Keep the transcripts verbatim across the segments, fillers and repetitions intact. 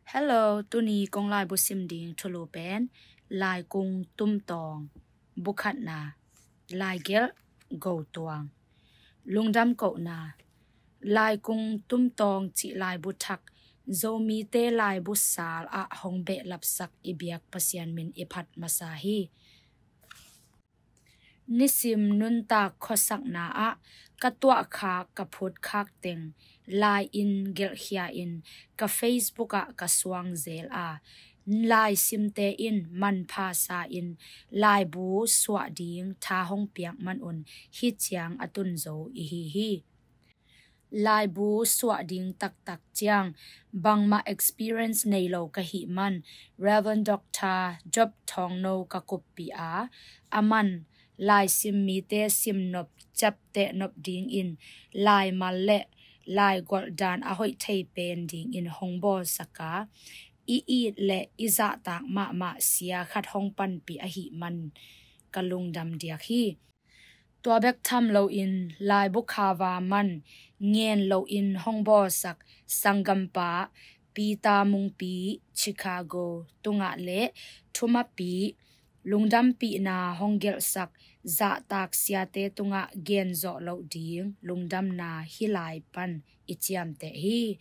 Hello, tuni kong laibu sim ding thulu pen Laikung Tumtawng, bu khatna, Laigelh Go Tuang. Lungdam kohna. Laikung Tumtawng cih laibu thak Zomite laibu sal ah hong behlapsak i biak Pasian min i phat masa hi. Nisim nuntak khuasakna ah ka tuahkhak, ka phutkhak teng lai-in gelhkhia-in ka Facebook ah ka suang zel a, laisimte in manpha sa-in laibu suah ding tha hong piak manun hih ciang a tun zo i hi hi. Laibu suah ding taktak ciang bangmah experience nei lo ka hih man Reverend Doctor Job Thawngno ka kuppih a, aman laisim mite simnop ciapteh nop dingin laimal le laigolh dan a hoih thei pen dingin hong bawlsak a, i it le i zahtak mahmah sia khat hong panpih ahih man ka lungdam diak hi. Tua bek tham loin laibu khava man ngen loin hong bawlsak sanggampa Peter Mungpi, Chicago tungah le thumapi lungdampihna hong gelhsak zahtak siate tungah gen zawh loh ding lungdamna hih lai pan i ciamteh hi.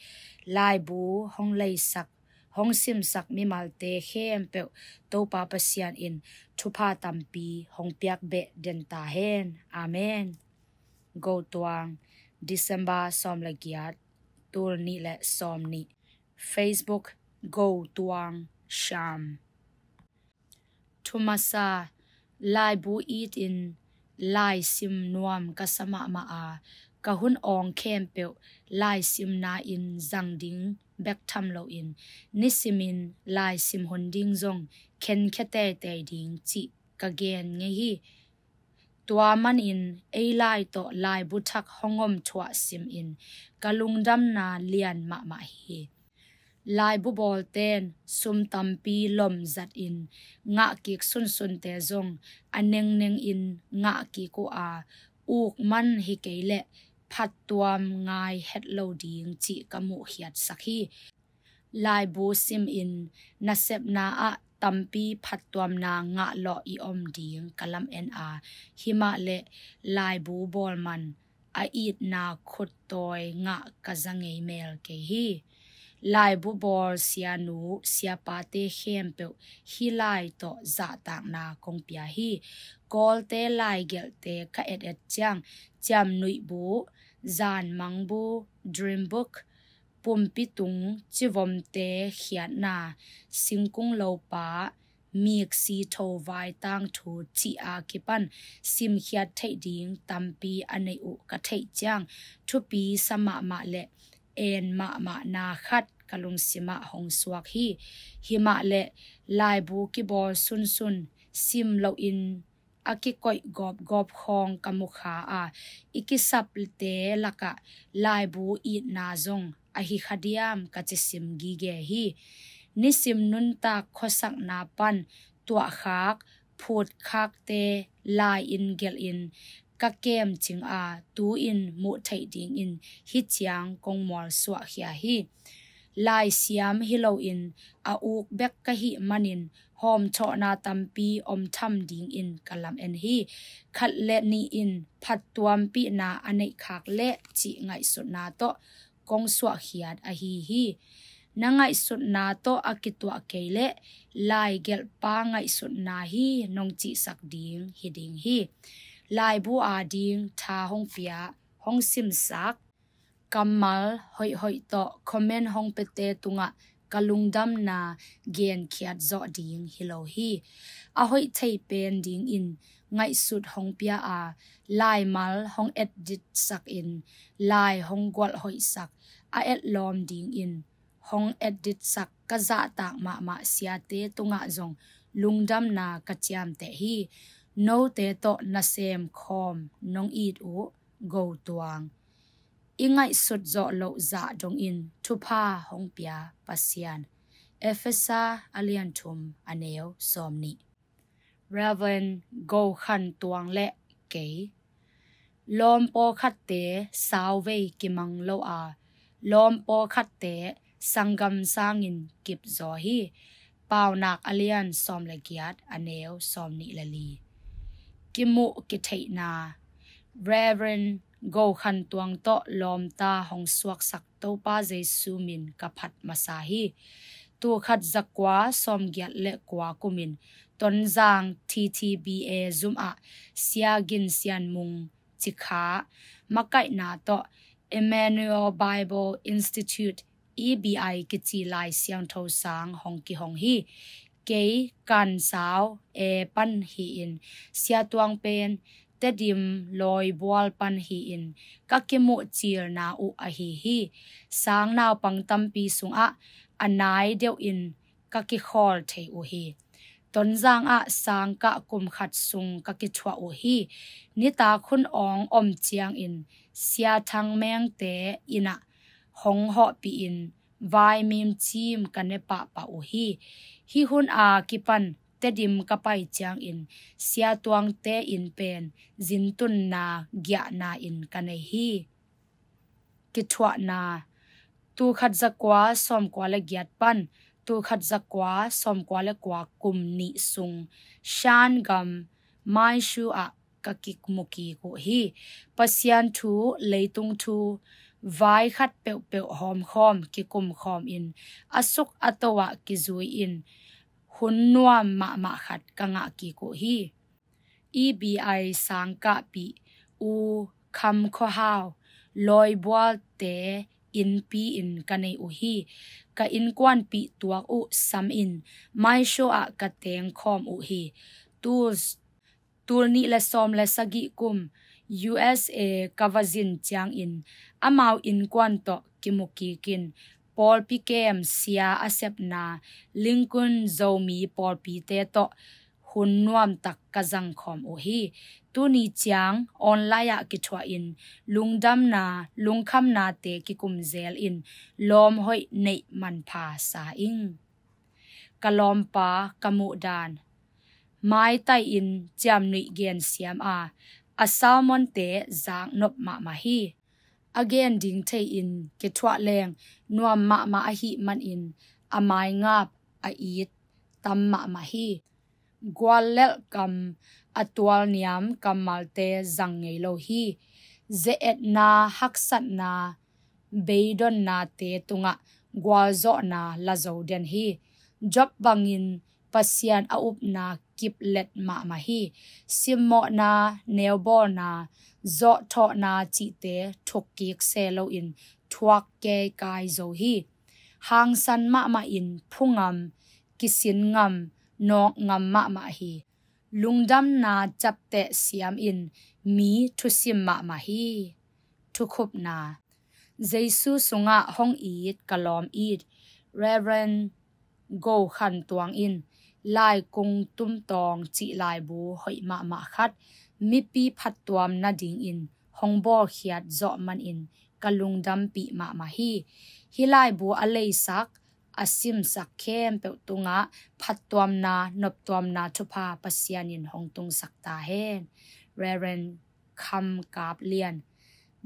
Laibu hong leisak, hong simsak mimalte khempeuh Topa Pasian in thupha tampi hong piak beh den ta hen. Amen. Go Tuang, December sawm le giat, tul nih le sawm nih. Facebook, Go Tuang Sham. Thumasa, laibu itin laisim nuam ka sa mahmah a, ka hun awng khempeuh laisimna in zang ding bek tham loin nisimin laisim hun ding zong khenkhia teitei ding cih ka gen ngei hi. Tua manin ei lai tawh laibu thak hong om thuah simin ka lungdamna lian mahmah hi. Laibu bawlten sum tampi lom zatin ngahkik sunsunte zong a nengnengin ngahkik uh a, uk man hi kei leh phattuam ngai het lo ding cih ka muhkhiatsak hi. Laibu simin nasepna ah tampi phattuamna ngahlawh i om ding ka lamen a, himah le laibu bawl man a itna khuttawi ngah ka za ngei mel kei hi. Laibu bawl sianu siapate khempeuh hih lai tawh zahtakna kong pia hi. Kawlte laigelhte ka et et ciang Ciamnuihbu, Zanmangbu, Dreambook, Pumpitung, Civomte khiatna, Singkung Lopa, Miksi Thovai tangthu cih a kipan simkhiat theih ding tampi a neih uh ka theih ciang thupi sa mahmah le en mahmahna khat ka lungsimah hong suak hi. Himah le laibu kibawl sunsun sim loin a kikoih gawpgawp khawng ka mukha a, i kisapte lakah laibu itna zong ahi kha diam ka cisim gige hi. Nisim nuntak khuasakna pan tuahkhak phutkhakte lai-in gelhin ka kemcing a, tu-in muh theih dingin hih ciang kong mualsuahkhia hi. Laisiam hi loin a uk bek ka hih manin hawmthawhna tampi om tham dingin ka lamen hi. Khat le nih in phattuampihna a neihkhak leh cih ngaihsutna tawh kong suahkhiat ahi hi. Na ngaihsutna tawh a kituah kei leh laigelhpa ngaihsutna hi nong cihsak ding hi ding hi. Laibu ading tha hong pia, hong simsak, kammal hoihhoih tawh comment hong piate tungah ka lungdamna genkhiat zawh ding hi lo hi. A hoih thei pen dingin ngaihsut hong pia a, laimal hong editsak in, lai hong gualhoihsak a etlawm dingin hong editsak ka zahtak mahmah siate tungah zong lungdamna ka ciamteh hi. Note tawh nasem khawm nong it uh, Go Tuang. I ngaihsut zawh loh zah dongin thupha hong pia Pasian. Efesa a lian thum, a neu sawm nih. Reverend Go Khan Tuang le kei. Lawm pawlkhatte sauvei kimang lo a, lawm pawlkhatte sanggam sangin kip zaw hi. Paunak a lian sawm le giat, a neu sawm nih le li. Kimuh kitheihna. Reverend Go Khan Tuang tawh lawmta hong suaksak Topa Jesu min ka phat masa hi. Tulkhat zakua sawmgiat le kua kumin Tonzang T T B A zum ah Sia Gin Sian Mung Cikha makaihna tawh Emmanuel Bible Institute, E B I kici Lai Siangtho sang hong kihong hi. Kei Kansau E pan hi-in Sia Tuang pen Tedim Lawibual pan hi-in ka kimuh cilna uh ahi hi. Sang naupang tampi sungah a nai deuhin ka kikhawl thei uh hi. Tonzang ah sangkah kum khat sung ka kithuah uh hi. Nitak hun awng om ciangin Sia Thang Mengte inn ah hong hawhpihin vaimim cim ka ne pahpah uh hi. Hih hun a kipan Tedim ka pai ciangin Sia Tuangte inn pen zintunna giahna in ka nei hi. Kithuahna. Tulkhat zakua sawmkua le giat pan tulkhat zakua sawmkua le kua kum nih sung Shan gam Maishu ah ka kimu kik uh hi. Pasian thu, leitung thu, vai khat peuhpeuh hawmkhawm kikumkhawm in a suk a to ah kizui-in hun nuam mahmah khat ka ngah kik uh hi. E B I sangkahpih U Kham Khua Hau Lawibualte innpi in ka nei uh hi. Ka innkuanpih tuak uh sam in Maishu ah ka tengkhawm uh hi. Tul tul nih le sawm le sagih kum U S A ka va zin ciangin amau innkuan tawh kimu kikin pawlpi kem sia a sepna Lincoln Zomi pawlpite tawh hun nuamtak ka zangkhawm uh hi. Tuni ciang online ah kithuahin lungdamna lungkhamnate kikum zelin lawmhoih neih manpha sa ing. Ka lawmpa ka muhdan. Maitaihin ciamnuih gensiam a, a sermonte zaknop mahmah hi. A gen ding thei-in kithuah leng nuam mahmah ahih manin a maingap a it tam mahmah hi. Guallelh kam a tualniam kammalte zang ngei lo hi. Ze-etna, haksatna, beidonnate tungah gualzawhna la zo den hi. Job bangin Pasian a upna kiplet mahmah hi. Simmawhna, neubawlna, zawhthawhna cihte thukkik se loin thuak keikai zo hi. Hangsan mahmah in phungam, kisin ngam, nawk ngam mahmah hi. Lungdamna capteh siamin mi thusim mahmah hi. Thukhupna. Jesu sungah hong it ka lawm it Reverend Go Khan Tuang in Laikung Tumtawng cih laibu hoih mahmah khat mipi phattuam nadingin hong bawlkhiat zawh manin ka lungdampih mahmah hi. Hih laibu a leisak a simsak khempeuh tungah phattuamna noptuamna thupha Pasian in hong tungsak ta hen. Reverend Kham Kap Lian,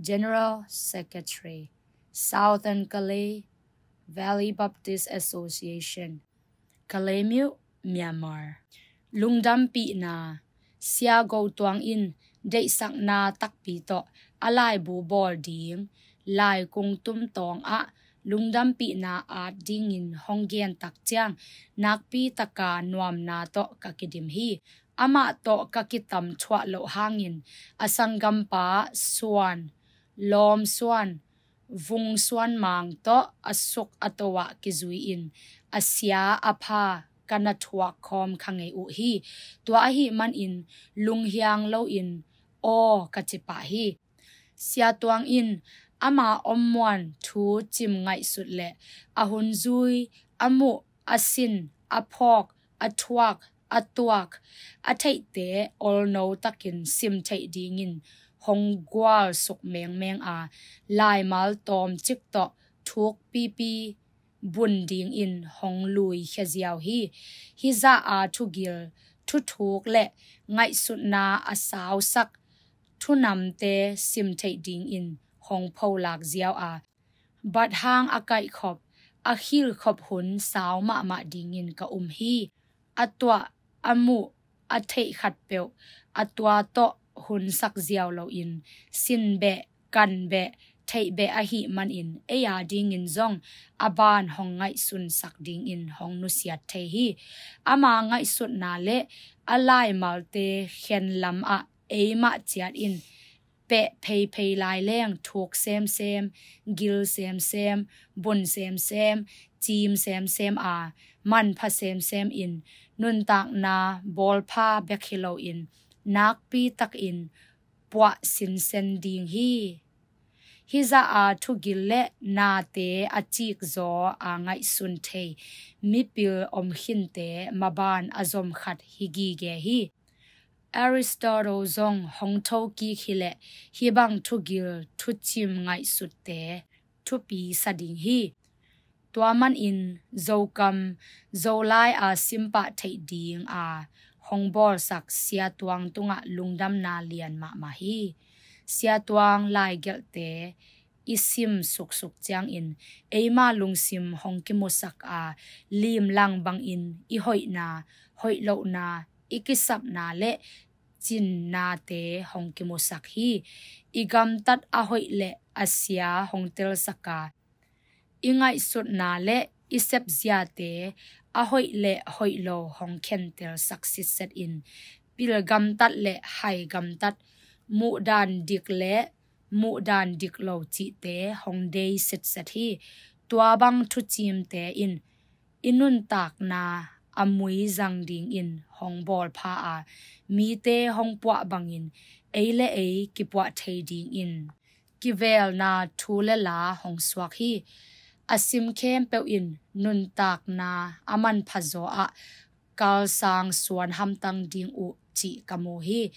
General Secretary, Southern Kalay Valley Baptist Association, Kalaymyo, Myanmar. Lungdampihna. Sia Go Tuang in deihsakna takpi tawh a laibu bawl ding Laikung Tumtawng ah lungdampihna at dingin hong gen tak ciang nakpi taka nuamna tawh ka kidim hi. Amah tawh ka kitam thuah loh hangin a sanggampa Suan, Lawm Suan, Vung Suan Mang tawh a suk a to ah kizui-in a sia a pha ka na thuak khawm kha ngei uh hi. Tua ahih manin lunghiang loin aw ka ci pah hi. Sia Tuang in ama ommuan thu cim ngaihsut le a hun zui, a muh, a sin, a phawk, a thuak, a tuak, a theihte olno takin sim theih dingin hong gualsuk mengmeng a, laimal tawmcik tawh thukpipi bun dingin hong luikhia ziau hi. Hih zah a thugil, thuthuk le ngaihsutna a sausak thunamte sim theih dingin hong pholak ziau a, bathang a kaihkhop, a khilkhop hun sau mahmah dingin ka um hi. A tuah, a muh, a theih khatpeuh a tua tawh hunsak ziau loin sin beh, kan beh, theih beh ahih manin ei a dingin zong a ban hong ngaihsunsak dingin hong nusiat thei hi. Ama ngaihsutna le a laimalte khen lamah eimah ciat in peh pheiphei lai leng thuk semsem, gil semsem, bun semsem, cim semsem a manpha semsem in nuntakna bawlpha bek hi loin nakpi takin puah sinsen ding hi. Hizah a thugil le nate a cikzaw a ngaihsun thei mipil om khinte maban a zom khat hi gige hi. Aristotle zong hong thokik hileh hih bang thugil thucim ngaihsutte thupi sa ding hi. Tua manin Zokam, Zolai a simpah theih ding a hong bawlsak Sia Tuang tungah lungdamna lian mahmah hi. Sia Tuang laigelhte i sim suksuk ciangin eima lungsim hong kimusak a, limlang bangin i hoihna, hoih lohna, i kisapna le cinnate hong kimusak hi. I gamtat a hoih le a sia hong telsak a, i ngaihsutna le i sepziate a hoih le hoih lo hong khentelsak sitset in pil gamtat le hai gamtat, muhdan dik le muhdan dik lo cihte hong dei sitset hi. Tua bang thucimte in i nuntakna a mui zang dingin hong bawlpha a, mite hong puah bangin ei le ei kipuah thei dingin kivelna thu le la hong suak hi. A sim khempeuh in nuntakna a manpha zaw ah kalsang suan hamtang ding uh cih ka mu hi.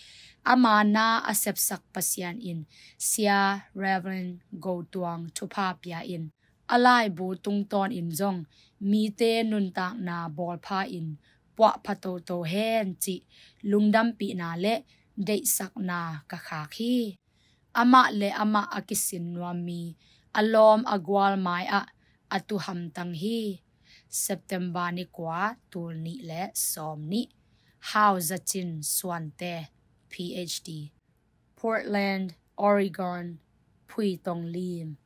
Ama na a sepsak Pasian in Sia Reverend Go Tuang thupha pia in a laibu tungtawn in zong mite nuntakna bawlpha in puahpha toto hen cih lungdampihna le deihsakna ka khak hi. Amah le amah a kisin nuam mi a lawm a gual mai ah a tu hamtang hi. September ni kua, tul nih le sawm nih. Hau Za Cin Suante, P H D, Portland, Oregon, Phui Tong Lim.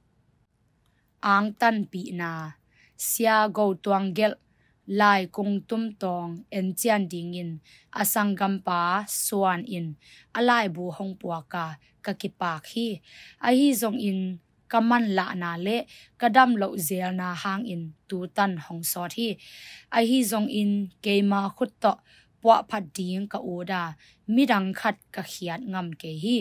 Angtanpihna, Sia Go Tuang gelh lai kung tumtawng encian dingin a sanggampa Suan in a laibu hong puak a, ka kipak hi. Ahi zongin ka manlahna le ka damloh zelna hangin tutan hong sawt hi. Ahi zongin keima khut tawh puahphat ding ka ut a, midang khat ka khiat ngam kei hi.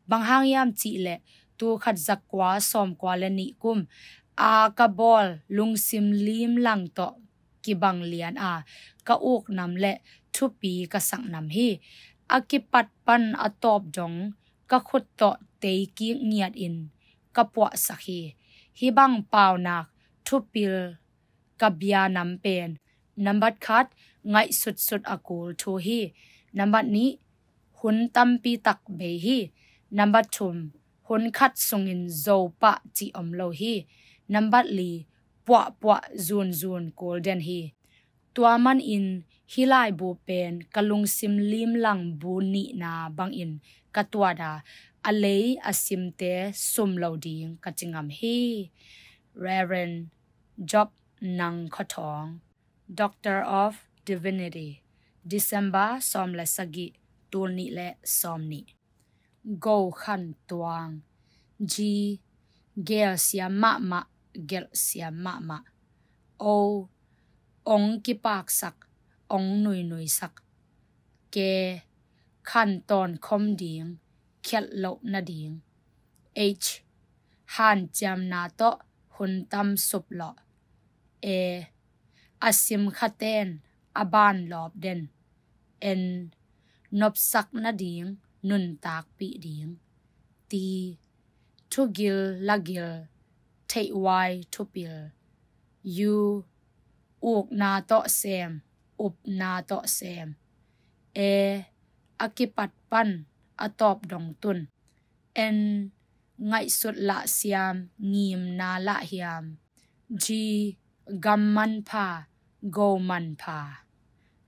Bang hang hiam cihleh tul khat za kua sawm kua le nih kum a ka bawl lungsim limlang tawh kibang lian a, ka uknam le thupi ka saknam hi. A kipat pan a tawp dong ka khut tawh teikik ngiatin ka puahsak hi. Hih bang paunak thupil ka bianam pen, nambat khat, ngaihsutsut a kul thu hi. Nambat nih, hun tampi tak bei hi. Nambat thum, hun khat sungin zo pah cih om lo hi. Nambat li, puahpuah zunzun kul den hi. Tua manin hih laibu pen ka lungsim limlang bu nihna bangin ka tuat a, a lei a simte sum lo ding ka ci ngam hi. Reverend Job Nang Khaw Thawng, Doctor of Divinity, December sawm le sagih, tul nih le sawm nih. Go Khan Tuang. G, gelsiam mahmah, gelhsiam mahmah. O, ong kipaksak, ong nuinuisak. K, khan tawn khom ding, khialh loh nading. H, hanciamna tawh hun tam sup lawh. E, a sim khaten a ban lawp den. N, nopsak nading, nuntakpih ding. T, thugil lagil, theihhuai thupil. U, ukna tawh sem, upna tawh sem. E, a kipat pan a tawp dong tun. N, ngaihsut lah siam, ngimna lah hiam. G, Gam manpha, go manpha.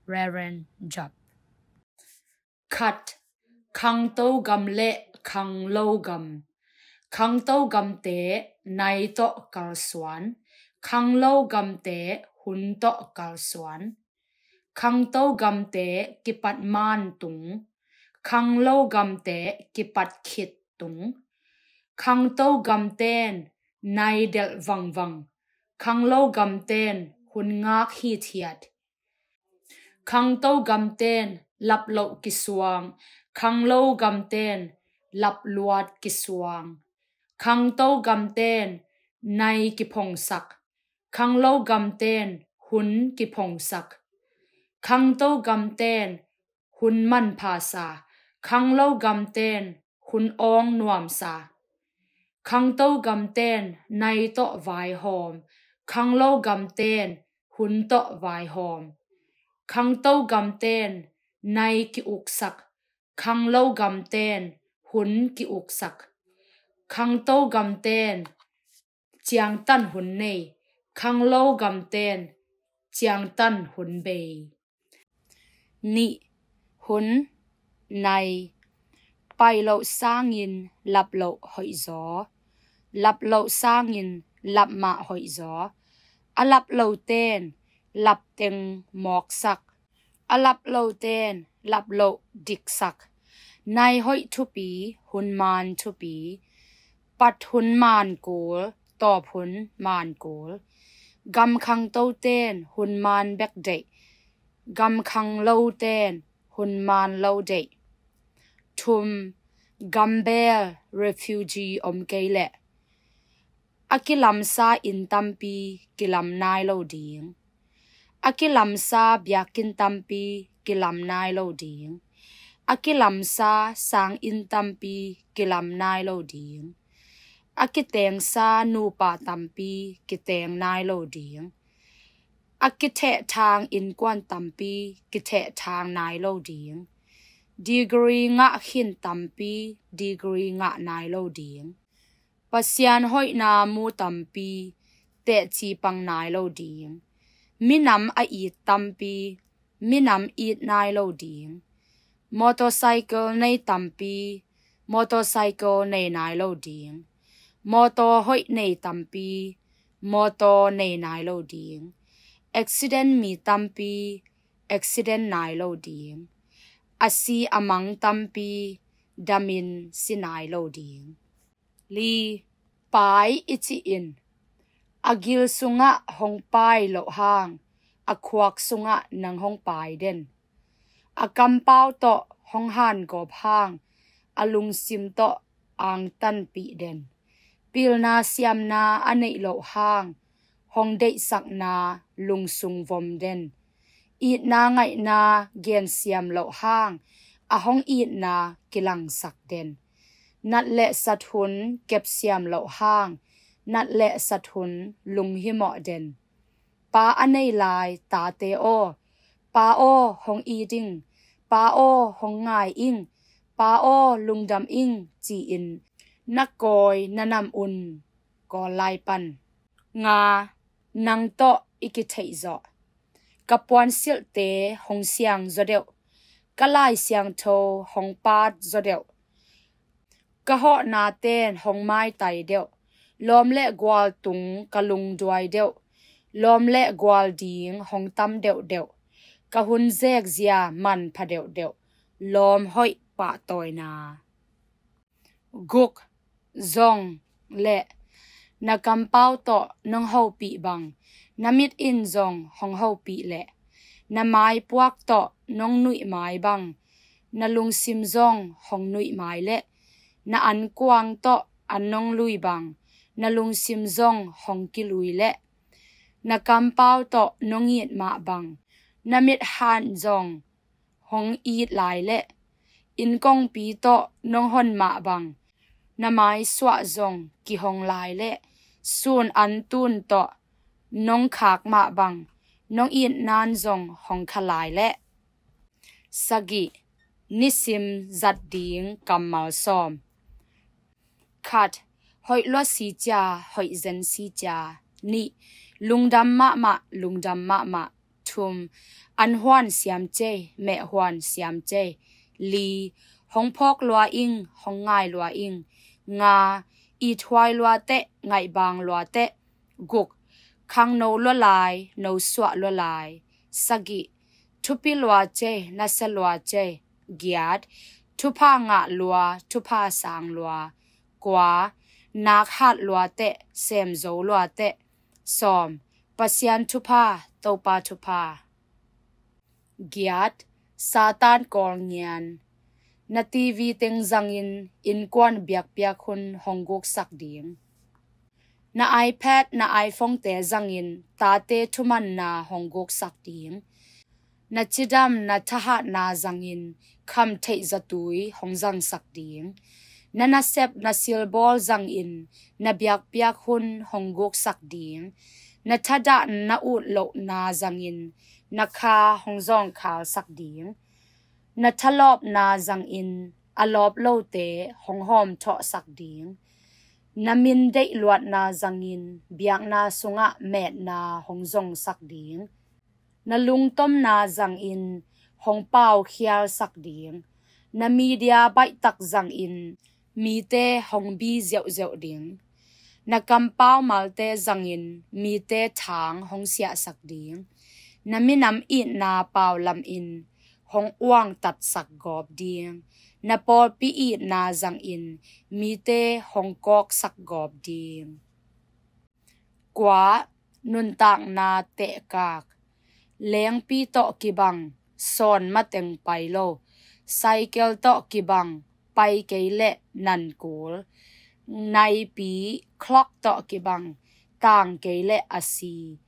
Reverend Job. Khat, khangto gam le khanglo gam. Khangto gamte nai tawh kalsuan, khanglo gamte hun tawh kalsuan. Khangto gamte kipat man tung, khanglo gamte kipat khit tung. Khangto gamten nai delh vangvang, khanglo gamten hun ngak hithiat. Khangto gamten lap loh kisuang, khanglo gamten lap luat kisuang. Khangto gamten nai kiphongsak, khanglo gamten hun kiphongsak. Khangto gamten hun manpha sa, khanglo gamten hun awng nuam sa. Khangto gamten nai tawh vaihawm, khanglo gamten hun tawh vaihawm. Khangto gamten nai ki-uksak, khanglo gamten hun ki-uksak. Khangto gamten ciangtan hun nei, khanglo gamten ciangtan hun bei. Nih, hun, nai. Pai loh sangin lap loh hoihzaw, lap loh sangin lap mah hoihzaw. A lap loten lap teng mawksak, a lap loten lap loh diksak. Nai hoih thupi, hun man thupi. Pat hun man kul, tawp hun man kul. Gam khangtoten hun man bek deih, gam khangloten hun man lo deih. Thum, gambel refugee om kei leh a kilamsa inn tampi kilam nai lo ding. A kilamsa biakinn tampi kilam nai lo ding. A kilamsa sanginn tampi kilam nai lo ding. A kitengsa nupa tampi kiteng nai lo ding. A kithehthang innkuan tampi kithehthang nai lo ding. Degree ngah khin tampi degree ngah nai lo ding. Pasian hoihna mu tampi teci pang nai lo ding. Minam a it tampi minam it nai lo ding. Motorcycle nei tampi motorcycle nei nai lo ding. Motor hoih nei tampi motor nei nai lo ding. Accident mi tampi accident nai lo ding. A si a mang tampi damin si nai lo ding. Li, pai i cih in a gil sungah hong pai loh hang a khuak sungah nang hong pai den. A kampau tawh hong hangawp hang a lungsim tawh angtanpih den. Pilna siamna a neih loh hang hong deihsakna lungsung vom den. Itna ngaihna gensiam loh hang a hong itna kilangsak den. Nat le sat hun kepsiam loh hang nat le sat hun lunghimawh den. Pa a nei lai tate aw, Pa aw hong it ing, Pa aw hong ngai ing, Pa aw lungdam ing ci-in na kawi na nam un kawl lai pan. Nga, nang tawh i kitheih zawh. Ka puansilhte hong siang zaw deuh, ka Lai Siangtho hong paat zaw deuh. Ka hawhnaten hong maitai deuh, lawm le gual tung ka lungduai deuh. Lawm le gual ding hong tam deuhdeuh, ka hun zekzia manpha deuhdeuh. Lawm hoih pahtawina. Guk, zong le na kampau tawh nong hopih bang na mit in zong hong hopih leh, na maipuak tawh nong nuih mai bang na lungsim zong hong nuih mai leh, na ankuang tawh an nong lui bang na lungsim zong hong kilui leh, na kampau tawh nong it mah bang na mit han zong hong it lai leh, innkongpi tawh nong hon mah bang na maisuah zong kihong lai leh, sun an tun tawh nong khak mah bang nong itnan zong hong kha lai leh. Sagih, nisim zat ding kammal sawm. Khat, hoih luat si cia, hoih zen si cia. Nih, lungdam mahmah, lungdam mahmah. Thum, an huan siam cei, meh huan siam cei. Li, hong phawk lua ing, hong ngai lua ing. Nga, ithuai lua teh, ngaihbang lua teh. Guk, khangno lua lai, no suah lua lai. Sagih, thupi lua cei, nasia lua cei. Giat, thupha ngah lua, thupha sang lua. Kua, nak hat lua teh, sem zo lua teh. Sawm, Pasian thupha, Topa thupha. Giat, Satan kawlngian. Na TV teng zangin innkuan biakpiak hun hong guksak ding. Na iPad, na iPhone-te zangin tate thumanna hong guksak ding. Na cidam, na thahatna zangin khamtheih zatui hong zangsak ding. Na nasep, na silbawl zangin na biakpiak hun hong guksak ding. Na thadah, na utlohna zangin na kha hong zawngkhalsak ding. Na thalawpna zangin a lawp lote hong hawmthawhsak ding. Na min deihluatna zangin biakna sungah meetna hong zongsak ding. Na lungtomna zangin hong paukhialsak ding. Na media baihtak zangin mite hong bi ziauziau ding. Na kampau malte zangin mite thang hong siahsak ding. Na minam itna pau lamin hong uangtatsak gawp ding. Na pawlpi itna zangin mite hong kawksak gawp ding. Kua, nuntakna tehkak. Lengpi tawh kibang, sawn mateng pai lo. Cycle tawh kibang, pai kei leh nan kul. Naipi, clock tawh kibang, tang kei leh a si.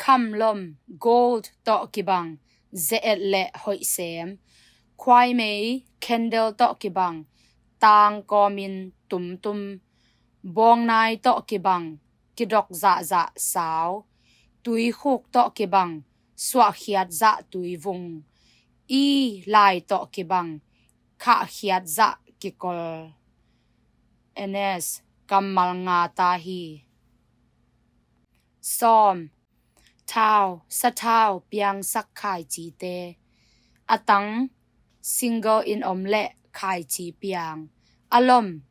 Khamlom, gold tawh kibang, ze-et leh hoih sem. Khuaimei, candle tawh kibang, tang kawmin tumtum. Bawngnai tawh kibang, kidok zahzah sau. Tuikhuk tawh kibang, suahkhiat zah tuivung. I, lai tawh kibang, khahkhiat zah kikol. N S, kammal nga ta hi. Sawm, thau, sathau piangsak khaicite. A tang, single in om leh khaici piang. A lom,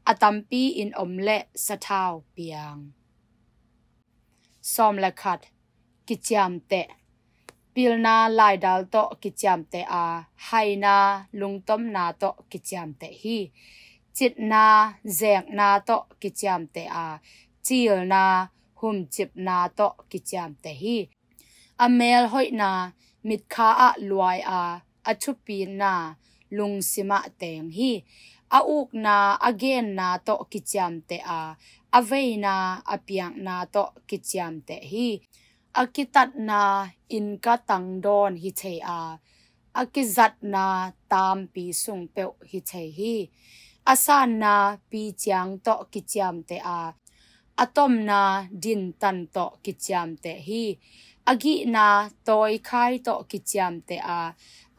a tampi in om leh sathau piang. Sawm le khat, kiciamteh. Pilna laidal tawh kiciamteh a, haina lungtomna tawh kiciamteh hi. Citna zekna tawh kiciamteh a, cilna humcipna tawh kiciamteh hi. A melhoihna mitkha ah luai a, a thupitna lungsim ah teng hi. A ukna a genna tawh kiciamteh a, a veina a piakna tawh kiciamteh hi. A kitatna innka tangdawn hi thei a, a kizatna tampi sung peuh hi thei hi. A sanna piciang tawh kiciamteh a, a tomna dintan tawh kiciamteh hi. A gihna tawikhai tawh kiciamteh a,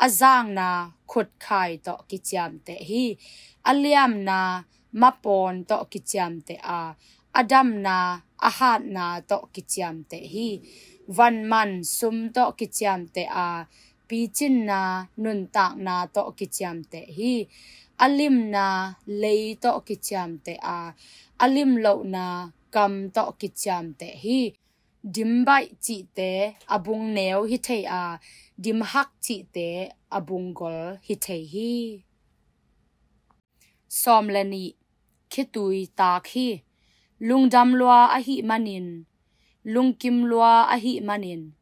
a zangna khutkhai tawh kiciamteh hi. A liamna mapawn tawh kiciamteh a, a damna a hatna tawh kiciamteh hi. Vanman sum tawh kiciamteh a, picinna nuntakna tawh kiciamteh hi. A limna lei tawh kiciamteh a, a limlohna kam tawh kiciamteh hi. Dimbaih cihte a bung neu hi thei a, dimhak cihte a bung gol hi thei hi. Sawm le nih, khitui tak hi. Lungdam lua ahih manin, lungkim lua ahih manin,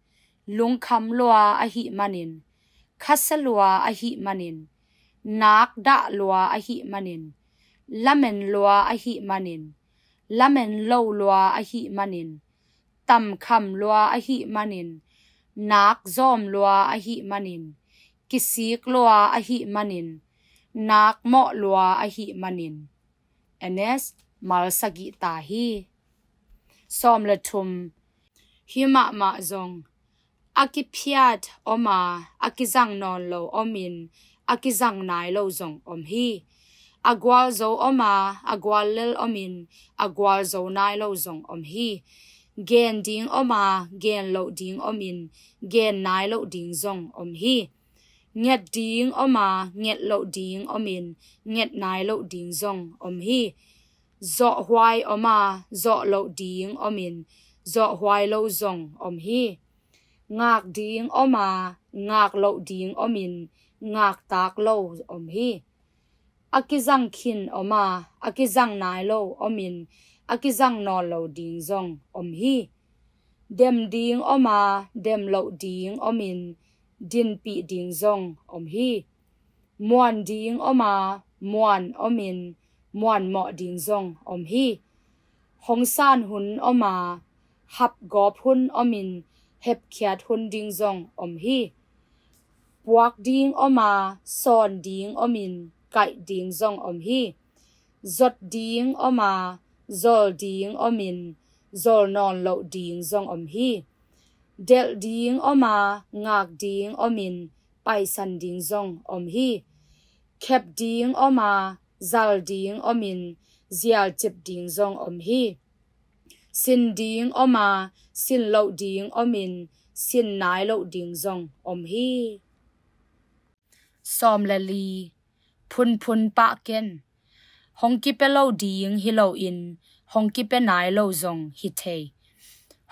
lungkham lua ahih manin, khasia lua ahih manin, nakdah lua ahih manin, lamen lua ahih manin, lamen lo lua ahih manin, tamkham lua ahih manin, nak zawm lua ahih manin, kisik lua ahih manin, nak mawh lua ahih manin. N S, mal sagih ta hi. Sawm le thum, hi mahmah zong a kiphiat om a, a kizang nawn lo omin a kizang nai lo zong om hi. A gualzo om a, a guallel omin a gualzo nai lo zong om hi. Gen ding om a, gen loh ding omin, gen nai loh ding zong om hi. Nget ding om a, nget loh ding omin, nget nai loh ding zong om hi. Zawhhuai om a, zawh loh ding omin, zawhhuai lo zong om hi. Ngak ding om a, ngak loh ding omin, ngak tak lo om hi. A kizang khin om a, a kizang nai lo omin, a kizang nawn lo ding zong om hi. Dem ding om a, dem loh ding omin, dinpih ding zong om hi. Muan ding om a, muan omin, muan mawh ding zong om hi. Hong san hun om a, hap gawp hun omin, hepkhiat hun ding zong om hi. Puak ding om a, sawn ding omin, kaih ding zong om hi. Zot ding om a, zol ding omin, zol nawn loh ding zong om hi. Delh ding om a, ngak ding omin, paisan ding zong om hi. Khep ding om a, zal ding omin, zialcip ding zong om hi. Sin ding om a, sin loh ding omin, sin nai loh ding zong om hi. Sawm le li. Phunphun pah ken. Hong kipia lo ding hi loin, hong kipia nai lo zong hi thei.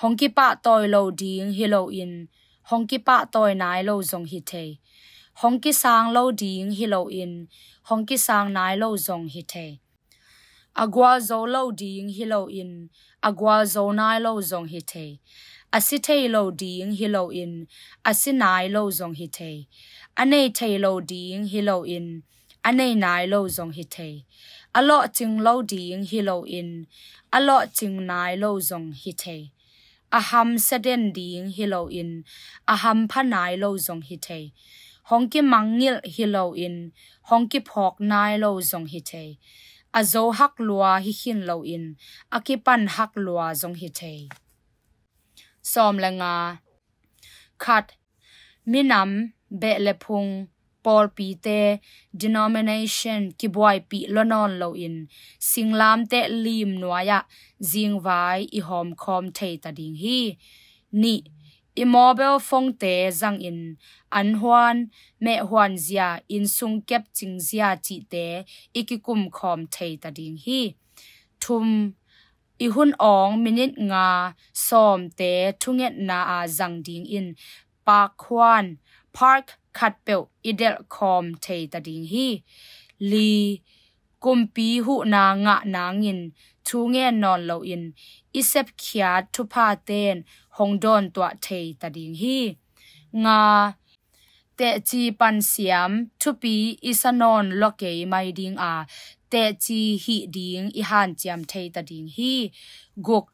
Hong kipahtawi lo ding hi loin, hong kipahtawi nai lo zong hi thei. Hong kisang lo ding hi loin, hong kisang nai lo zong hi thei. A gualzo lo ding hi loin, a gualzo nai lo zong hi thei. A si thei lo ding hi loin, a si nai lo zong hi thei. A nei thei lo ding hi loin, a nei nai lo zong hi thei. A lawhcing lo ding hi loin, a lawhcing nai lo zong hi thei. A hamsia den ding hi loin, a hampha nai lo zong hi thei. Hong kimangngilh hi loin, hong kiphawk nai lo zong hi thei. A zo hak lua hi khin loin, a kipan hak lua zong hi thei. Sawm le nga. Khat. Minam, beh le phung, pawlpite, denomination kibuaipih lua nawn loin, singlamteh lim nuai-ah zingvai i hawmkhawm thei ta ding hi. Nih. I mobile phone-te zangin, anhuan, mehhuan zia, innsung kepcing zia cihte i kikumkhawm thei ta ding hi. Thum. I hun awng minit nga sawmte thungetna a zang dingin, park huan, park khatpeuh i delhkhawm thei ta ding hi. Li. Kumpi huhna ngah nangin thu ngen nawn loin, i sepkhiat thuphaten hong dawntuah thei ta ding hi. Nga. Teci pansiam thupi i sa nawn lua kei mai ding a, teci hih ding i hanciam thei ta ding hi. Guk.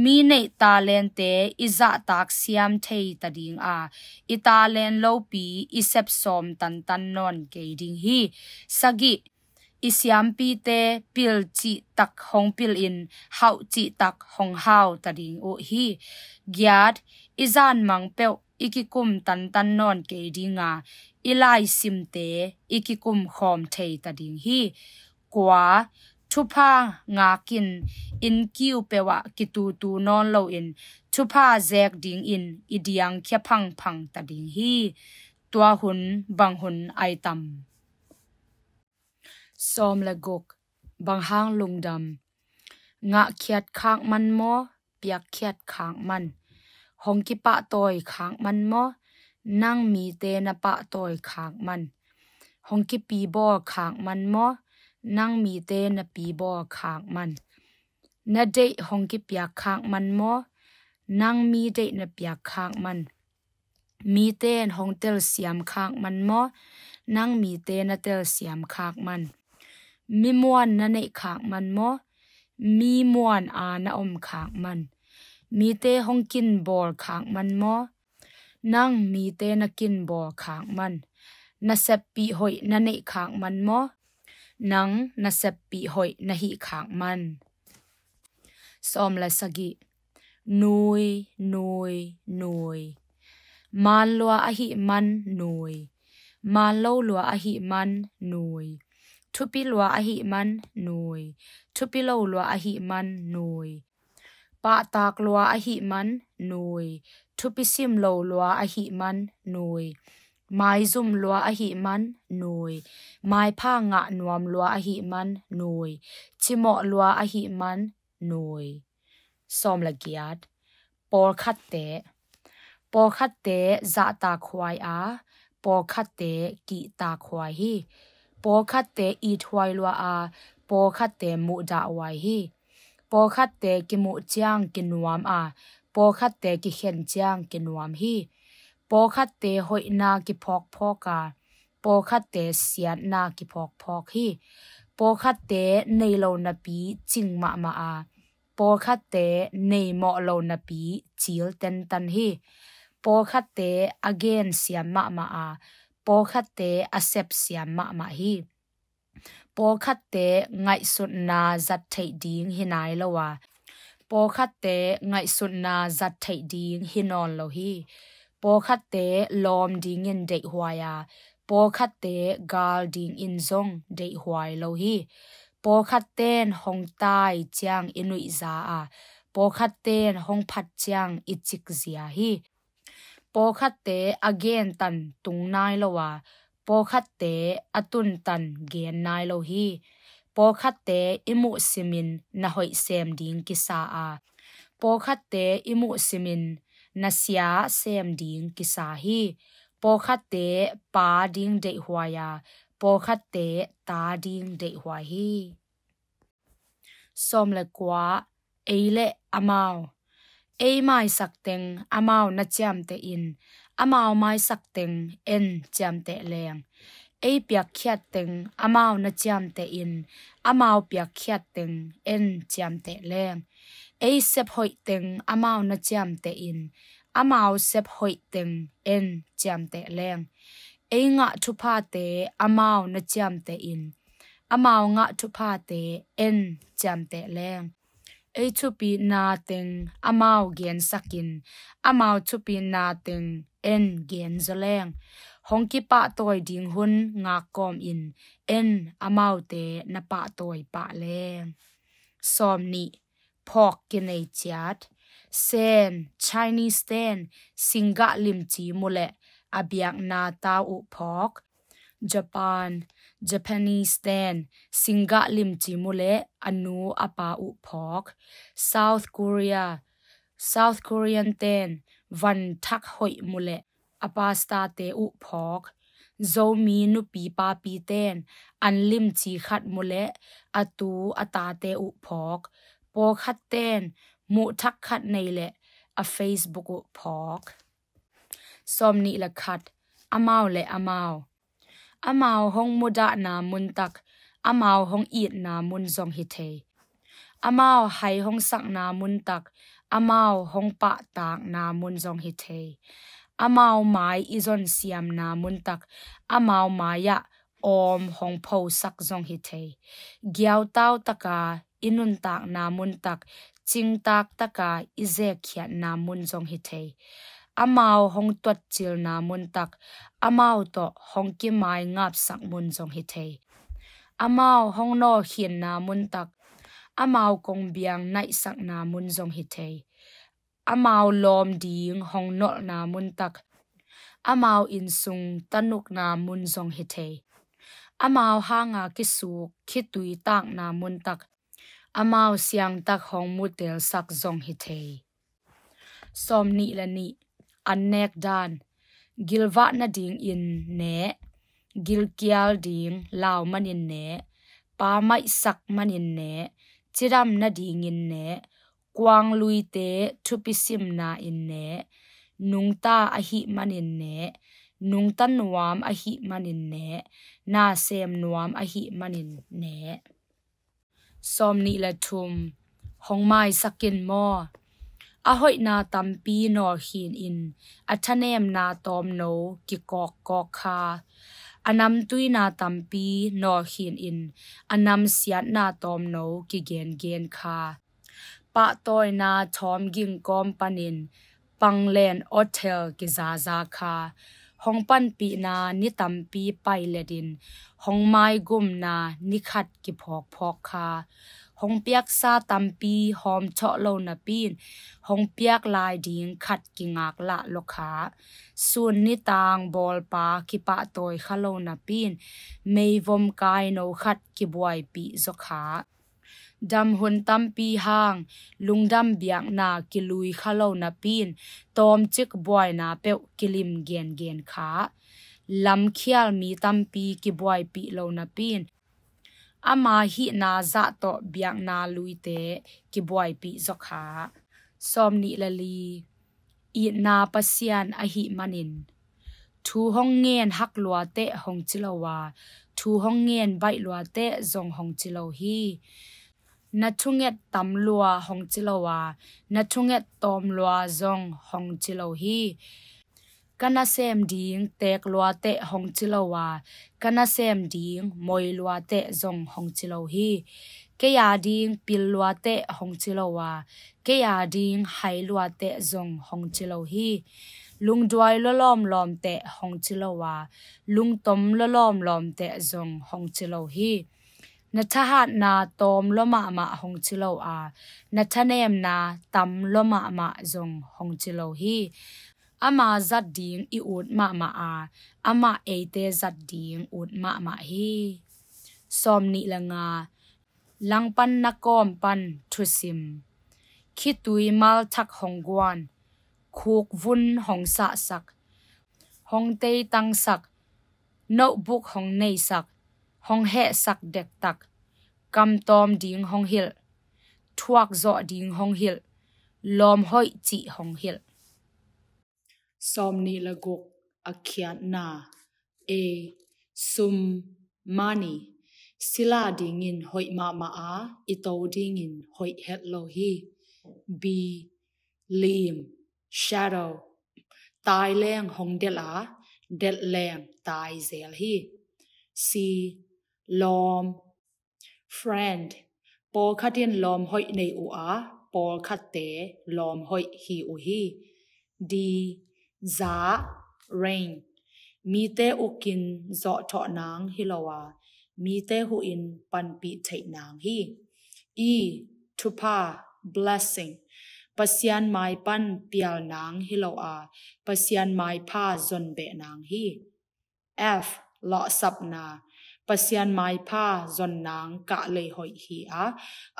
Mi neih talente i zahtak siam thei ta ding a, i talent lopi i sepsawm tantan nawn kei ding hi. Sagih. I siampite pil cihtak hong pilin, hauh cihtak hong hau ta ding uh hi. Giat. I zanmang peuh i kikum tantan nawn kei ding a, i laisimte i kikumkhawm thei ta ding hi. Kua. Thupha ngakin, innkiu peuhah kitutu nawn loin, thupha zek dingin i diangkhia phangphang ta ding hi. Tua hun bang hun ai tam? Sawm le guk. Bang hang lungdam? Ngahkhiat khak man maw, piakkhiat khak man? Hong kipahtawi khak man maw, nang mite na pahtawi khak man? Hong kipibawl khak man maw, nang mite na pibawl khak man? Na deih hong kipiak khak man maw, nang mi deih na piak khak man? Mite in hong telsiam khak man maw, nang mite na telsiam khak man? Mi muan na neih khak man maw, mi muan a na om khak man? Mite hong kinbawl khak man maw, nang mite na kinbawl khak man? Na seppih hoih na neih khak man maw, nang na seppih hoih na hih khak man? Sawm le sagih. Nui, nui, nui. Maan lua ahih man nui. Maan lo lua ahih man nui. Thupi lua ahih man nui. Thupi lo lua ahih man nui. Pahtak lua ahih man nui, thupi sim lo lua ahih man nui, maizum lua ahih man nui, maipha ngah nuam lua ahih man nui, cimawh lua ahih man nui. Sawm le giat. Pawlkhatte. Pawlkhatte zahtak huai a, pawlkhatte kihtak huai hi. Pawlkhatte it huai lua a, pawlkhatte muhdah huai hi. Pawlkhatte kimuh ciang kinuam a, pawlkhatte kikhen ciang kinuam hi. Pawlkhatte hoihna kiphawkphawk a, pawlkhatte siatna kiphawkphawk hi. Pawlkhatte nei lo napi cing mahmah a, pawlkhatte nei mawh lo napi cil tentan hi. Pawlkhatte a gen siam mahmah a, pawlkhatte a sep siam mahmah hi. Pawlkhatte ngaihsutna zat theih ding hi nai lo a, pawlkhatte ngaihsutna zat theih ding hi nawn lo hi. Pawlkhatte lawm dingin deihhuai a, pawlkhatte gal dingin zong deihhuai lo hi. Pawlkhatten hong tai ciang i nuihza a, pawlkhatten hong phat ciang i cikzia hi. Pawlkhatte a gen tan tung nai lo a, pawlkhatte a tun tan gen nai lo hi. Pawlkhatte i muh simin na hoih sem ding kisa a, pawlkhatte i muh simin na sia sem ding kisa hi. Pawlkhatte pa ding deihhuai a, pawlkhatte ta ding deihhuai hi. Sawm le kua. Ei le amau. Ei maisak teng amau na ciamteh in, amau maisak teng en ciamteh leng. Ei piakkhiat teng amau na ciamteh in, amau piakkhiat teng en ciamteh leng. Ei sep hoih teng amau na ciamteh in, amau sep hoih teng en ciamteh leng. Ei ngah thuphate amau na ciamteh in, amau ngah thuphate en ciamteh leng. Ei thupina teng amau gensakin, amau thupina teng en genzaw leng. Hong kipahtawi ding hun ngakkawmin en amaute na pahtawi pah leng. Sawm nih. Phawk kinei ciat. Sen, Chinese ten singgah limci mu leh a biakna tau uh phawk. Japan, Japanese ten singgah limci mu leh a nu a pa uh phawk. South Korea, South Korean ten van thak hoih mu leh a pastor-te uh phawk. Zomi nupi papi ten an limci khat mu leh a tu a tate uh phawk. Pawlkhat ten muhthak khat nei leh a Facebook uh phawk. Sawm nih le khat. Amau le amau. Amau hong mudahna muntak, amau hong itna mun zong hi thei. Amau hai hong sakna muntak, amau hong pahtakna mun zong hi thei. Amau mai i zon siamna muntak, amau mai-ah awm hong phosak zong hi thei. Giautau taka i nuntakna muntak, cingtak taka i zekkhiatna mun zong hi thei. Amau hong tuatcilna muntak, amau tawh hong kimai ngapsak mun zong hi thei. Amau hong nawlkhinna muntak, amau kongbiang naihsakna mun zong hi thei. Amau lawm ding hong nolhna muntak, amau innsung tanukna mun zong hi thei. Amau hanga kisuk khitui takna muntak, amau siangtak hong mutelsak zong hi thei. Sawm nih le nih. An nek dan. Gilvah nadingin neh, gilkial ding lau manin neh, pa maihsak manin neh, cidam nadingin neh, kuangluite thupisimna in neh, nungta ahih manin neh, nungta nuam ahih manin neh, nasem nuam ahih manin neh. Sawm nih le thum. Hong maisak in maw. A hoihna tampi nawlkhin in, a thanemna tawmno kikawkkawk kha. A namtuina tampi nawlkhin in, a namsiatna tawmno kigengen kha. Pahtawina thawm ging kawm panin panglen awthel kizaza kha. Hong panpihna ni tampi pailetin, hong maigumna ni khat kiphawkphawk kha. Hong piaksa tampi hawm thawh lo napi in hong piak lai ding khat kingaklah lua kha. Sun nitang bawlpa kipahtawi kha lo napi in meivom kaino khat kibuaipih zaw kha. Dam hun tampi hang lungdam biakna kilui kha lo napi in tawmcik buaina peuh kilim gengen kha. Lamkhial mi tampi kibuaipih lo napi in ama hihna zah tawh biakna luite kibuaipih zaw kha. Sawm nih le li. Itna Pasian ahih manin thu hong ngen hak luateh hong ci lo a, thu hong ngen baih luateh zong hong ci lo hi. Na thunget tam lua hong ci lo a, na thunget tawm lua zong hong ci lo hi. Ka nasem ding teek luateh hong ci lo a, ka nasem ding moi luateh zong hong ci lo hi. Kei a ding pil luateh hong ci lo a, kei a ding hai luateh zong hong ci lo hi. Lungduai lua lawmlawm teh hong ci lo a, lungtom lua lawmlawm teh zong hong ci lo hi. Na thahatna tawm lua mahmah hong ci lo a, na thanemna tam lua mahmah zong hong ci lo hi. Ama zat ding i ut mahmah a, amah eite zat ding ut mahmah hi. Sawm nih le nga. Langpan na kawm pan thusim. Khitui malthak hong guan, khukvun hong sahsak, hong teitangsak, notebook hong neisak, hong hehsak dektak, kamtawm ding hong hilh, thuak zawh ding hong hilh, lawm hoih cih hong hilh. Sawm nih le guk. A khiatna. A, sum, money. Sila dingin hoih mahmah a, i to dingin hoih het lo hi. B, lim, shadow. Tai leng hong delh a, delh leng tai zel hi. C, lawm, friend. Pawlkhat in lawm hoih nei uh a, pawlkhatte lawm hoih hi uh hi. D, zah, rain. Mite ukin zawhthawh nang hi lo a, mite huhin panpih theih nang hi. E, thupha, blessing. Pasian mai pan pial nang hi lo a, Pasian maipha zonbeh nang hi. F, lawhsapna. Pasian maipha zon nang kahlei hoih hi a,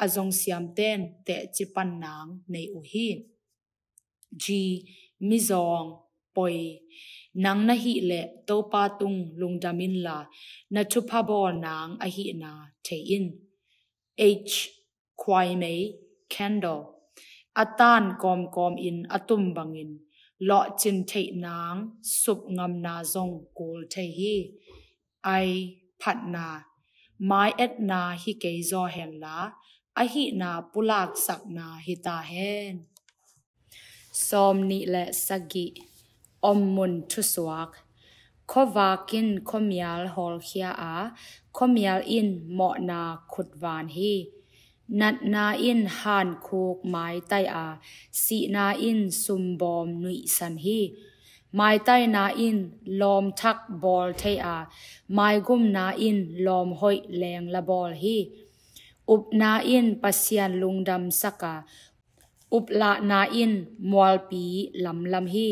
a zong siamten tehci pan nang nei uh hi. G, mizawng, poi. Nang na hih leh Topa tung lungdam inla, na thupha bawl nang ahihna thei in. H, khuaimei, candle. A tan kawmkawm in a tum bangin lawhcin theih nang, sup ngamna zong kul thei hi. I, phatna. Mai etna hi kei zaw henla, ahihna pulaksakna hi ta hen. Sawm nih le sagih. Ommun thusuak. Khuavak in khuamial hawlkhia a, khuamial in mawhna khutvan hi. Natna in hankhuk maitai a, sihna in sumbawm nuihsan hi. Maitaina in lawmthak bawl thei a, maigumna in lawm hoih lengla bawl hi. Upna in Pasian lungdamsak a, uplahna in mualpi lamlam hi.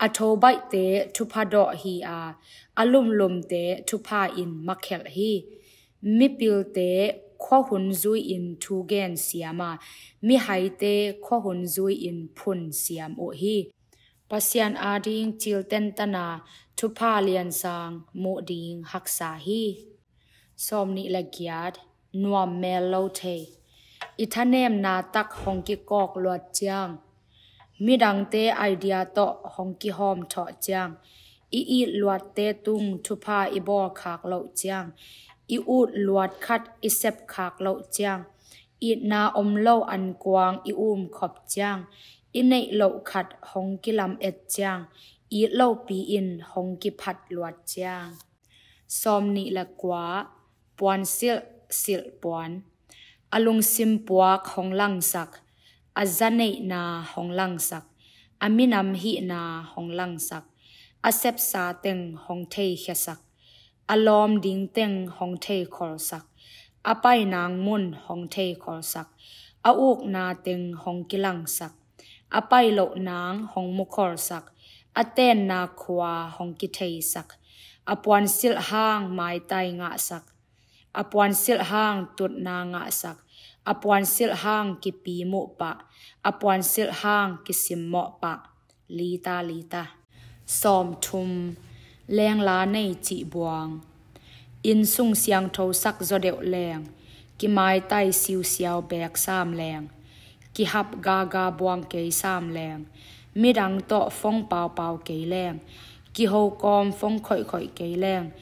A thobaihte thupha dawh hi a, a lumlumte thupha in makhelh hi. Mipilte khuahun zui-in thugen siam a, mihaite khuahun zui-in phun siam uh hi. Pasian ading cilten tana thupha liansang muh ding haksa hi. Sawm nih le giat. Nuam mel lo thei. I thanemna tak hong kikawk luat ciang, midangte idea tawh hong kihawm thawh ciang, i it luatte tung thupha i bawl khak loh ciang, i ut luat khat i sep khak loh ciang, itna om lo ankuang i um khop ciang, i neih loh khat hong kilam et ciang, it lopi in hong kiphat luat ciang. Sawm nih le kua. Puan silh silh puan. A lungsim puak hong langsak, a zaneihna hong langsak, a minam hihna hong langsak, a sepsa teng hong theikhiasak, a lawm ding teng hong theikholsak, a pai nang mun hong theikhawlsak, a ukna teng hong kilangsak, a pai loh nang hong mukholsak, a tenna khua hong kitheisak, a puansilh hang maitai ngahsak, a puansilh hang tutna ngahsak, a puansilh hang kipi muh pah, a puansilh hang kisimmawh pah. Lita, lita. Sawmthum, lengla nei cih buang. Innsung siangthosak zaw deuh leng, kimaitai siusiau beek sam leng, kihap gaga buang kei sam leng, midang tawh fong paupau kei leng, kiho kawm fong khoihkhoih kei leng,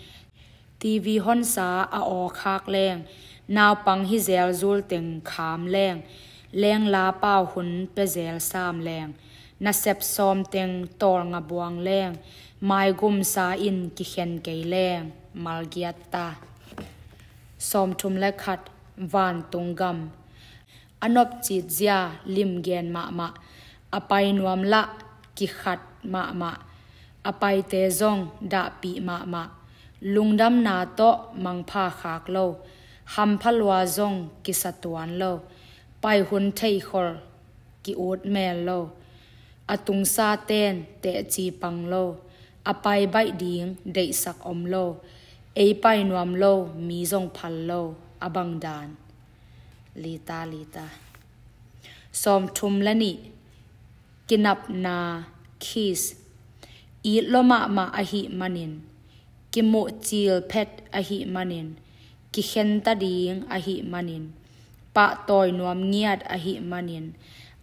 TV honsa a aw khak leng, naupang hi zel zul teng kham leng, lengla pau hun pia zel sam leng, nasep sawm teng tawlnga buang leng, maigumsa in kikhen kei leng, malgiat ta. Sawmthum le khat, vantung gam. A nopcit zia limgen mahmah, a pai nuam lah kikhat mahmah, a paite zong dahpih mahmah, lungdamna tawh mangpha khak lo, hampha lua zong kisa tuan lo, pai hun theikhol ki-ut mel lo, a tungsa ten tehci pang lo, a pai baih ding deihsak om lo, ei pai nuam lo mi zong phal lo, a bang dan. Lita, lita. Sawmthum le nih, kinapna, kiss. It lua mahmah ahih manin, kimuh cil phet ahih manin, kikhen ta ding ahih manin, pahtawi nuam ngiat ahih manin,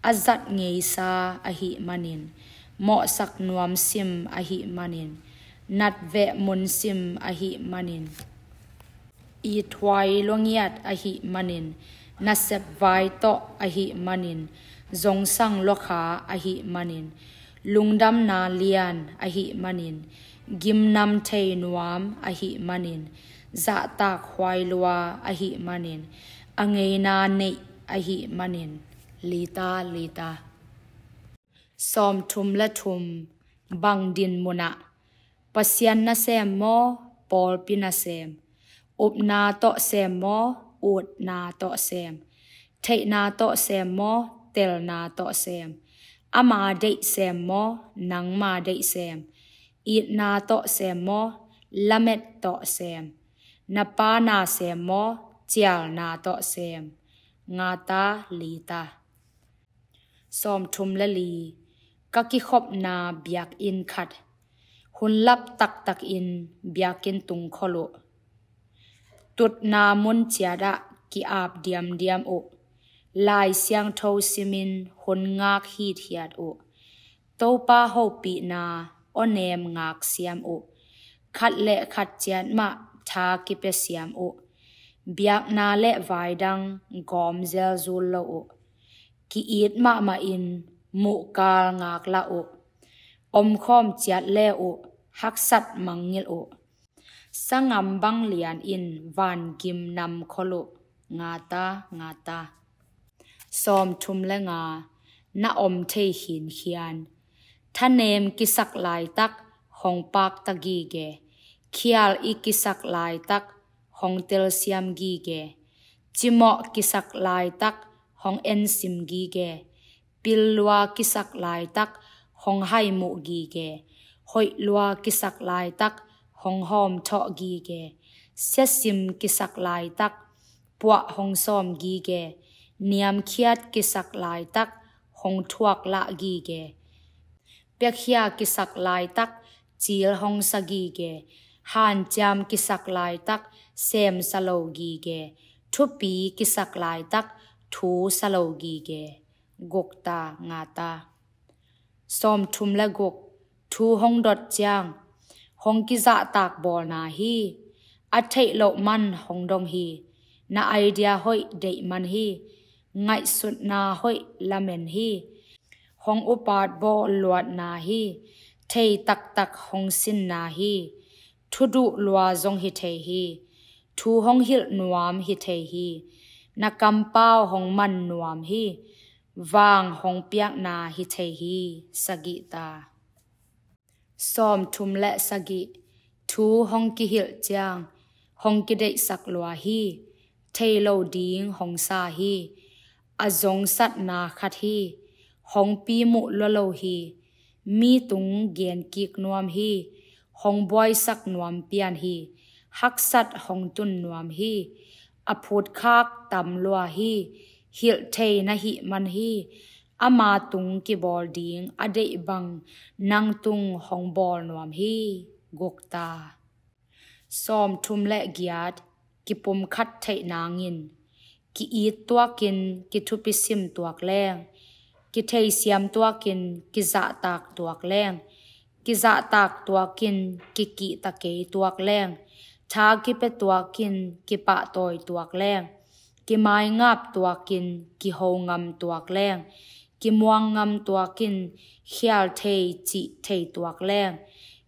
a zat ngeisa ahih manin, mawhsak nuam sim ahih manin, nat veh mun sim ahih manin, ithuai lua ngiat ahih manin, nasep vai tawh ahih manin, zongsang lua kha ahih manin, lungdamna lian ahih manin, gimnam thei nuam ahih manin, zahtak huai lua ahih manin, a ngeina neih ahih manin, lita, lita. Sawmthum le thum, bang din munah, Pasian nasem maw, pawlpi nasem, upna tawh sem maw, utna tawh sem, theihna tawh sem maw, telna tawh sem, ama deih sem maw, nangma deih sem, itna tawh sem maw, lamet tawh sem, na pa na sem maw, cialna tawh sem, ngata, lita. Sawmthum le li, ka kikhopna biakinn khat, hun lap taktakin biakinn tungkhol uh, tutna mun ciatah ki-ap diamdiam uh, Lai Siangtho simin hun ngak hithiat uh, Topa hopihna awnem ngak siam uh, khat le khat ciat mah tha kipia siam uh, biakna le vai dang gawm zelzul lo uh, ki-it mahmahin muhkal ngaklah uh, omkhawm ciat le uh, haksat mangngilh uh, sangam bang lianin van gimnam khol uh, ngata, ngata. Sawmthum le nga, na om thei khinkhian. Thanem kisak laitak hong pakta gige, khial i kisak laitak hong telsiam gige, cimawh kisak laitak hong ensim gige, pil lua kisak laitak hong haimuh gige, hoih lua kisak laitak hong hawmthawh gige, siasim kisak laitak puah hong sawm gige, niamkhiat kisak laitak hong thuaklah gige, piakhia kisak laitak cil hong sa gige, hanciam kisak laitak semsa lo gige, thupi kisak laitak thusa lo gige, gukta, ngata. Sawmthum le guk, thu hong dot ciang, hong kizahtak bawlna hi. A theih loh man hong dong hi. Na idea hoih deih man hi. Ngaihsutna hoih lamen hi. Hong upat bawl luatna hi. Thei taktak hong sinna hi. Thuduh lua zong hi thei hi. Thu hong hilh nuam hi thei hi. Na kampau hong man nuam hi. Vang hong piakna hi thei hi. Sagih ta. Sawmthum le sagih, thu hong kihilh ciang hong kideihsak lua hi. thei lo ding hong sa hi. A zongsatna khat hi. Hong pimuh lua lo hi. Mi tung gen kik nuam hi. Hong buaisak nuam pian hi. Haksat hong tun nuam hi. A phutkhak tam lua hi. Hilh thei na hih man hi. Ama tung kibawl ding a deih bang nang tung hong bawl nuam hi. Gukta. Sawmthum le giat. Kipumkhat theih nangin. Ki-it tuakin kithupisim tuak leng. Kitheisiam tuakin kizahtak tuak leng. Kizahtak tuakin kikihta kei tuak leng. Tha kipia tuakin kipahtawi tuak leng. Kimaingap tuakin kihongam tuak leng. Kimuangngam tuakin khial thei cih thei tuak leng.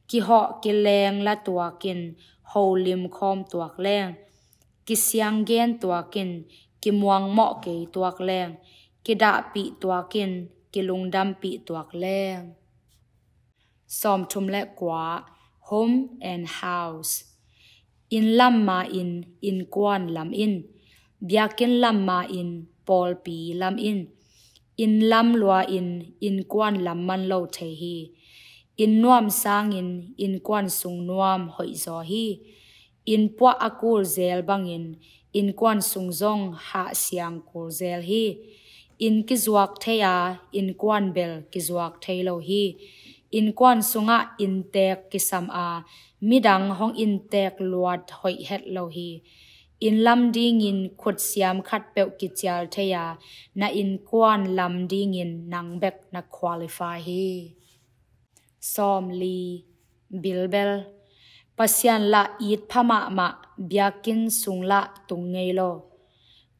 Kihawh kileng la tuakin holim khawm tuak leng. Kisianggen tuakin kimuangmawh kei tuak leng. Kidahpih tuakin kilungdampih tuak leng. Sawmthum le kua. Home and house. Inn lam ma-in innkuan lam in. Biakinn lam ma-in pawlpi lam in. Inn lam lua-in innkuan lam man lo thei hi. Inn nuam sangin innkuan sung nuam hoih zaw hi. Inn puah a kul zel bangin innkuan sung zong hahsiang kul zel hi. Inn kizuak thei a, innkuan bel kizuak thei lo hi. Innkuan sungah inntek kisam a, midang hong inntek luat hoih het lo hi. Inn lam dingin khutsiam khatpeuh kicial thei a, na innkuan lam dingin nang bek na qualify hi. Sawmli. Bilbel. Pasian lah it pha mahmah, biakinn sung lah tung ngei lo.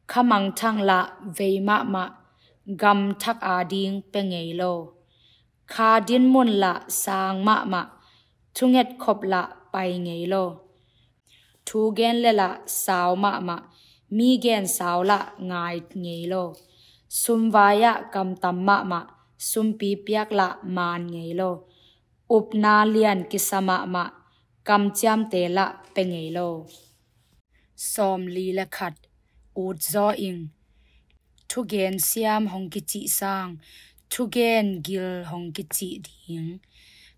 Kha mangthang lah vei mahmah, gam thak ading pia ngei lo. Kha dinmun lah sang mahmah, thungetkhop lah pai ngei lo. Thu gen le lah sau mahmah, mi gen sau lah ngai ngei lo. Sumvai-ah kam tam mahmah, sumpi piak lah man ngei lo. Upna lian kisa mahmah, kamciamte lah pia ngei lo. Sawmli le khat. Ut zaw ing. Thugen siam hong kicih sang, thugen gil hong kicih ding.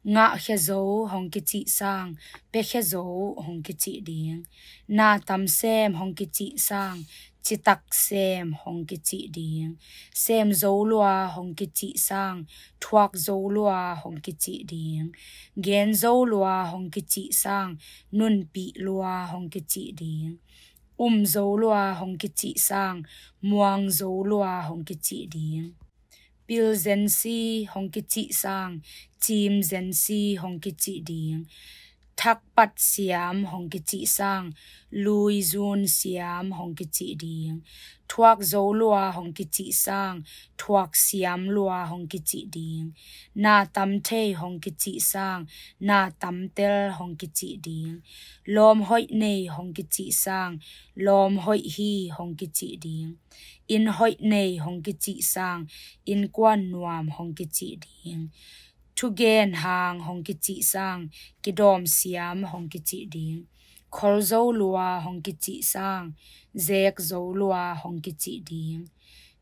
Ngahkhia zo hong kicih sang, piakhia zo hong kicih ding. Na tam sem hong kicih sang, citak sem hong kicih ding. Sem zo lua hong kicih sang, thuak zo lua hong kicih ding. Gen zo lua hong kicih sang, nunpih lua hong kicih ding. Um zo lua hong kicih sang, muang zo lua hong kicih ding. Pil zensi hong kicih sang, cim zensi hong kicih ding. Thakpat siam hong kicih sang, lui zun siam hong kicih ding. Thuak zo lua hong kicih sang, thuak siam lua hong kicih ding. Na tam thei hong kicih sang, na tam tel hong kicih ding. Lawm hoih nei hong kicih sang, lawm hoih hi hong kicih ding. Inn hoih nei hong kicih sang, innkuan nuam hong kicih ding. Thugen hang hong kicih sang, kidawm siam hong kicih ding. Khol zo lua hong kicih sang, zek zo lua hong kicih ding.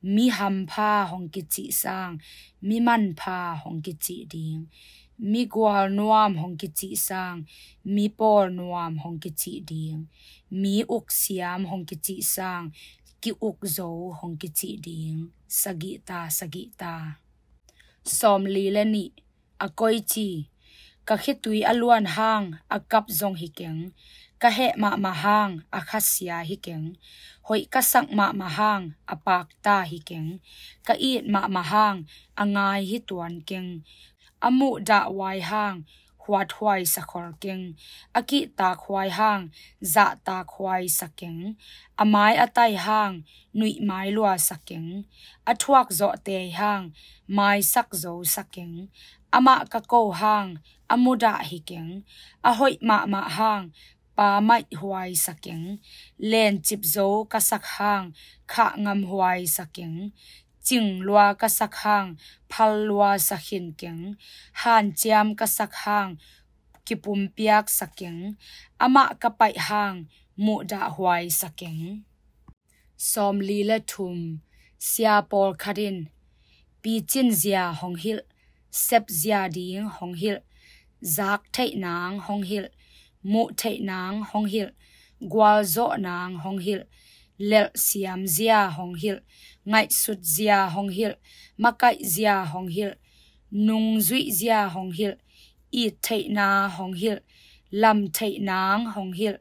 Mi hampha hong kicih sang, mi manpha hong kicih ding. Mi gual nuam hong kicih sang, mi pawl nuam hong kicih ding. Mi uk siam hong kicih sang, ki uk zo hong kicih ding. Sagihta, sagihta. Sawmli le nih. A koici. Ka khitui a luan hang a kap zong hi keng. Ka heh mahmah hang a khasia hi keng. Hoih ka sak mahmah hang a pakta hi keng. Ka it mahmah hang a ngai hi tuan keng. A muhdahhuai hang huathuai sa khol keng. A kihtakhuai hang zahtakhuai sa keng. A mai a tai hang nuihmai lua sa keng. A thuak zawh tei hang maisak zo sa keng. Amah ka ko hang a mudah hi keng. A hoih mahmah hang pamaih huai sa keng. Lencip zo ka sak hang khah ngam huai sa keng. Cing lua ka sak hang phal lua sa khin keng. Hanciam ka sak hang kipumpiak sa keng. Amah ka paih hang muhdahhuai sa keng. Sawmli le thum. Sia pawlkhat in picin zia hong hilh, sep zia ding hong hilh, zak theih nang hong hilh, muh theih nang hong hilh, gualzawh nang hong hilh, lelh siam zia hong hilh, ngaihsut zia hong hilh, makaih zia hong hilh, nungzuih zia hong hilh, it theihna hong hilh, lam theih nang hong hilh,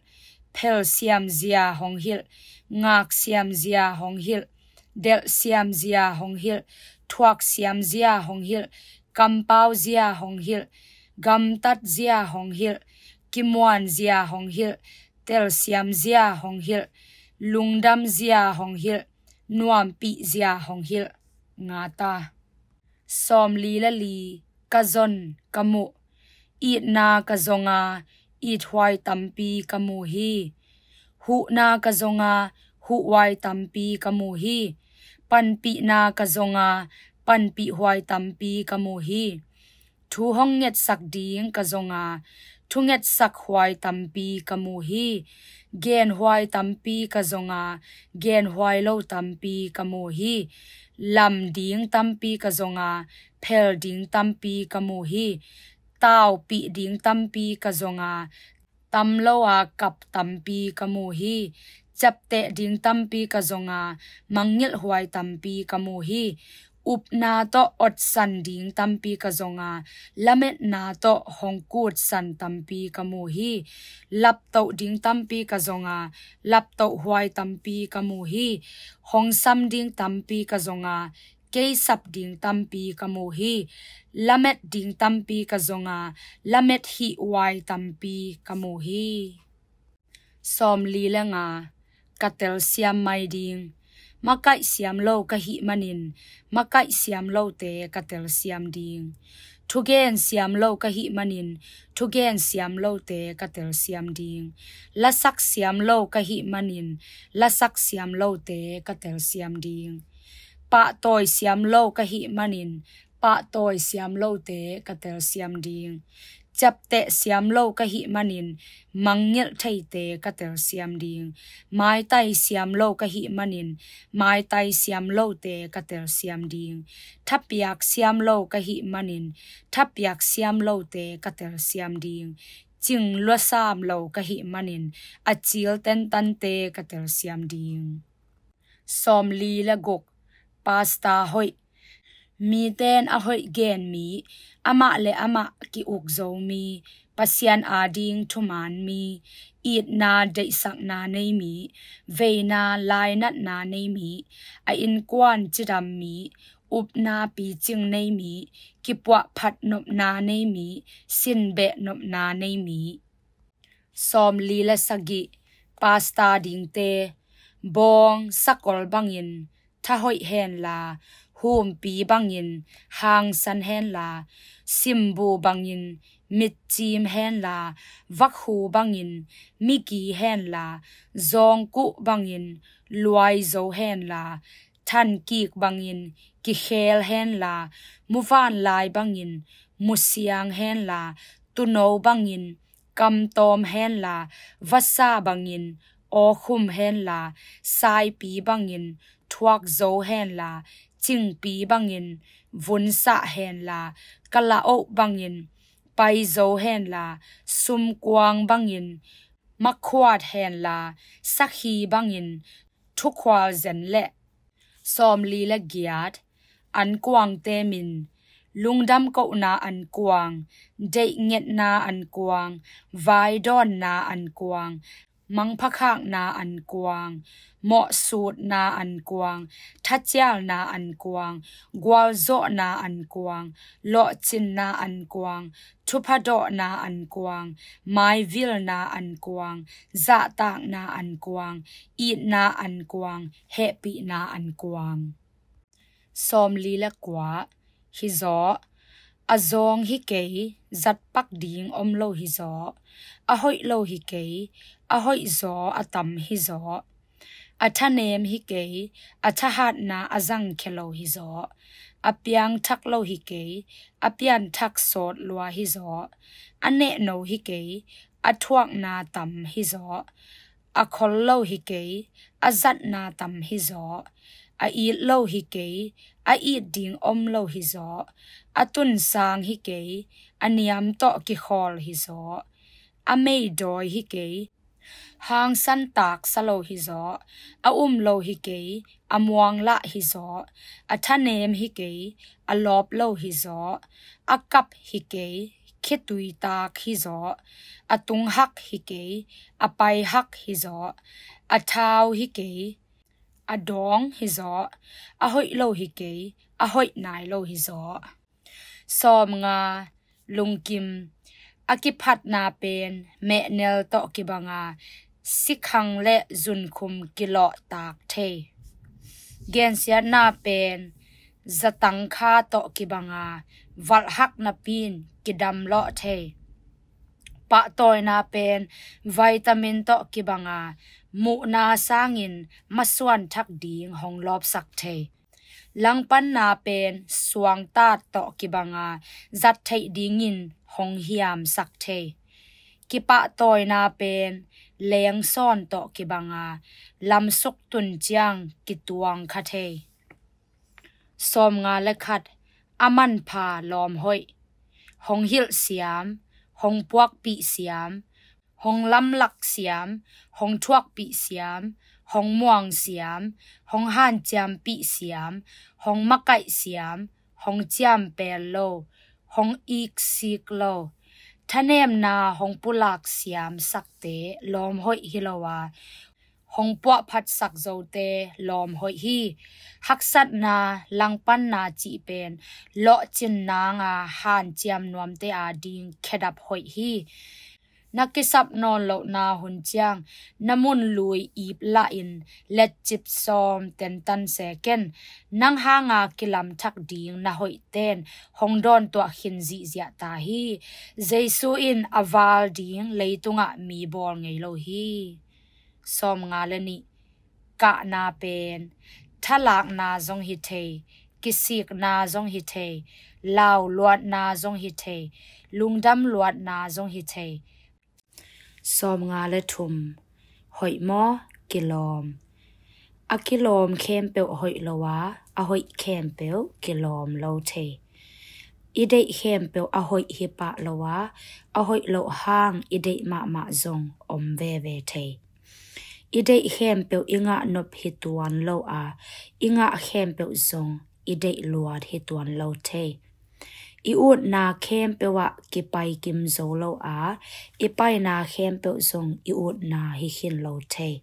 phel siam zia hong hilh, ngak siam zia hong hilh, delh siam zia hong hilh, thuak siam zia hong hilh, kampau zia hong hilh, gamtat zia hong hilh, kimuan zia hong hilh, telsiam zia hong hilh, lungdam zia hong hilh, nuampih zia hong hilh. Nga ta. Sawmli le li. Ka zon, ka muh, itna ka zong a, ithuai tampi ka mu hi. Huhna ka zong a, huhhuai tampi ka mu hi. Panpihna ka zong a, panpihhuai tampi ka mu hi. Thu hong ngetsak ding ka zong a, thungetsak huai tampi ka mu hi. Genhuai tampi ka zong a, genhuai lo tampi ka mu hi. Lam ding tampi ka zong a, phel ding tampi ka mu hi. Taupih ding tampi ka zong a, tam lo a kap tampi ka mu hi. Ciapteh ding tampi ka zong a, mangngilh huai tampi ka mu hi. Upna tawh otsan ding tampi ka zong a, lametna tawh hong kutsan tampi ka mu hi. Laptoh ding tampi ka zong a, laptoh huai tampi ka mu hi. Hong sam ding tampi ka zong a, kei sap ding tampi ka mu hi. Lamet ding tampi ka zong a, lamet hih huai tampi ka mu hi. Sawmli le nga. Ka telsiam mai ding. Makaih siam lo ka hih manin, makaih siam lote ka telsiam ding. Thugen siam lo ka hih manin, thugen siam lote ka telsiam ding. Lasak siam lo ka hih manin, lasak siam lote ka telsiam ding. Pahtawi siam lo ka hih manin, pahtawi siam lote ka telsiam ding. Ciapteh siam lo ka hih manin, mangngilh theite ka telsiam ding. Maitai siam lo ka hih manin, maitai siam lote ka telsiam ding. Thapiak siam lo ka hih manin, thapiak siam lote ka telsiam ding. Cing luasam lo ka hih manin, a cil tentante ka telsiam ding. Sawmli le guk. Pasta hoih. Miten a hoih gen mi, amah le amah ki-uk zo mi, Pasian ading thuman mi, itna deihsakna nei mi, veina lainatna nei mi, a innkuan cidam mi, upna picing nei mi, kipuahphat nopna nei mi, sinbeh nopna nei mi. Sawmli le sagih. Pasta dingte. Bawng sakol bangin thahoih henla, humpi bangin hangsan henla, simbu bangin mitcim henla, vakhu bangin migi henla, zawngkuh bangin luaizo henla, thankik bangin kikhel henla, muvanlai bangin musiang henla, tuuno bangin kamtawm henla, vasa bangin awkhum henla, saipi bangin thuakzo henla, cingpi bangin vunsah henla, kalaoh bangin paizo henla, sumkuang bangin makhuat henla, sakhi bangin thukhual zen leh. Sawmli le giat. Ankuangte min. Lungdam kohna ankuang, deih ngetna ankuang, vaidawnna ankuang, mangphakhakna ankuang, mawhsutna ankuang, thacialna ankuang, gualzawhna ankuang, lawhcinna ankuang, thupha dawhna ankuang, maivilna ankuang, zahtakna ankuang, itna ankuang, hehpihna ankuang. Sawmli le kua. Hi zaw. A zawng hi kei, zatpak ding om lo hi zaw. A hoih lo hi kei, a hoih zaw a tam hi zaw. A thanem hi kei, a thahatna a zangkhia lo hi zaw. A piangthak lo hi kei, a pianthak sawt lua hi zaw. A nehno hi kei, a thuakna tam hi zaw. A khol lo hi kei, a zatna tam hi zaw. A it lo hi kei, a it ding om lo hi zaw. A tunsang hi kei, a niam tawh kikhawl hi zaw. A meidawi hi kei, hangsan taksa lo hi zaw. A um lo hi kei, a muanglah hi zaw. A thanem hi kei, a lawp lo hi zaw. A kap hi kei, khitui tak hi zaw. A tunghak hi kei, a paihak hi zaw. A thau hi kei, a dawng hi zaw. A hoih lo hi kei, a hoih nai lo hi zaw. Sawmnga, lungkim. A kiphatna pen mehnel tawh kibanga sikhang le zunkhum kilawhtak thei. Gensiatna pen zatangkha tawh kibanga valhhak napin kidamlawh thei. Pahtawina pen vitamin tawh kibanga muhna sangin masuan thak ding hong lawpsak thei. Langpanna pen suangtat tawh kibanga zat theih dingin hong hiamsak thei. Kipahtawina pen lengsawn tawh kibanga lamsuk tun ciang kituang kha thei. Sawmnga le khat, a manpha lawmhoih. Hong hilh siam, hong puakpih siam, hong lamlak siam, hong thuakpih siam, hong muang siam, hong hanciampih siam, hong makaih siam, hong ciampel lo, hong iksik lo. Thanemna hong pulak siamsakte lawmhoih hi lo a, hong puahphatsak zote lawmhoih hi. Haksatna, langpanna cih pen lawhcin nanga hanciam nuamte ading khedap hoih hi. Na kisap nawn lohna hun ciang na mun lui ip lahin letcip sawm tentan se ken. Nang hanga kilamthak ding na hoihten hong dawntuah khin zihziah ta hi. Jesu in a val ding leitungah mi bawl ngei lo hi. Sawmnga le nih, kahna pen thalakna zong hi thei, kisikna zong hi thei, lau luatna zong hi thei, lungdam luatna zong hi thei. Sawmnga le thum, hoih maw, kilawm. A kilawm khempeuh hoih lo a, a hoih khempeuh kilawm lo thei. I deih khempeuh a hoih hi pah lo a, a hoih loh hang i deih mahmah zong om veve thei. I deih khempeuh i ngah nop hi tuan lo a, i ngah khempeuh zong i deih luat hi tuan lo thei. I utna khempeuh ah kipai kim zo lo a, i paina khempeuh zong i utna hi khin lo thei.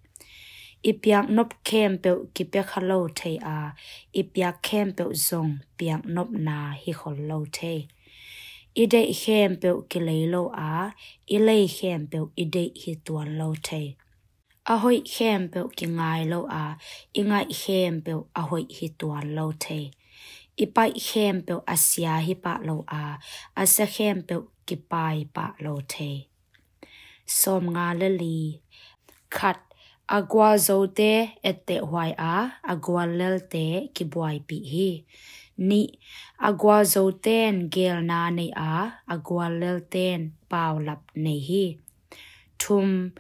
I piak nop khempeuh kipia kha lo thei a, i piak khempeuh zong piak nopna hi khol lo thei. I deih khempeuh kilei lo a, i lei khempeuh i deih hi tuan lo thei. A hoih khempeuh kingai lo a, i ngaih khempeuh a hoih hi tuan lo thei. I paih khempeuh a sia hi pah lo a, a sia khempeuh kipai pah lo thei. Sawmnga le li, khat, a gualzote ettehhuai a, a guallelte kibuaipih hi. Nih, a gualzoten geelna nei a, a guallelten paulap nei hi. Thum,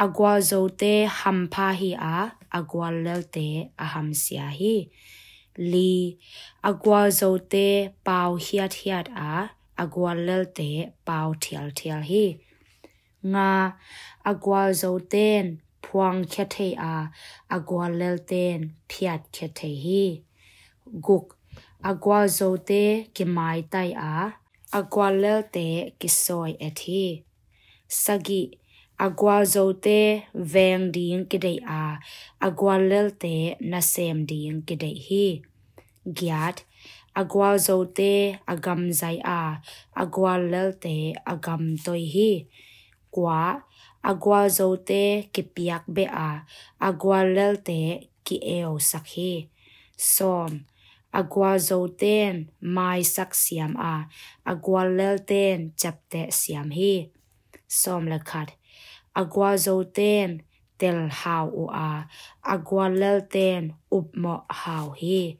a gualzote hampha hi a, a guallelte a hamsia hi. Li, a gualzote pau hiathiat a, a guallelte pau thialthial hi. Nga, a gualzoten phuangkhia thei a, a guallelten phiatkhia thei hi. Guk, a gualzote kimaitai a, a guallelte kisawi et hi. Sagih, a gualzote veng ding kideih a, a guallelte nasem ding kideih hi. Giat, a gualzote a gamzai a, a guallelte a gamtoi hi. Kua, a gualzote kipiak beh a, a guallelte ki-eusak hi. Sawm, a gualzoten maisak siam a, a guallelten ciapteh siam hi. Sawm le khat, a gualzoten tel hau uh a, a guallelten upmawh hau hi.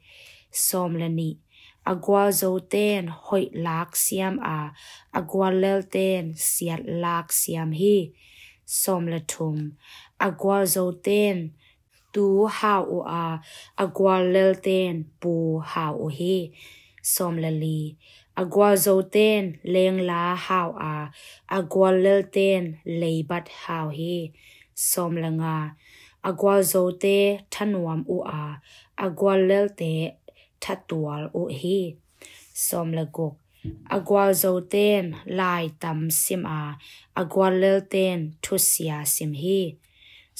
Sawm le nih, a gualzoten hoih lak siam a, a guallelten siat lak siam hi. Sawm le thum. A gualzote in tu hau uh a, a guallelten pu hau uh hi. Sawm le li. A gualzote in lengla hau a, a guallelten leibat hau hi. Sawm le nga. A gualzote thanuam uh a, a guallelte thatual uh hi. Sawm le guk. A gualzote in lai tam sim a, a guallelten thusia sim hi.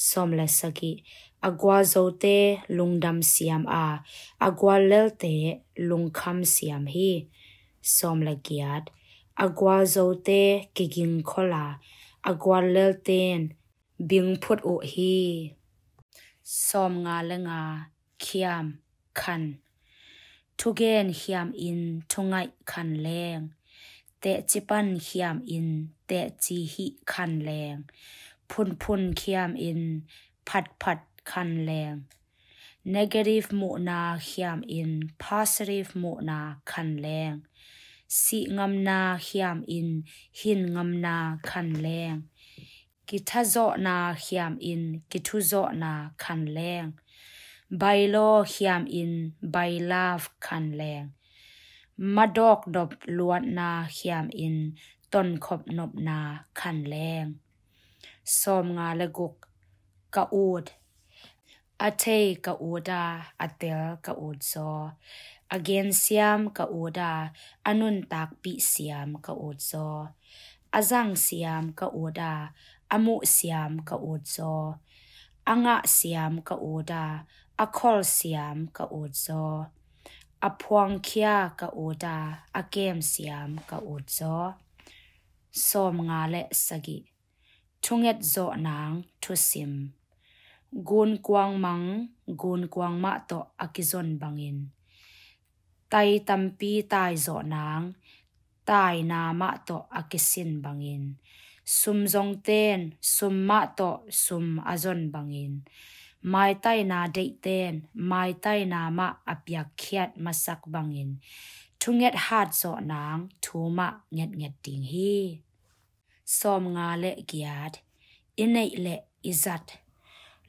Sawm le sagih. A gualzote lungdam siam a, a guallelte lungkham siam hi. Sawm le giat. A gualzote kigingkhol a, a guallelten bing phut uh hi. Sawm nga le nga. Khiam khan. Thugen khiam in thungaih khan leng, tehci pan khiam in tehci hih khan leng, phunphun khiam in phatphat khan leng, negative muhna khiam in positive muhna khan leng, sihngamna khiam in hinngamna khan leng, kithazawhna khiam in kithuzawhna khan leng, bailaw khiam in bailaf khan leng, madawkdop luatna khiam in tonkhop nopna khan leng. Sawm nga le guk. Ka ut. A thei ka ut a, a tel ka ut zaw. A gensiam ka ut a, a nuntakpih siam ka ut zaw. A zang siam ka ut a, a muh siam ka ut zaw. A ngah siam ka ut a, a khol siam ka ut zaw. A phuangkhia ka ut a, a kem siam ka ut zaw. Sawm nga le sagih. Thunget zawh nang thusim. Gunkuang mang, gunkuang mah tawh a kizon bangin, tai tampi tai zawh nang taina mah tawh a kisin bangin, sum zongten sum mah tawh sum a zon bangin, maitaina deihten maitaina mah a piakkhiat masak bangin, thunget hat zawh nang thu mah ngetnget ding hi. Sawm nga le giat. I neih le i zat.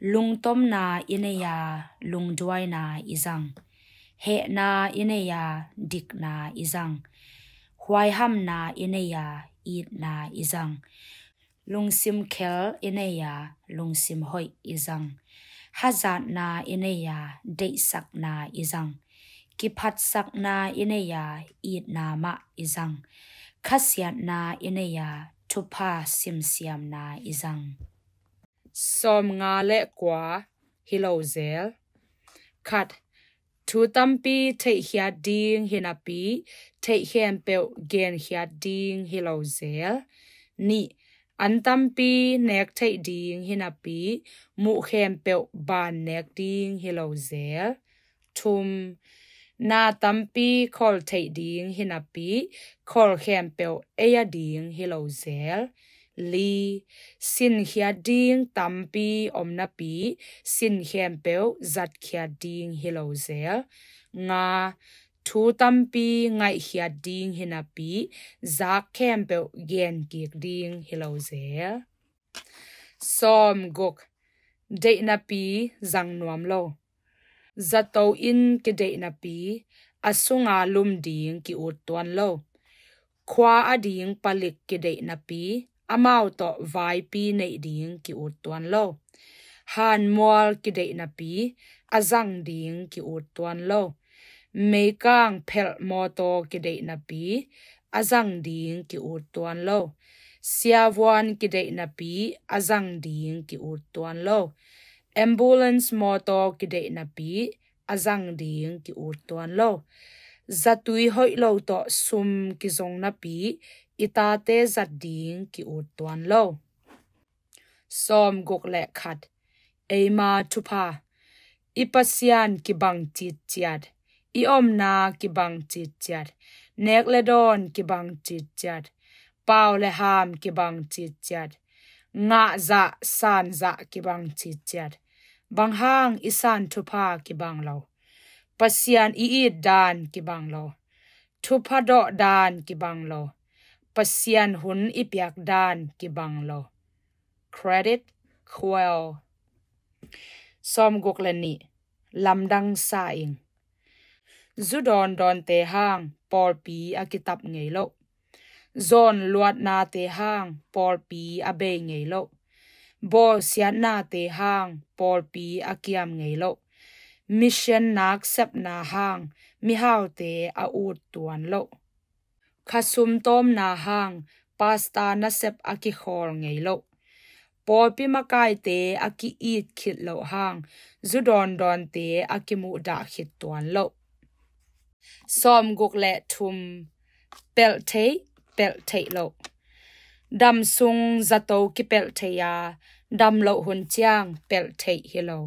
Lungtomna i nei a, lungduaina i zang. Hehna i nei a, dikna i zang. Huaihamna i nei a, itna i zang. Lungsim khel i nei a, lungsim hoih i zang. Hazatna i nei a, deihsakna i zang. Kiphatsakna i nei a, itna mah i zang. Khasiatna i nei a, thupha simsiamna i zang. Sawm nga le kua. Hi lo zel. Khat. Thu tampi theihkhiat ding hi napi, theih khempeuh genkhiat ding hi lo zel. Nih. An tampi nek theih ding hi napi, muh khempeuh ban nek ding hi lo zel. Thum. Na tampi khol theih ding hi napi, khol khempeuh ei a ding hi lo zel. Li. Sinkhiat ding tampi om napi, sin khempeuh zatkhiat ding hi lo zel. Nga. Thu tampi ngaihkhiat ding hi napi, zak khempeuh genkik ding hi lo zel. Sawm guk. Deih napi zang nuam lo. Zato in kideih napi, a sunga lum ding ki-ut tuan lo. Khua a ding palik kideih napi, amau tawh vaipi neih ding ki-ut tuan lo. Hanmual kideih napi, a zang ding ki-ut tuan lo. Meikang phelh mawtaw kideih napi, a zang ding ki-ut tuan lo. Siavuan kideih napi, a zang ding ki-ut tuan lo. Ambulance mawtaw kideih napi, a zang ding ki-ut tuan lo. Zatui hoih lo tawh sum kizong napi, i tate zat ding ki-ut tuan lo. Sawm guk le khat. Eima thupha. I Pasian kibang citciat, i omna kibang citciat, nek le dawn kibang citciat, pau le ham kibang citciat, ngah zah san zah kibang citciat. Bang hang i san thupha kibang lo. Pasian i it dan kibang lo. Thupha dawh dan kibang lo. Pasian hun i piak dan kibang lo. Credit Khuel. Sawmguk le nih. Lamdang sa ing. Zu dawndawnte hang pawlpi a kitap ngei lo. Zawn luatnate hang pawlpi a bei ngei lo. Bawlsiatnate hang pawlpi a kiam ngei lo. Mission naksepna hang mihaute a ut tuan lo. Khasum tawmna hang pasta nasep a kikhawl ngei lo. Pawlpi makaite a ki-it khit loh hang zu dawndawnte a kimuhdah khit tuan lo. Sawmguk le thum. Pelh theih, pelh theih loh. Dam sung zato kipelh thei a, dam loh hun ciang pelh theih hi lo.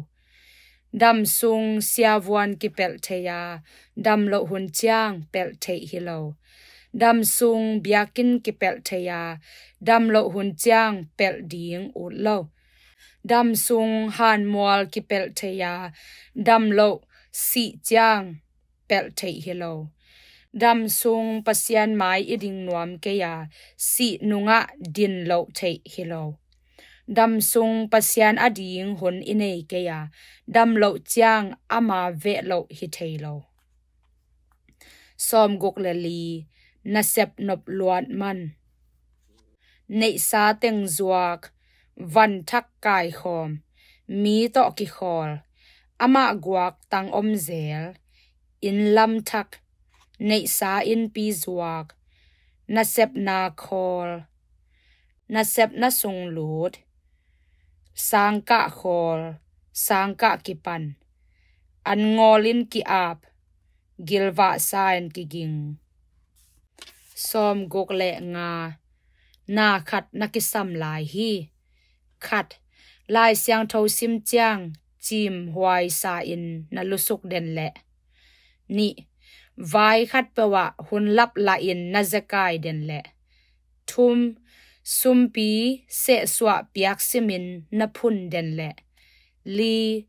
Dam sung siavuan kipelh thei a, dam loh hun ciang pelh theih hi lo. Dam sung biakinn kipelh thei a, dam loh hun ciang pelh ding ut lo. Dam sung hanmual kipelh thei a, dam loh sih ciang pelh theih hi lo. Dam sung Pasian mai i ding nuam kei a, sih nungah din loh theih hi lo. Dam sung Pasian ading hun i nei kei a, dam loh ciang ama veh loh hi thei lo. Sawmguk le li. Nasep nop luat man. Neihsa teng zuak, van thak kaikhawm, mi tawh kikhawl, amah guak tang om zel, inn lam thak, neihsa innpi zuak, nasepna khawl, nasepna sung lut, sangkah khawl, sangkah kipan, an ngawlin ki-ap, gilvahsa in kiging. Sawmguk le nga. Na khat na kisam lai hi. Khat. Lai Siangtho sim ciang cimhuaisa in na lusuk den leh. Nih. Vai khatpeuh ah hun lap lahin na zekai den leh. Thum. Sumpi sehsuah piak simin na phun den leh. Li.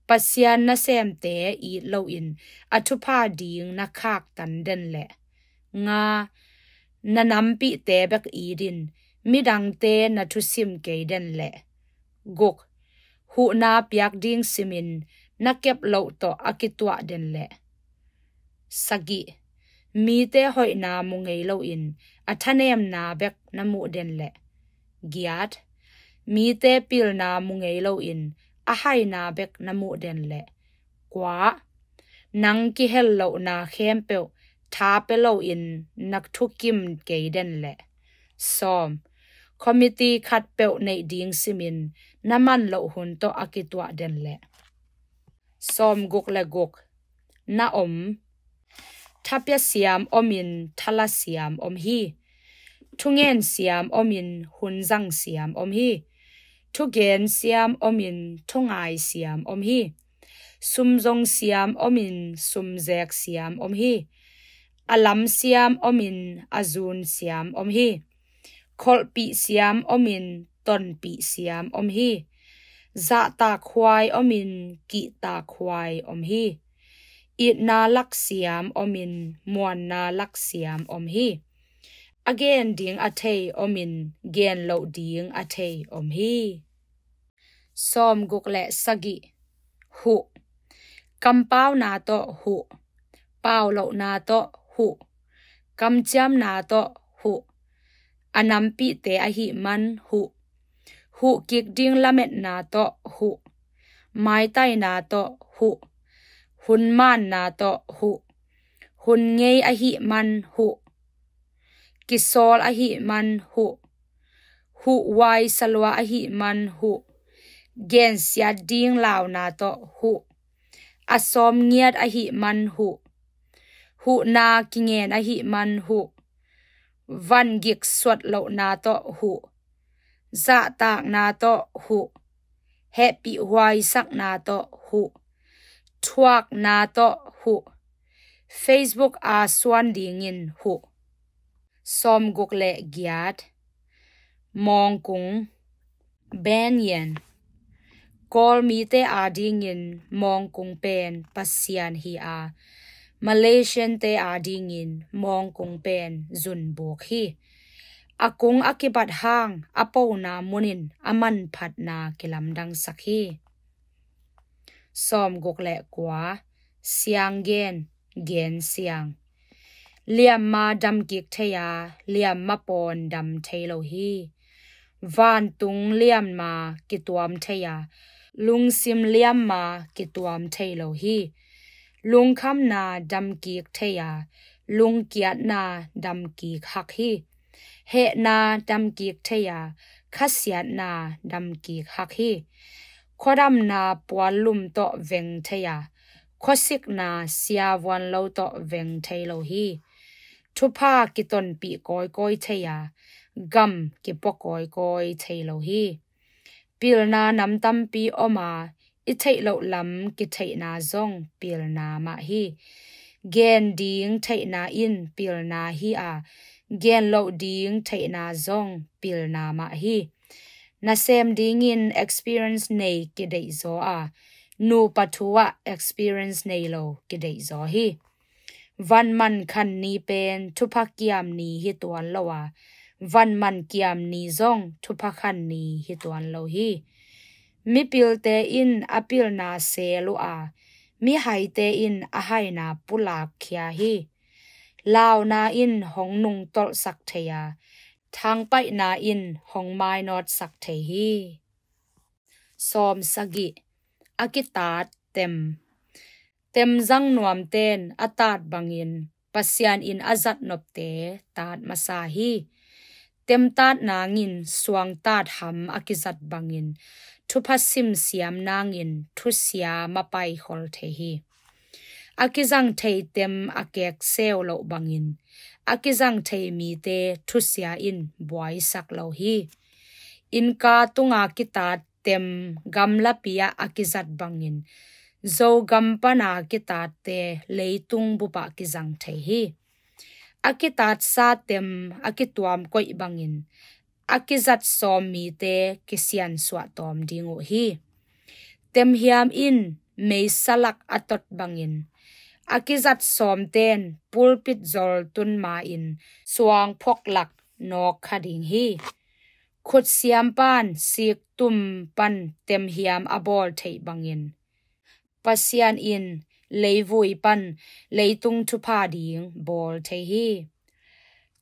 Pasian nasemte it loin a thupha ding na khaktan den leh. Nga. Na nampihte bek itin midangte na thusim kei den leh. Guk. Huhna piak ding simin na kep loh tawh a kituah den leh. Sagih. Mite hoihna mu ngei loin a thanemna bek na muh den leh. Giat. Mite pilna mu ngei loin a haina bek na muh den leh. Kua. Nang kihel lohna khempeuh tha pia loin na thukim kei den leh. Sawm. Committee khatpeuh neih ding simin na man loh hun tawh a kituah den leh. Sawmguk le guk. Na om. Thapia siam omin thala siam om hi. Thungen siam omin hunzang siam om hi. Thugen siam omin thungai siam om hi. Sumzong siam omin sumzek siam om hi. A lam siam omin a zun siam om hi. Kholhpih siam omin tonpih siam om hi. Zahtak huai omin kihtak huai om hi. Itna lak siam omin muanna lak siam om hi. A gen ding a thei omin gen loh ding a thei om hi. Sawmguk le sagih. Huh. Kampauna tawh huh. Paulohna tawh huh. Kamciamna tawh huh. A nampihte ahih man huh. Huh kik ding lametna tawh huh. Maitaina tawh huh. Hun manna tawh huh. Hun ngei ahih man huh. Kisawl ahih man huh. Huh uai salua ahih man huh. Gensiat ding launa tawh huh. A sawm ngiat ahih man huh. Huhna kingen ahih man huh. Van gik suat lohna tawh huh. Zahtakna tawh huh. Hehpih huaisakna tawh huh. Thuakna tawh huh. Facebook a suan dingin huh. Sawmguk le giat. Mawngkung. Banyan. Kawl mite adingin mawngkung pen pasian hi a, Malaysian te adingin mawngkung pen zunbuk hi. A kung a kibat hang a pona munin a manphatna kilamdangsak hi. Sawm guk le kua. Sianggen, gen siang. Liamma damkik thei a, liamma pawn dam thei lo hi. Vantung liamma kituam thei a, lungsim liamma kituam thei lo hi. Lungkhamna damkik thei a, lungkiatna damkik hak hi. Hehna damkik thei a, khasiatna damkik hak hi. Khuadamna puanlum tawh veng thei a, khuasikna siavuan lo tawh veng thei lo hi. Thupha kitonpih kawikawi thei a, gam kipua kawikawi thei lo hi. Pilna nam tampi om a, i theih loh lam kitheihna zong pilna mah hi. Gen ding theihna in pilna hi a, gen loh ding theihna zong pilna mah hi. Nasem dingin experience nei kideihzaw a, nupa thu ah experience nei lo kideihzaw hi. Vanman khan ni pen thupha kiam ni hi tuan lo a, vanman kiam ni zong thupha khan ni hi tuan lo hi. Mipilte in a pilna seel uh a, mihaite in a haina pulak khia hi. Launa in hong nungtolhsak thei a, thangpaihna in hong mainawtsak thei hi. Sawm sagih. A kitaat tem. Temzang nuamten a taat bangin Pasian in a zat nopte taat masa hi. Temtaat nangin suangtaat ham a kizat bangin thupha simsiam nangin thusia mapai khol thei hi. A kizang thei tem a kek seu loh bangin a kizang thei mite thusia in buaisak lo hi. Innka tunga kitaat tem gamlapi ah a kizat bangin Zogam pana kitaatte leitung bupah kizang thei hi. A kitaatsa tem a kituam koih bangin a kizat sawm mite kisiansuah tawm ding uh hi. Temhiam in meisa lak a tot bangin a kizat sawmten pulpit zol tun ma-in suangphok lak nawk kha ding hi. Khutsiam pan siktum pan temhiam a bawl theih bangin Pasian in leivui pan leitung thupha ding bawl thei hi.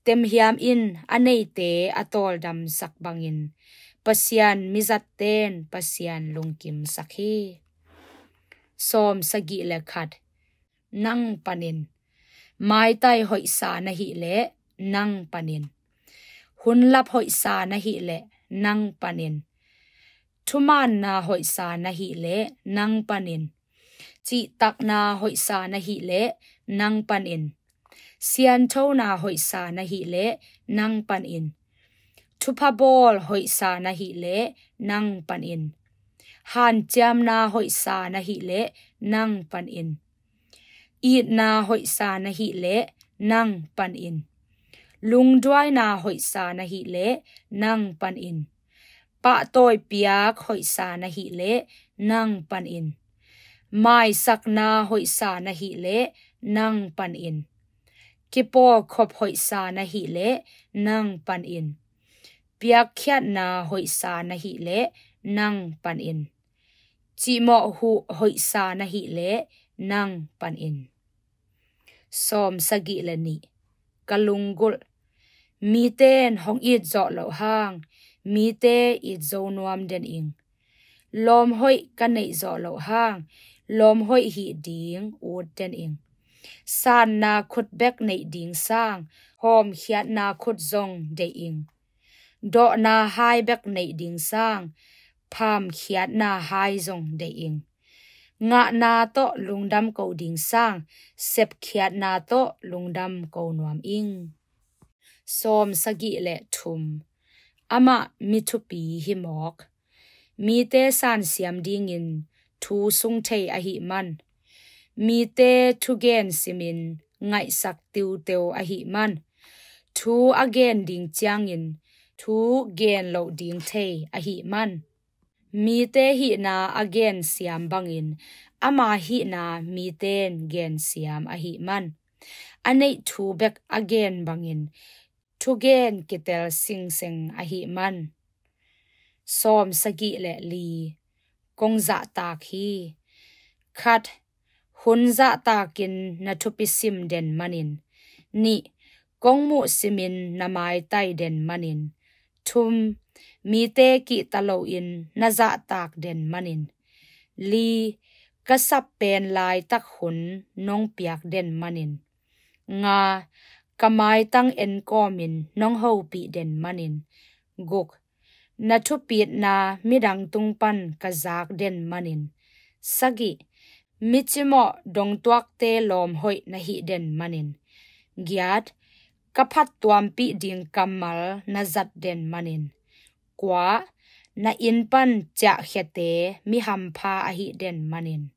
Temhiam in a neite a tawldamsak bangin Pasian mizatte'n Pasian lungkimsak hi. Sawm sagih le khat. Nang panin. Maitai hoihsa na hih leh nang panin. Hunlap hoihsa na hih leh nang panin. Thumaanna hoihsa na hih leh nang panin. Cihtakna hoihsa na hih leh nang panin. Sianthona hoihsa na hih leh nang panin. Thupha bawl hoihsa na hih leh nang panin. Hanciamna hoihsa na hih leh nang panin. Itna hoihsa na hih leh nang panin. Lungduaina hoihsa na hih leh nang panin. Pahtawi piak hoihsa na hih leh nang panin. Maisakna hoihsa na hih leh nang panin. Kipawlkhop hoihsa na hih leh nang panin. Piakkhiatna hoihsa na hih leh nang panin. Cihmawh huh hoihsa na hih leh nang panin. Sawm sagih le nih. Ka lunggulh. Mite'n hong it zawh loh hang mite it zo nuam den ing. Lawm hoih ka neih zawh loh hang lawm hoih hih ding ut den ing. Sanna khut bek neih ding sang hawmkhiatna khut zong deih ing. Dawhna hai bek neih ding sang phamkhiatna hai zong deih ing. Ngahna tawh lungdam ko ding sang sepkhiatna tawh lungdam ko nuam ing. Sawm sagih le thum. Amah mi thupi hi mawk. Mite sansiam dingin thu sung thei ahih man, mite thugen simin ngaihsak tiuteu ahih man, thu a gen ding ciangin thu gen loh ding thei ahih man, mite hihna a gensiam bangin ama hihna mite'n gensiam ahih man, a neih thu bek a gen bangin thugen kitel singseng ahih man. Sawm sagih le li. Kong zahtak hi. Khat, hun zahtakin na thupi sim den manin. Nih, kong muh simin na maitai den manin. Thum, mite kihta loin na zahtak den manin. Li, ka sap pen laitak hun nong piak den manin. Nga, ka maitang enkawmin nong hopih den manin. Guk, na thupitna midang tung pan ka zak den manin. Sagih, mi cimawh dongtuakte lawm hoih na hih den manin. Giat, ka phattuampih ding kammal na zat den manin. Kua, na inn pan ciahkhiate mi hampha ahih den manin.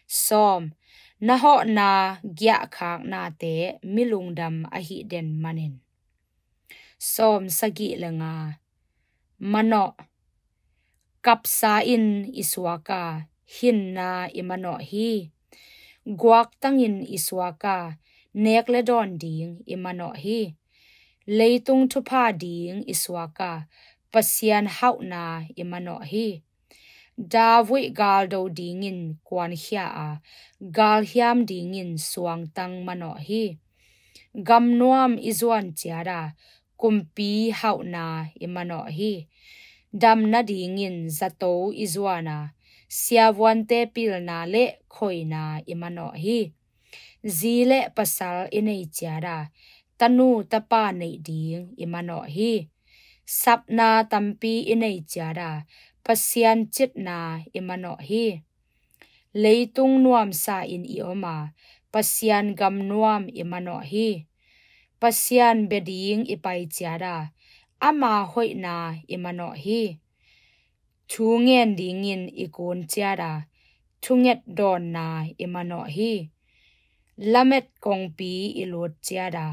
Sawm, na hawhna giahkhaknate mi lungdam ahih den manin. Sawm sagih le nga. Manawh. Kapsa in i suak a, hinna i manawh hi. Guaktangin i suak a, nek le dawn ding i manawh hi. Leitung thupha ding i suak a, Pasian hauhna i manawh hi. David galdo dingin kuankhia a, galhiam dingin suangtang manawh hi. Gamnuam i zuan ciat a, kumpi hauhna i manawh hi. Dam nadingin zato i zuan a, siavuante pilna le khoina i manawh hi. Zi le pasal i nei ciat a, tanu tapa neih ding i manawh hi. Sapna tampi i nei ciat a, Pasian citna i manawh hi. Leitung nuamsa in i om a, Pasian gam nuam i manawh hi. Pasian bia ding i pai ciat a, ama hoihna i manawh hi. Thu ngen dingin i kun ciat a, thunget dawnna i manawh hi. Lamet kongpi i lut ciat a,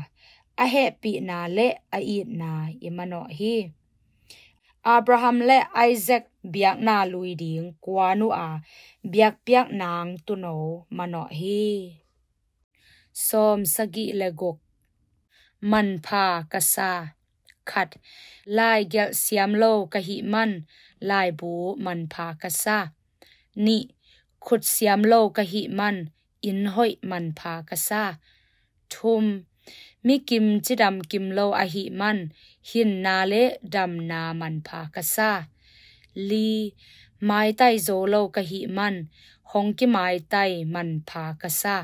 a hehpihna le a itna i manawh hi. Abraham le Isaac biakna lui ding kuan uh a, biakpiak nang tuuno manawh hi. Sawm sagih le guk. Manpha ka sa. Khat, laigelh siam lo ka hih man, laibu manpha ka sa. Nih, khut siam lo ka hih man, inn hoih manpha ka sa. Thum, mi kim cidam kim lo ahih man, hinna le damna manpha ka sa. Li, maitai zo lo ka hih man, hong kimaitai manpha ka sa.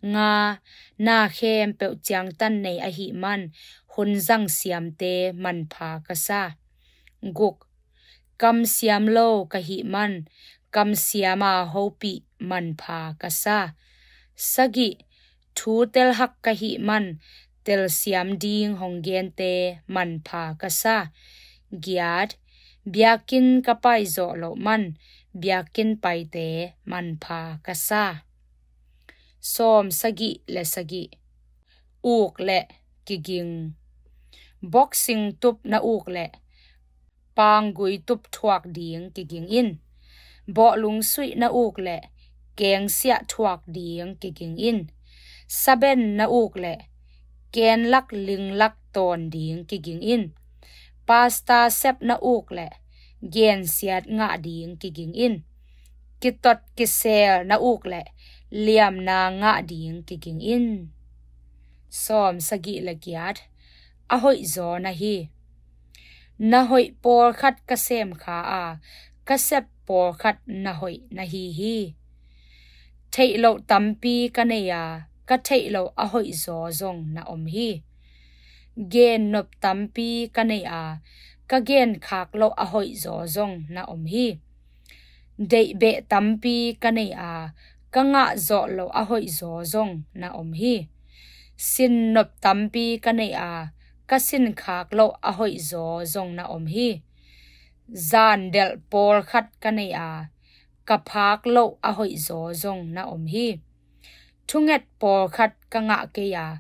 Nga, na khempeuh ciangtan nei ahih man, hun zang siamte manpha ka sa. Guk, kam siam lo ka hih man, kam siam a hopih manpha ka sa. Sagih, thu telhak ka hih man, telsiam ding hong gente manpha ka sa. Giat, biakinn ka pai zawh loh man, biakinn paite manpha ka sa. Sawm sagih le sagih. Uk le kiging. Boxing tup na uk le panggui tup thuak ding kiging in. Bawhlung suih na uk le kengsiah thuak ding kiging in. Saben na uk le kenlak linglak tawn ding kiging in. Pasta sep na uk le gensiat ngah ding kiging in. Kitot kisel na uk le liamna ngah ding kiging in. Sawm sagih le giat. A hoih zaw na hi. Na hoih pawlkhat ka sem kha a, ka sep pawlkhat na hoih na hi hi. Theih loh tampi ka nei a, ka theih loh a hoih zaw zong na om hi. Gen nop tampi ka nei a, ka gen khak loh a hoih zaw zong na om hi. Deihbeh tampi ka nei a, ka ngah zawh loh a hoih zaw zong na om hi. Sin nop tampi ka nei a, ka sin khak loh a hoih zaw zong na om hi. Zan delh pawlkhat ka nei a, ka phak loh a hoih zaw zong na om hi. Thunget pawlkhat ka ngah kei a,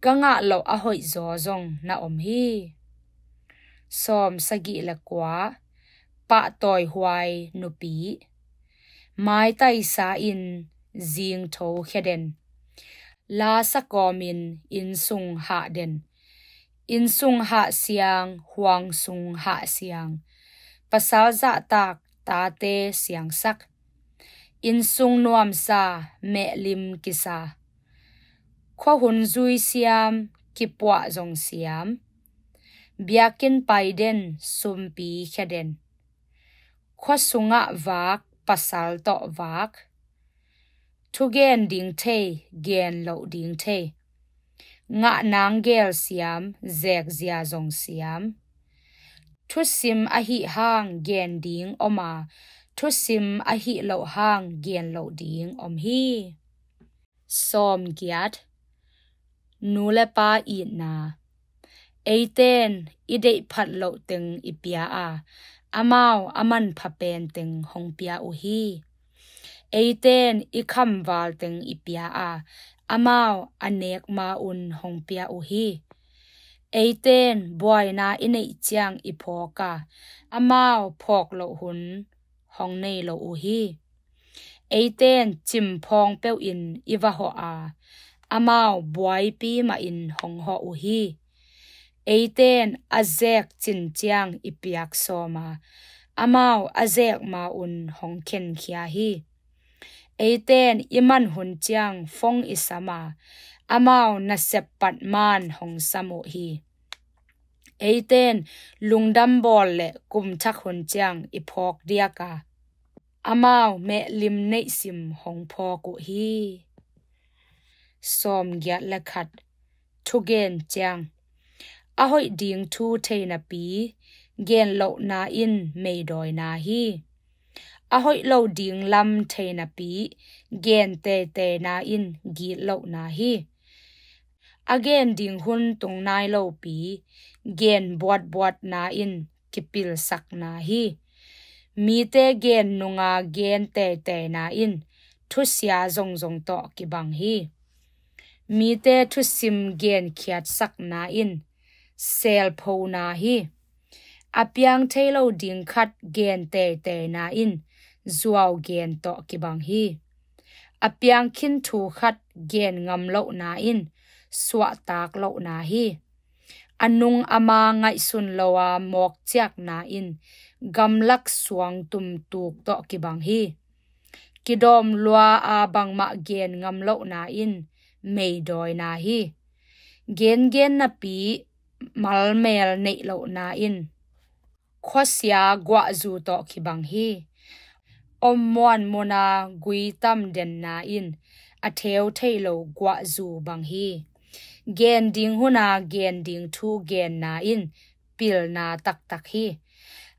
ka ngah loh a hoih zaw zong na om hi. Sawm sagih le kua. Pahtawi huai nupi. Maitaisa in zingtho khia den. Lasa kawmin innsung hah den. Innsung hahsiang, huangsung hahsiang, pasal zahtak tate siangsak, innsung nuamsa mehlim kisa, khuahun zui siam, kipuah zong siam, biakinn pai den, sumpi khia den, khua sungah vak, pasal tawh vak, thugen ding thei, gen loh ding thei, ngah nang gel siam, zekzia zong siam, thusim ahih hang gen ding om a, thusim ahih loh hang gen loh ding om hi. Sawmgiat. Nu le pa itna. Eite'n i deihphat loh teng i pia a, amau a manpha pen teng hong pia uh hi. Eite'n i khamval teng i pia a, amau a nek ma un hong pia uh hi. Eite'n buaina i neih ciang i phawk a, amau phawk loh hun hong nei lo uh hi. Eite'n cimphawng peuhin i va hawh a, amau buaipi mahin hong hawh uh hi. Eite'n a zek cin ciang i piak sawm a, amau a zek ma un hong khenkhia hi. Eite'n i man hun ciang fong i sam a, amau nasep pat man hong sam uh hi. Eite'n lungdam bawl le kumthak hun ciang i phawk diak a, amau mehlim neihsim hong phawk uh hi. Sawmgiat le khat. Thugen ciang. A hoih ding thu thei napi, gen lohna in meidawina hi. A hoih lo ding lam thei napi, gen teiteina in gitlohna hi. A gen ding hun tung nai lopi, gen buatbuatna in kipilsakna hi. Mite gen nunga gen teiteina in thusia zongzong tawh kibang hi. Mite thusim genkhiatsakna in selphona hi. A piang thei lo ding khat gen teiteina in zuau gen tawh kibang hi. A piang khin thu khat gen ngam lohna in suahtak lohna hi. A nung a ma ngaihsun lo a mawkciakna in gamlak suang tumtuk tawh kibang hi. Kidawm lua a bangmah gen ngam lohna in meidawina hi. Gengen napi malmel neih lohna in khuasia guahzu tawh kibang hi. Ommuan muna gui tam denna in a theu thei lo guahzu bang hi. Gen ding huna gen ding thu genna in pilna taktak hi.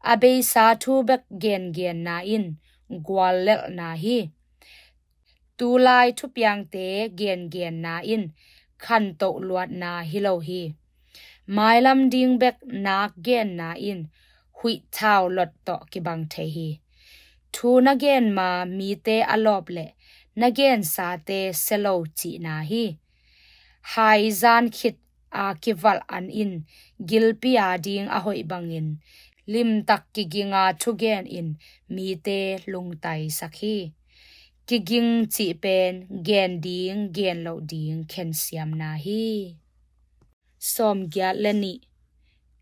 A beisa thu bek gengenna in guallelhna hi. Tulai thupiangte gengenna in khantoh luatna hi lo hi. Mailam ding bek nak genna in huihthau lot tawh kibang thei hi. Thu na gen ma mite a lawp le na gensate sia lo cihna hi. Hai zan khit a kivalh an in gilpi a ding a hoih bangin limtak kiginga thugen in mite lungtaisak hi. Kiging cih pen gen ding gen loh ding khensiamna hi. Sawmgiat le nih.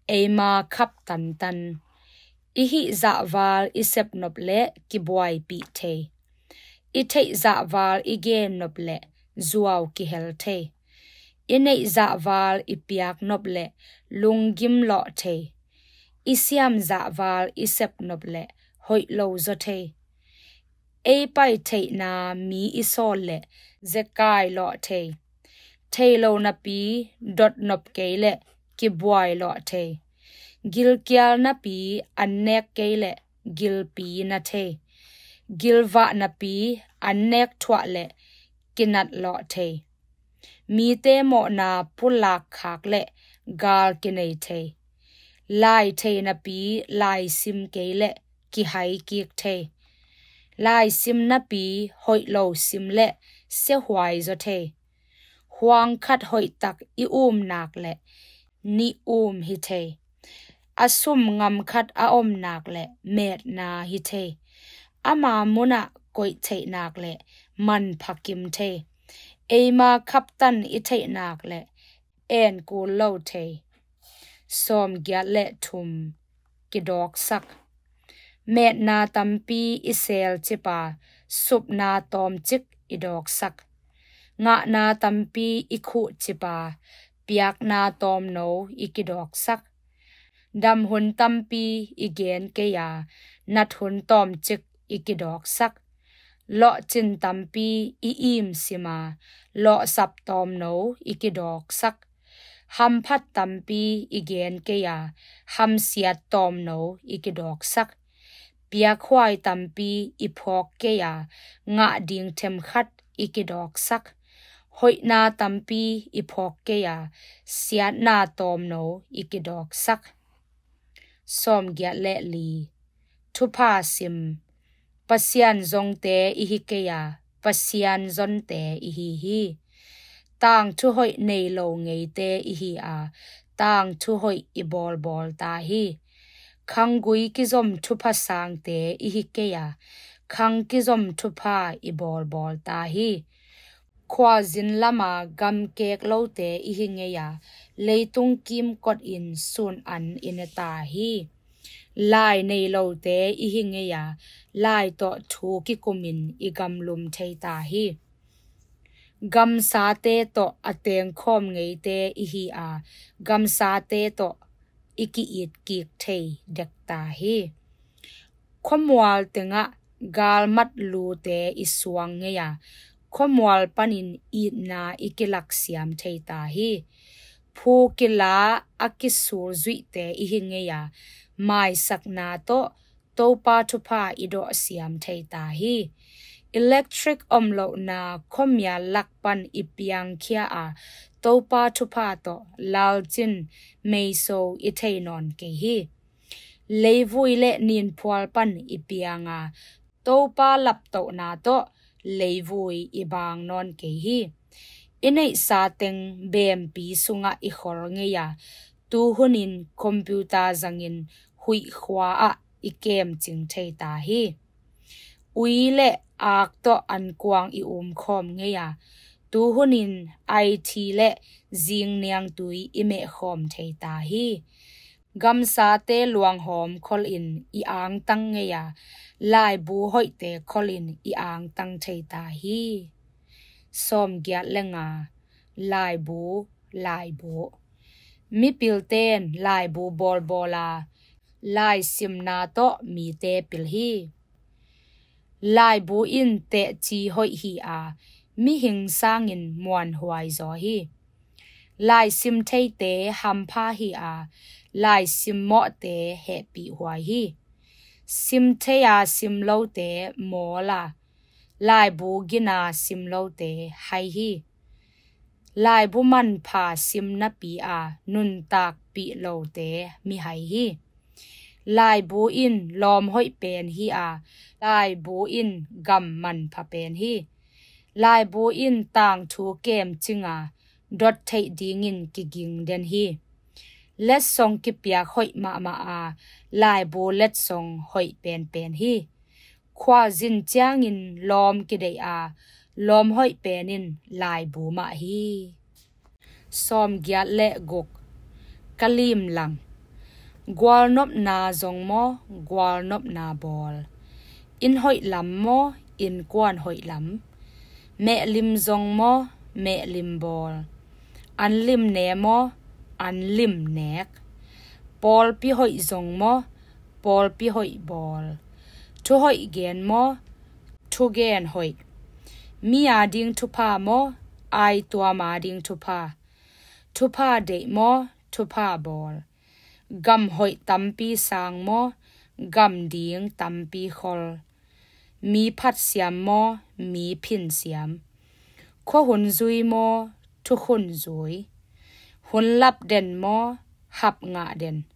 Eima khap tantan. I hih zahval i sep nop le kibuaipih thei. I theih zahval i gen nop le zuau kihel thei. I neih zahval i piak nop le lunggim lawh thei. I siam zahval i sep nop le hoih lo zaw thei. Ei pai theihna mi i sawl le zekai lawh thei. Thei lo napi dot nop kei le kibuai lawh thei. Gilkial napi an nek kei le gilpi na thei. Gilvah napi an nek thuah le kinat lawh thei. Mite mawhna pulak khak le gal kinei thei. Lai thei napi lai sim kei le kihai kik thei. Lai sim napi hoih lo sim le siahuai zaw thei. Huang khat hoihtak i um nak le nih um hi thei. A sum ngam khat a om nak le metna hi thei. Ama munah koih theih nak le manpha kim thei. Eima khaptan i theih nak le en kul lo thei. Sawmgiat le thum, kidawksak. Metna tampi i selcip a, supna tawmcik i dawksak. Ngahna tampi i khuhcip a, piakna tawmno i kidawksak. Damhun tampi i gen kei a, nathun tawmcik i kidawksak. Lawhcin tampi i imsim a, lawhsap tawmno i kidawksak. Hamphat tampi i gen kei a, hamsiat tawmno i kidawksak. Piakhuai tampi i phawk kei a, ngah ding themkhat i kidawksak. Hoihna tampi i phawk kei a, siatna tawmno i kidawksak. Sawmgiat le li, thupha sim. Pasian zongte i hi kei a, Pasian zonte i hi hi. Tangthu hoih nei lo ngeite i hi a, tangthu hoih i bawlbawl ta hi. Khanggui kizom thupha sangte i hi kei a, khang kizom thupha i bawlbawl ta hi. Khualzin lama gamkek lote i hi ngei a, leitung kimkotin sun an i ne ta hi. Lai nei lote i hi ngei a, lai tawh thu kikumin i gamlum thei ta hi. Gamsate tawh a tengkhawm ngeite i hi a, gamsate tawh i ki-it kik thei dek ta hi. Khuamual tengah galmat lute i suang ngei a, khuamual panin itna i kilaksiam thei ta hi. Phu kila a kisul zuihte i hi ngei a, maisakna tawh Topa thupha i dawhsiam thei ta hi. Electric om lohna khuamial lak pan i piangkhia a, Topa thupha tawh lalcin meiso i thei nawn kei hi. Leivui le ninphual pan i piang a, Topa laptohna tawh leivui i baang nawn kei hi. I neihsa teng bempi sungah i khol ngei a, tuhunin computer zangin huih khua ah i kemcing thei ta hi. Ui le ak tawh ankuang i umkhawm ngei a, tuhunin I T le zingniangtui i mehkhawm thei ta hi. Gamsate luanghawm kholin i angtang ngei a, laibu hoihte kholin i angtang thei ta hi. Sawmgiat le nga, laibu, laibu. Mipilten laibu bawlbawl a, laisimna tawh mite pil hi. Laibu in tehci hoih hi a, mihing sangin muanhuai zaw hi. Laisim theite hampha hi a, laisim mawhte hehpihhuai hi. Sim thei a sim lote mawl a, laibu gina sim lote hai hi. Laibu manpha sim napi a nuntakpih lote mihai hi. Laibu in lawm hoih pen hi a, laibu in gam manpha pen hi. Laibu in tangthu kemcing a, dot theih dingin kiging den hi. Letsong kipiak hoih mahmah a, laibu letsong hoih penpen hi. Khualzin ciangin lawm kideih a, lawm hoih pen in laibu mah hi. Sawmgiat le guk, ka limlang. Gualnopna zong maw, gualnopna bawl. Inn hoih lam maw, innkuan hoih lam. Mehlim zong maw, mehlim bawl. An lim ne maw, an lim nek. Pawlpi hoih zong maw, pawlpi hoih bawl. Thu hoih gen maw, thu gen hoih. Mi ading thupha maw, aituam ading thupha. Thupha deih maw, thupha bawl. Gam hoih tampi sang maw, gam ding tampi khol. Mi phat siam maw, mi phin siam. Khua hun zui maw, thukhun zui. Hun lap den maw, hap ngah den.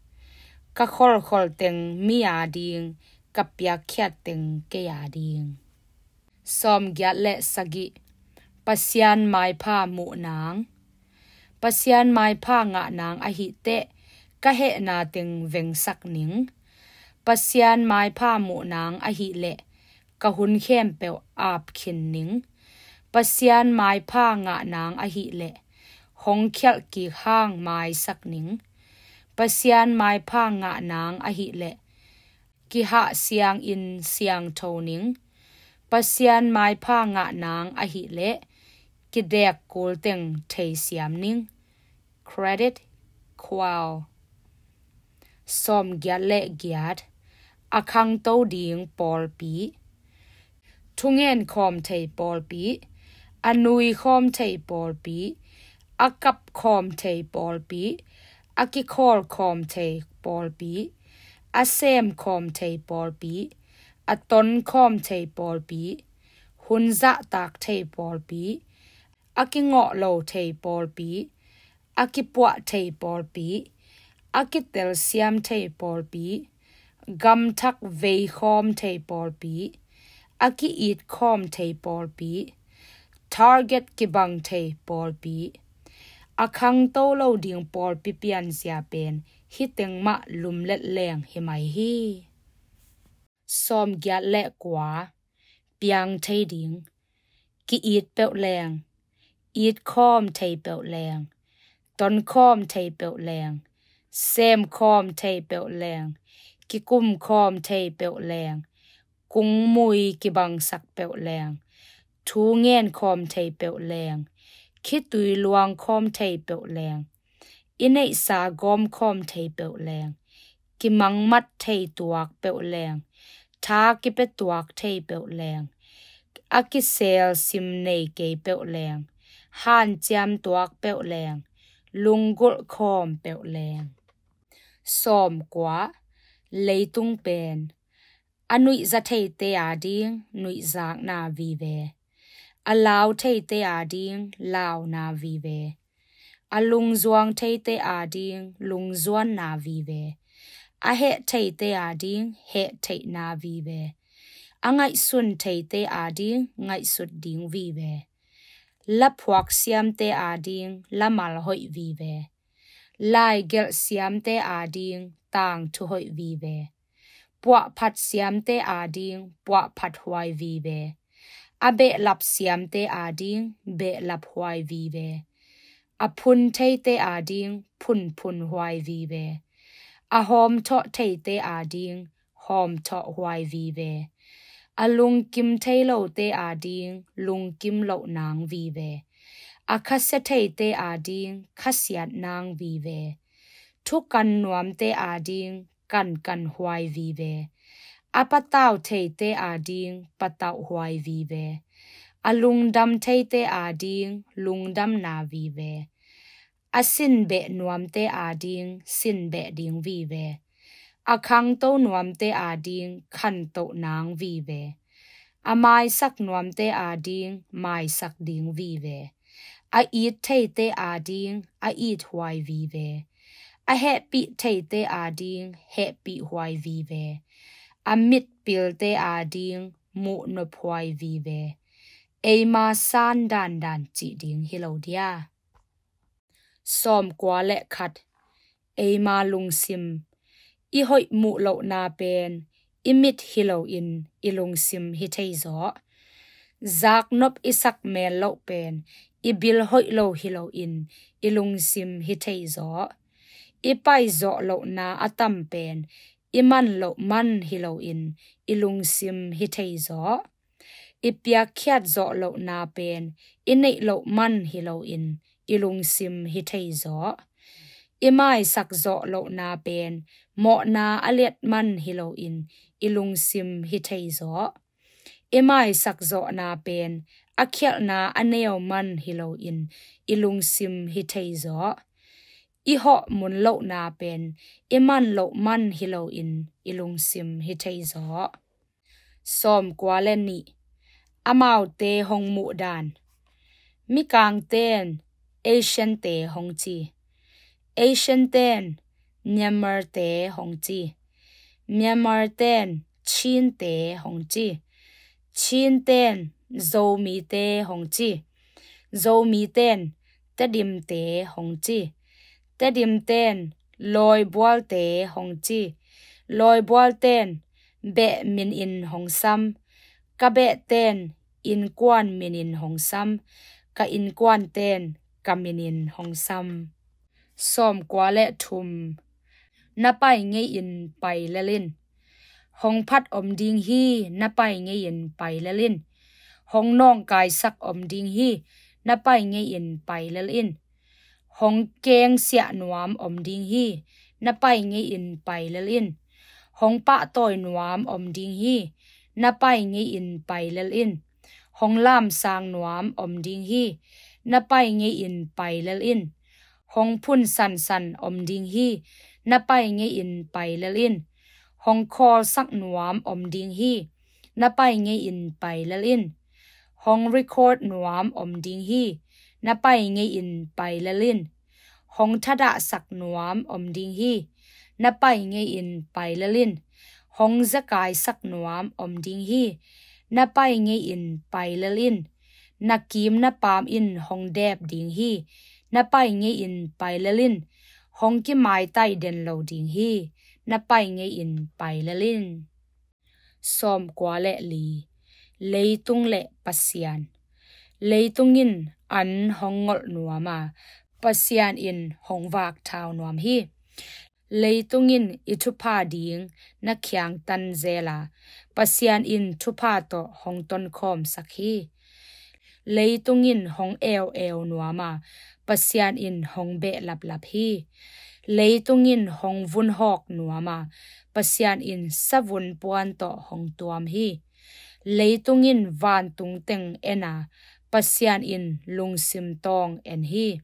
Ka kholkhol teng mi ading, ka piakkhiat teng kei ading. Sawmgiat le sagih, Pasian maipha muh nang. Pasian maipha ngah nang ahih teh, ka hehna teng vengsak ning. Pasian maipha muh nang ahih leh, ka hun khempeuh ap khin ning. Pasian maipha ngah nang ahih leh, hong khialh kik hang maisak ning. Pasian maipha ngah nang ahih leh kihah siangin siangtho ning. Pasian maipha ngah nang ahih leh kidek kulteng theisiam ning. Credit Quao. Sawmgiat le giat. A khangto ding pawlpi. Thungen khawm thei pawlpi, a nui khawm thei pawlpi, a kap khawm thei pawlpi, a kikhawl khawm thei pawlpi, a sem khawm thei pawlpi, a ton khawm thei pawlpi, hun zahtak thei pawlpi, a kingawh lo thei pawlpi, a kipuah thei pawlpi, a kitelsiam thei pawlpi, gamthak vei khawm thei pawlpi, a ki-it khawm thei pawlpi, target kibang thei pawlpi. A khangto lo ding pawlpi pianzia pen hih teng mah lumlet leng hi mai hi. Sawmgiat le kua. Piang thei ding. Ki-it peuh leng, it khawm thei peuh leng, ton khawm thei peuh leng, sem khawm thei peuh leng, kikum khawm thei peuh leng, kungmui kibangsak peuh leng, thu ngen khawm thei peuh leng, khitui luang khawm thei peuh leng, i neihsa gawm khawm thei peuh leng, kimangmat thei tuak peuh leng, tha kipia tuak thei peuh leng, a kisel sim nei kei peuh leng, hanciam tuak peuh leng, lunggulh khawm peuh leng. Sawmkua. Leitung pen. A nuihza theite ading nuihzakna vive, a lau theite ading launa vive, a lungzuang theite ading lungzuanna vive, a heh theite ading heh theihna vive, a ngaihsun theite ading ngaihsut ding vive. La phuak siamte ading lamal hoih vive, lai gelh siamte ading tangthu hoih vive, puahphat siamte ading puahphat huai vive, a behlap siamte ading behlap huai vive, a phun theite ading phunphun huai vive, a hawmthawh theite ading hawmthawh huai vive, a lungkim thei lote ading lungkim loh nang vive, a khasia theite ading khasiat nang vive, thukan nuamte ading kankan huai vive, a patau theite ading patauh huai vive, a lungdam theite ading lungdamna vive, a sinbeh nuamte ading sinbeh ding vive, a khangto nuamte ading khantoh nang vive, a maisak nuamte ading maisak ding vive, a it theite ading a it huai vive, a hehpih theite ading hehpih huai vive, a mitpilte ading muhnop huai vive. Eima san dandan cih ding hi lo dia. Sawmkua le khat. Eima lungsim. I hoih muh lohna pen i mit hi loin i lungsim hi thei zaw. Zaknop i sak mel loh pen i bil hoih lo hi loin i lungsim hi thei zaw. I paizawh lohna a tam pen i man loh man hi loin i lungsim hi thei zaw. I piakkhiat zawh lohna pen i neih loh man hi loin i lungsim hi thei zaw. I maisak zawh lohna pen mawhna a liat man hi loin i lungsim hi thei zaw. I maisak zawhna pen a khialhna a neu man hi loin i lungsim hi thei zaw. I hawh mun lohna pen i man loh man hi loin i lungsim hi thei zaw. Sawmkua le nih. Amaute hong muh dan. Mikangten Asian-te hong ci. Asian-ten Myanmar-te hong ci. Myanmar-ten Chin-te hong ci. Chin-ten Zomite hong ci. Zomiten Tedim-te hong ci. Tedim-ten Lawibual-te hong ci. Lawibual-ten Beh minin hong sam. Ka Beh-ten innkuan minin hong sam. Ka innkuan-ten ka minin hong sam. Sawmkua le thum. na pai ngei-in pai lel in. Hong phat om ding hi, na pai ngei-in pai lel in. Hong nawngkaisak om ding hi, na pai ngei-in pai lel in. Hong kengsiah nuam om ding hi, na pai ngei-in pai lel in. Hong pahtawi nuam om ding hi, na pai ngei-in pai lel in. Hong lamsang nuam om ding hi, na pai ngei-in pai lel in. Hong phun sansan om ding hi, na pai ngei-in pai lel in. Hong khawlsak nuam om ding hi, na pai ngei-in pai lel in. Hong record nuam om ding hi, na pai ngei-in pai lel in. Hong thadahsak nuam om ding hi, na pai ngei-in pai lel in. Hong zakaisak nuam om ding hi, na pai ngei-in pai lel in. Na kim na paam in hong dep ding hi, na pai ngei-in pai lel in. Hong kimaitai den lo ding hi, na pai ngei-in pai lel in. Sawmkua le li. Leitung le Pasian. Leitung in an hong ngolh nuam a, Pasian in hong vak thau nuam hi. Leitung in i thupha ding na khiangtan zel a, Pasian in thupha tawh hong tonkhawmsak hi. Leitung in hong eueu nuam a, Pasian in hong behlaplap hi. Leitung in hong vunhawk nuam a, Pasian in savun puan tawh hong tuam hi. Leitung in vantung teng en a, Pasian in lungsim tawng en hi.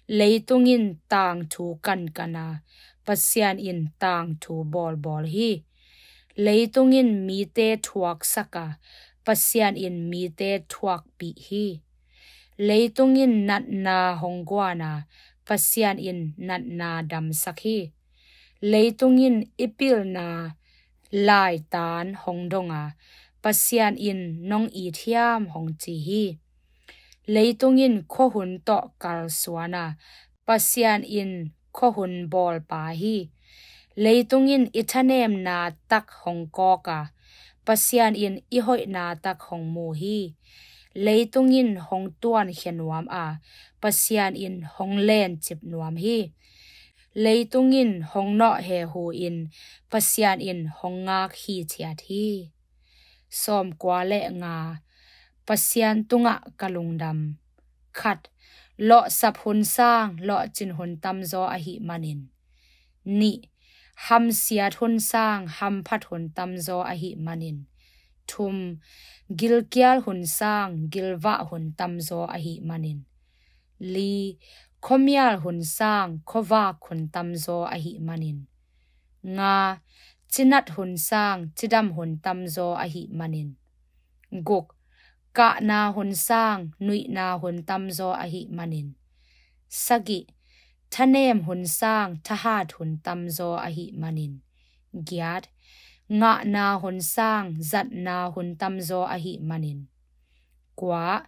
Leitung in tangthu kankan a, Pasian in tangthu bawlbawl hi. Leitung in mite thuaksak a, Pasian in mite thuakpih hi. Leitung in natna hong guan a, Pasian in natna damsak hi. Leitung in i pilna laitan hong dong a, Pasian in nong it hiam hong ci hi. Leitung in khuahun tawh kalsuan a, Pasian in khuahun bawlpa hi. Leitung in i thanemna tak hong kawk a, Pasian in i hoihna tak hong mu hi. Leitung in hong tuankhia nuam a, Pasian in hong lencip nuam hi. Leitung in hong nawh hehu in, Pasian in hong ngak hithiat hi. Sawmkua le nga. Pasian tungah ka lungdam. Khat, lawhsap hun sang lawhcin hun tamzaw ahih manin. Nih, hamsiat hun sang hamphat hun tamzaw ahih manin. Thum, gilkial hun sang gilvah hun tamzaw ahih manin. Li, khuamial hun sang khuavak hun tamzaw ahih manin. Nga, cinat hun sang cidam hun tamzaw ahih manin. Guk, kahna hun sang nuihna hun tamzaw ahih manin. Sagih, thanem hun sang thahat hun tamzaw ahih manin. Giat, ngahna hun sang zatna hun tamzaw ahih manin. Kua,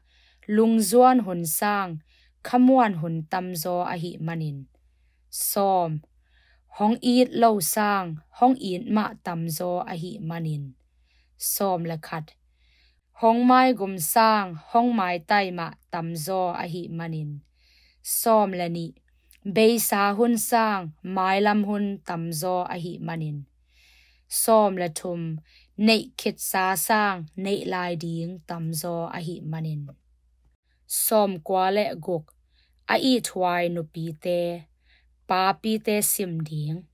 lungzuan hun sang khamuan hun tamzaw ahih manin. Sawm, hong it lo sang hong it mah tamzaw ahih manin. Sawm le khat, hong maigum sang hong maitai mah tamzaw ahih manin. Sawm le nih, beisa hun sang mailam hun tamzaw ahih manin. Sawm le thum, neih khitsa sang neih lai ding tamzaw ahih manin. Sawmkua le guk, a ithuai nupite, papite sim ding.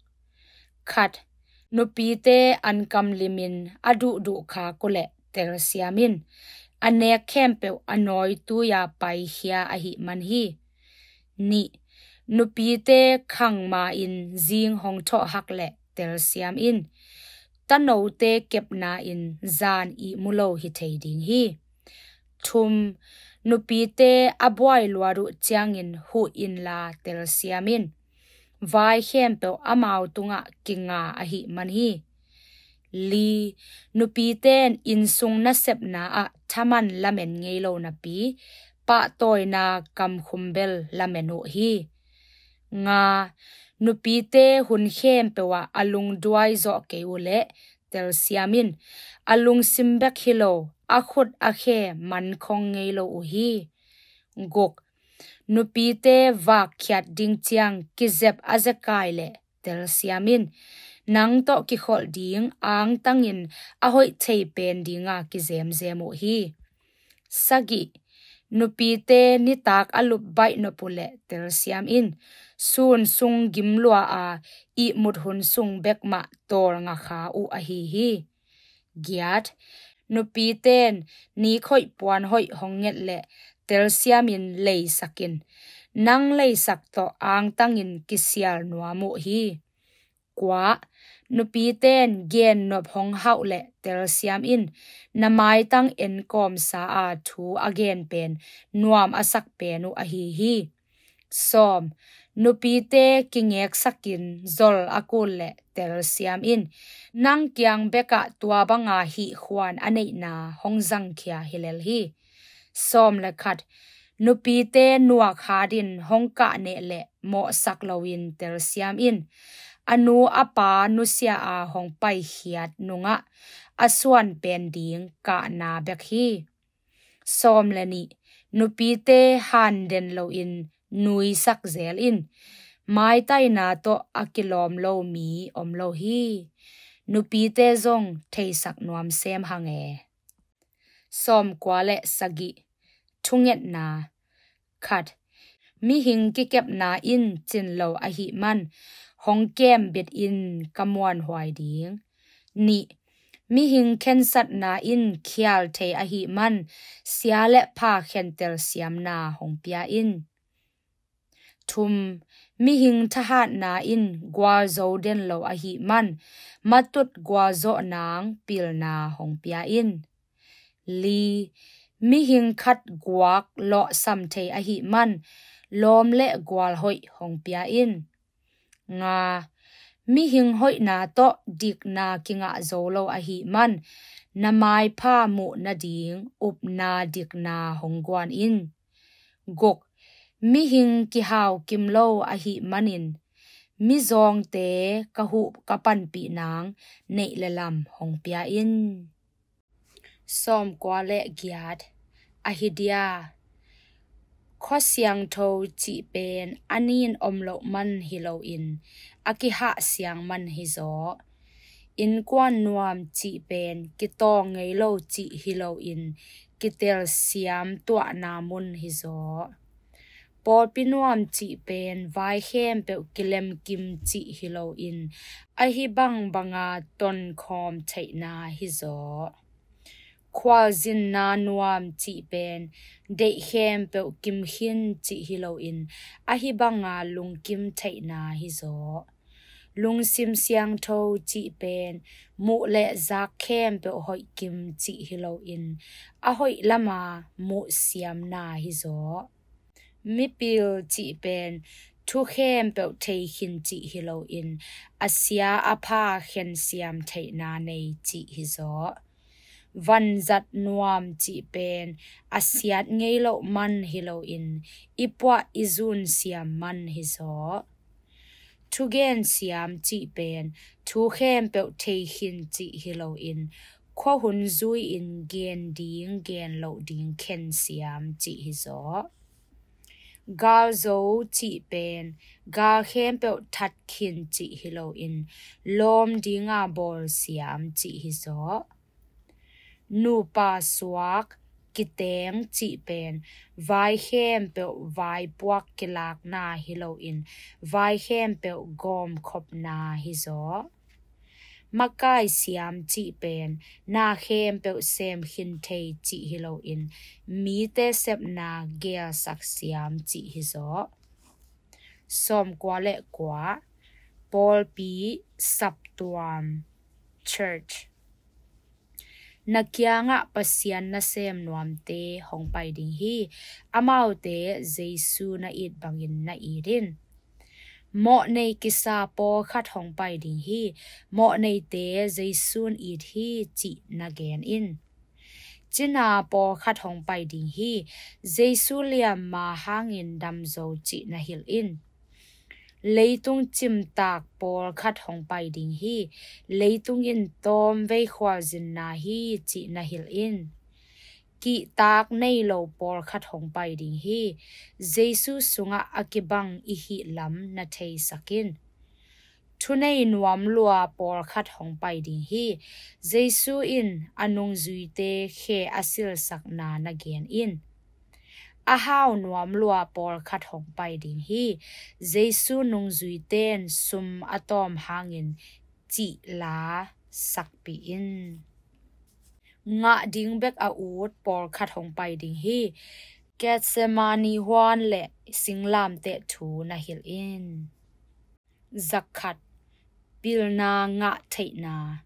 Khat, nupite an kamlimin a duhduh khak uhleh telsiam in, a nek khempeuh a nawitui-a paikhia ahih man hi. Nih, nupite khang ma-in zing hong thawh hak leh telsiam in, tanote kepna-in zan ihmu lo hi thei ding hi. Thum, nupite a buai luat uh ciangin huh inla telsiam in, vai khempeuh amau tungah kinga ahih man hi. Li, nupite in innsung nasepna ah thaman lamen ngei lo napi pahtawina kamkhum bel lamen uh hi. Nga, nupite hun khempeuh ah a lungduai zawh kei uhleh telsiam in, a lungsim bek hi lo a khut a khe mankhong ngei lo uh hi. Guk, nupite vakkhiat ding ciang kizep a zekai leh telsiam in. Nang tawh kikholh ding angtangin a hoih thei pen dinga kizemzem uh hi. Sagih, nupite nitak a lup baih nop uh leh telsiam in. Sun sung gim lua a, ihmut hun sung bek mah tawlnga kha uh ahi hi. Giat, nupite in nik hoih puan hoih hong nget leh telsiam in leisak in. Nang leisak tawh angtangin kisial nuam uh hi. Kua, nupite in gennop hong hauh leh telsiam in. Na maitang enkawmsa a thu a gen pen nuam a sak pen uh ahi hi. Sawm, nupite kingeksakin zol a kul leh telsiam in. Nang kiang bekah tua banga hih khuan a neihna hong zangkhia hi lel hi. Sawm le khat, nupite nuak hatin hong kahneh leh mawhsak loin telsiam in. A nu a pa nusia a hong paikhiat nungah a suan pen ding kahna bek hi. Sawm le nih, nupite handen loin nuisak zel in. Maitaina tawh a kilawm lo mi om lo hi. Nupite zong theisak nuam sem hang e. Sawmkua le sagih, thungetna. Khat, mihing kikepna in cin lo ahih man hong kembit in ka muanhuai ding. Nih, mihing khensatna in khial thei ahih man sia le pha khentel siamna hong pia in. Thum, mihing thahatna in gualzo den lo ahih man matut gualzawh nang pilna hong pia in. Li, mihing khat guak lawhsam thei ahih man lawm le gual hoih hong pia in. Nga, mihing hoihna tawh dikna kingah zo lo ahih man na maipha muh nading upna dikna hong guan in. Guk, mihing kihau kim lo ahih manin mizawngte ka huh ka panpih nang neih le lam hong pia in. Sawmkua le giat, ahi dia. Khua siangtho cih pen a nin om loh man hi loin a kihah siang man hi zaw. Innkuan nuam cih pen kitawng ngei lo cih hi loin kitelsiam tuahna mun hi zaw. Pawlpi nuam cih pen vai khempeuh kilemkim cih hi loin ahi bangbanga tonkhawm theihna hi zaw. Khualzinna nuam cih pen deih khempeuh kimkhin cih hi loin ahi banga lungkim theihna hi zaw. Lungsim siangtho cih pen muh le zak khempeuh hoihkim cih hi loin a hoih lama muh siamna hi zaw. Mipil cih pen thu khempeuh thei khin cih hi loin a sia a pha khensiam theihna nei cih hi zaw. Vanzat nuam cih pen a siat ngei loh man hi loin i puah i zun siam man hi zaw. Thugen siam cih pen thu khempeuh thei khin cih hi loin khua hun zui-in gen ding gen loh ding khen siam cih hi zaw. Galzo cih pen gal khempeuh that khin cih hi loin lawm dinga bawl siam cih hi zaw. Nupa suak kiteng cih pen vai khempeuh vaipuak kilakna hi loin vai khempeuh gawmkhopna hi zaw. Makai siam cih pen na khempeuh sem khin thei cih hi loin mite sepna gelsak siam cih hi zaw. Sawmkua le kua, pawlpi, saptuam, church. Na kiangah Pasian nasem nuamte hong pai ding hi. Amaute Jesu na it bangin na it in. Mawhnei kisa pawlkhat hong pai ding hi. Mawhneite Jesu'n it hi cih na gen in. Cina pawlkhat hong pai ding hi. Jesu liamma hangin damzo cih na hilh in. Leitung cimtak pawlkhat hong pai ding hi. Leitung in tawmvei khualzinna hi cih na hilh in. Kihtak nei lo pawlkhat hong pai ding hi. Jesu sungah a kibang i hih lam na theisak in. Thunei nuam lua pawlkhat hong pai ding hi. Jesu in a nungzuite khe a silsakna na gen in. A hau nuam lua pawlkhat hong pai ding hi. Jesu nungzuite in sum a tawm hangin cihla sakpih in. Ngah ding bek a ut pawlkhat hong pai ding hi. Gethsemane huan le singlamteh thu na hilh in. Zakhat. Pilna ngah theihna.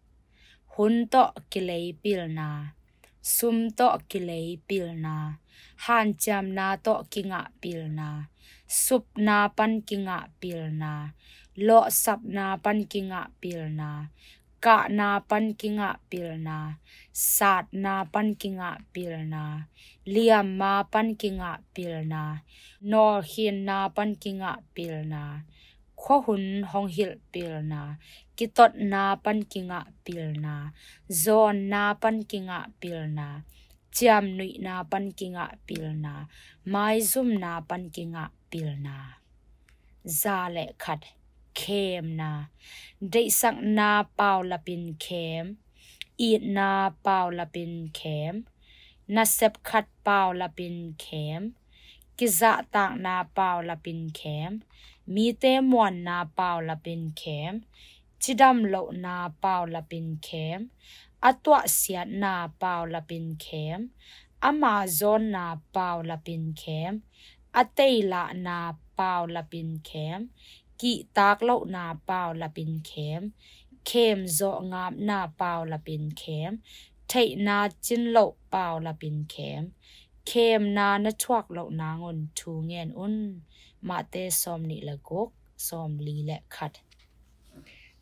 Hun tawh kilei pilna. Sum tawh kilei pilna. Hanciamna tawh kingah pilna. Supna pan kingah pilna. Lawhsapna pan kingah pilna. Kahna pan kingah pilna. Satna pan kingah pilna. Liamma pan kingah pilna. Nawlkhinna pan kingah pilna. Khuahun hong hilh pilna. Kitotna pan kingah pilna. Zawnna pan kingah pilna. Ciamnuihna pan kingah pilna. Maizumna pan kingah pilna. Za le khat. Khemna. Deihsakna paulapin khem. Itna paulapin khem. Nasep khat paulapin khem. Kizahtakna paulapin khem. Mite muanna paulapin khem. Cidam lohna paulapin khem. A tuahsiatna paulapin khem. Ama zawnna paulapin khem. A teilahna paulapin khem. Kihtak lohna paulapin khem. Khem zawh ngapna paulapin khem. Theihna cin loh paulapin khem. Khemna na thuak loh nangun thu ngen un. Mate sawm nih le guk, sawm li le khat.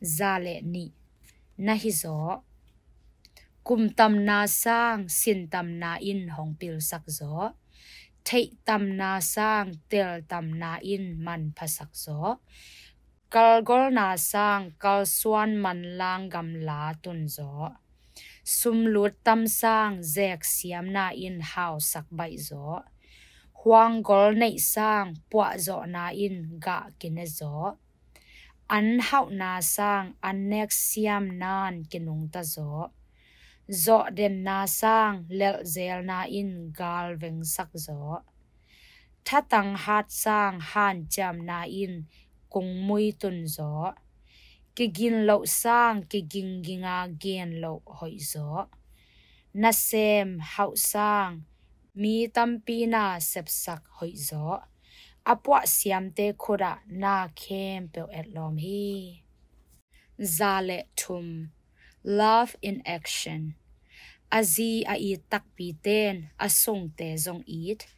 Za le nih. Na hi zawh. Kumtamna sang sintamna in hong pilsak zawh. Theihtamna sang teltamna in manphasak zawh. Kalgolna sang kalsuan manlang gamla tun zawh. Sumlut tam sang zeksiamna in hausak baih zawh. Huanggol neih sang puahzawhna in gah kine zawh. An hauhna sang an neksiamna in kinungta zawh. Zawhdenna sang lelhzelna in galvengsak zawh. Thatang hat sang hanciamna in kungmui tun zawh. Kigin loh sang kigingginga gen loh hoih zawh. Nasem hauh sang mi tampi na sepsak hoih zawh. A puahsiamte khut ah na khempeuh etlawm hi. Za le thum. Love in action. A zi a it takpite'n a sungte zong it.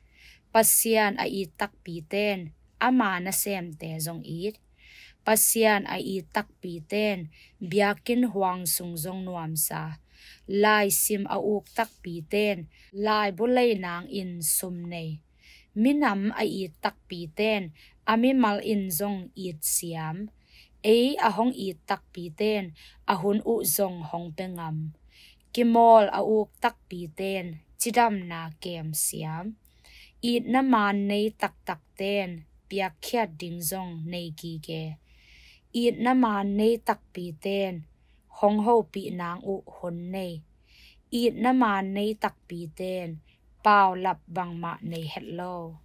Pasian a it takpite'n ama nasemte zong it. Pasian a it takpite'n biakinn huang sung zong nuamsa. Laisim a uk takpite'n laibu lei nangin sum nei. Minam a it takpite'n a mimal in zong it siam. Ei a hong it takpite'n a hun uh zong hong pia ngam. Kimawl a uk takpite'n cidamna kem siam. Itna maan nei taktakte'n piakkhiat ding zong nei gige. Itna maan nei takpite'n hong hopih nang uh hun nei. Itna maan nei takpite'n paulap bangmah nei het lo.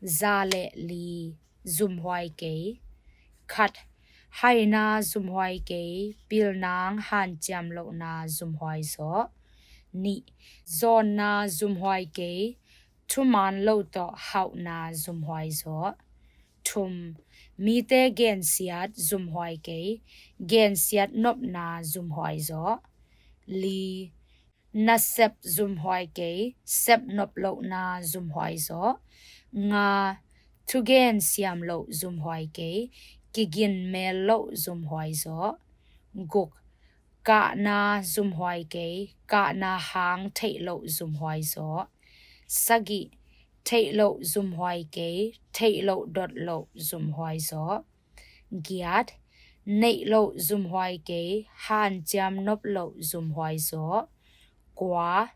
Za le li. Zumhuai kei. Khat. Haina zumhuai kei. Pilnang hanciam lohna zumhuai zawh. Nih. Zawnna zumhuai kei. Thumaan lo tawh hauhna zumhuai zawh. Thum. Mite gensiat zumhuai kei. Gensiat nopna zumhuai zawh. Li. Nasep zumhuai kei. Sepnop lohna zumhuai zawh. Nga. Thugen siam loh zumhuai kei. Kigin mel loh zumhuai zawh. Guk. Kahna zumhuai kei. Kahna hang theih loh zumhuai zawh. Sagih. Theih loh zumhuai kei. Theih loh dot loh zumhuai zawh. Giat. Neih loh zumhuai kei. Hanciam nop loh zumhuai zawh. Kua.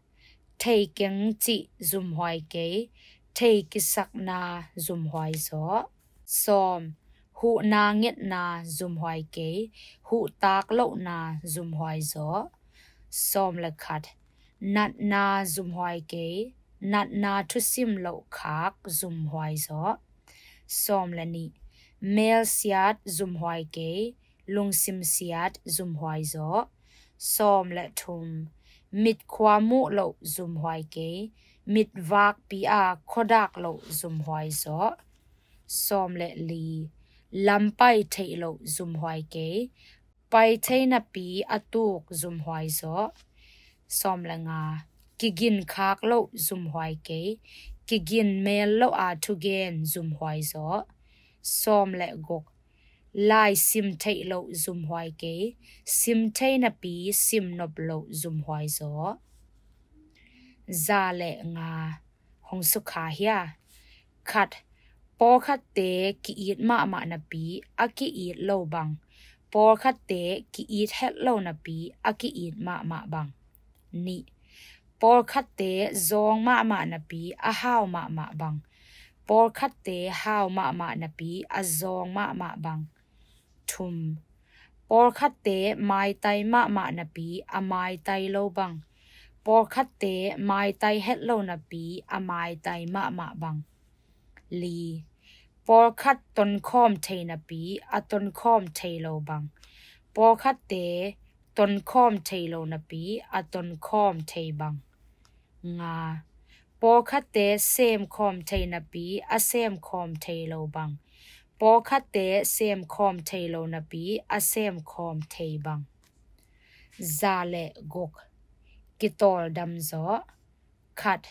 Thei keng cih zumhuai kei. Thei kisakna zumhuai zawh. Sawm. Huhna ngetna zumhuai kei, huhtak lohna zumhuai zaw. Sawm le khat. Natna zumhuai kei, natna thusim loh khak zumhuai zaw. Sawm le nih. Mel siat zumhuai kei, lungsim siat zumhuai zaw. Sawm le thum. Mitkhua muh loh zumhuai kei, mitvakpi a khuadak loh zumhuai zaw. Sawm le li. Lam pai theih loh zumhuai kei, pai thei napi a tuk zumhuai zaw. Sawm le nga. Kigin khak loh zumhuai kei, kigin mel loh a thugen zumhuai zaw. Sawm le guk. Lai sim theih loh zumhuai kei, sim thei napi sim nop loh zumhuai zaw. Za le nga. Hong sukha hia? Khat. Pawlkhatte ki-it mahmah napi a ki-it lo bang, pawlkhatte ki-it het lo napi a ki-it mahmah bang. Nih. Pawlkhatte zawng mahmah napi a hau mahmah bang, pawlkhatte hau mahmah napi a zawng mahmah bang. Thum. Pawlkhatte maitai mahmah napi a maitai lo bang, pawlkhatte maitai het lo napi a maitai mahmah bang. Li. Pawlkhat tonkhawm thei napi a tonkhawm thei lo bang, pawlkhatte tonkhawm thei lo napi a tonkhawm thei bang. Nga. Pawlkhatte semkhawm thei napi a semkhawm thei lo bang, pawlkhatte semkhawm thei lo napi a semkhawm thei bang. Za le guk. Kitawldam zaw. Khat.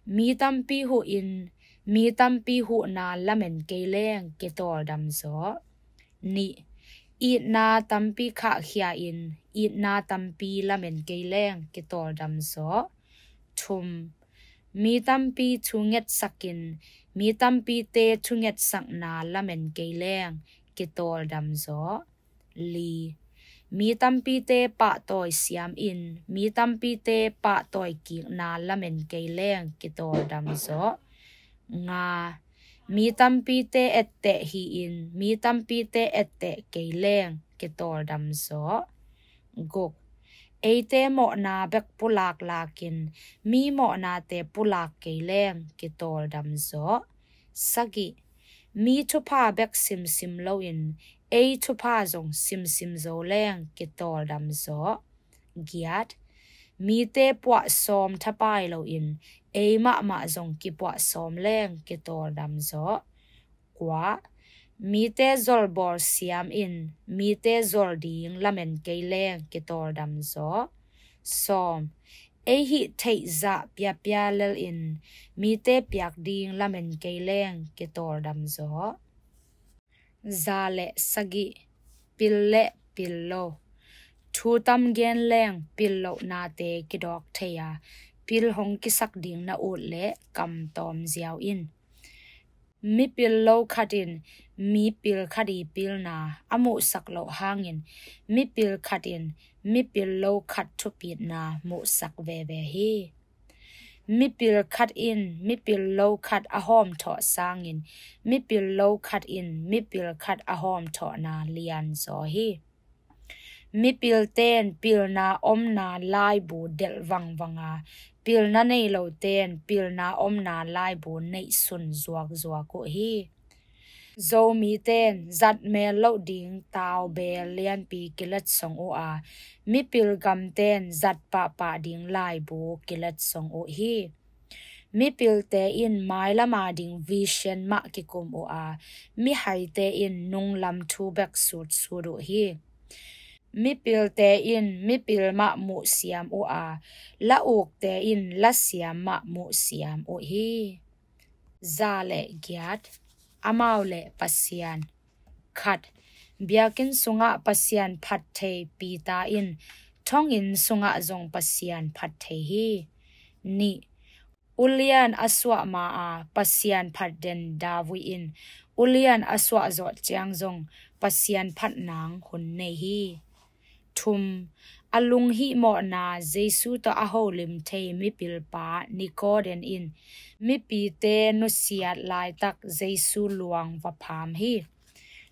Mi tampi huh in mi tampi huhna lamen kei leng kitawldam zaw. Nih. Itna tampi khahkhia in itna tampi lamen kei leng kitawldam zaw. Thum. Mi tampi thungetsak in mi tampite thungetsakna lamen kei leng kitawldam zaw. Li. Mi tampite pahtawi siam in mi tampite pahtawi kikna lamen kei leng kitawldam zaw. Nga. Mi tampite etteh hi in mi tampite etteh kei leng kitawldam zaw. Guk. Eite mawhna bek pulak lakin mi mawhnate pulak kei leng kitawldam zaw. Sagih. Mi thupha bek simsim loin ei thupha zong simsim zo leng kitawldam zaw. Giat. Mite puah sawm thapai loin ei mahmah zong kipuah sawm leng kitawldam zaw. Kua. Mite zolbawl siam in mite zol ding lamen kei leng kitawldam zaw. Sawm. Ei hih theih zah piapia lel in mite piak ding lamen kei leng kitawldam zaw. Za le sagih. Pil le pil lo. Thu tam gen leng pil lohnate kidawk thei a, pil hong kisak ding na ut leh kam tawm ziau in. Mipil lo khat in mipil khat i pilna a muhsak loh hangin mipil khat in mipil lo khat thupitna muhsak veve hi. Mipil khat in mipil lo khat a hawmthawh sangin mipil lo khat in mipil khat a hawmthawhna lianzaw hi. Mipilte in pilna omna laibu delh vangvang a, pilna nei lote in pilna omna laibu neihsun zuakzuak uh hi. Zomite in zat mel loh ding taubeel lianpi kiletsong uh a, mipil gamte in zat pahpah ding laibu kiletsong uh hi. Mipilte in mailam a ding vision mah kikum uh a, mihaite in nunglam thu bek sutsut uh hi. Mipilte in mipil mah muhsiam uh a, la ukte in lasiam mah muhsiam uh hi. Za le giat. Amau le Pasian. Khat. Biakinn sungah Pasian phat thei Peter in thonginn sungah zong Pasian phat thei hi. Nih. Ulian a suah ma-a Pasian phat den David in ulian a suah zawh ciang zong Pasian phat nang hun nei hi. Thum. A lunghihmawhna Jesu tawh a holim thei mipilpa Nikodem in mipite nusiat laitak Jesu luang va pham hi.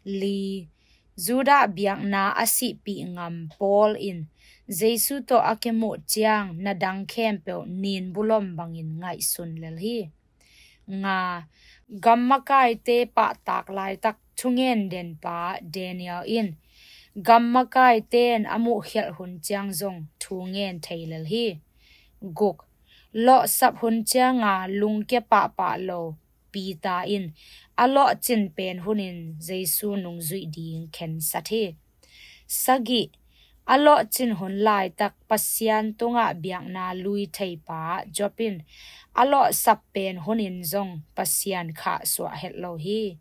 Li, Judah biakna a sihpih ngam Paul in Jesu tawh a kimuh ciang na dang khempeuh nin bulom bangin ngaihsun lel hi. Nga, Gam makaite pahtak laitak thungen denpa Daniel in gam makaite in a muhkhialh hun ciang zong thu ngen thei lel hi. Guk, lawhsap hun cianga lungkia pahpah lo Peter in a lawhcin pen hunin Jesu nungzuih ding khensat hi. Sagih, a lawhcin hun laitak Pasian tungah biakna lui theipa Job in a lawhsap pen hunin zong Pasian khahsuah het lo hi.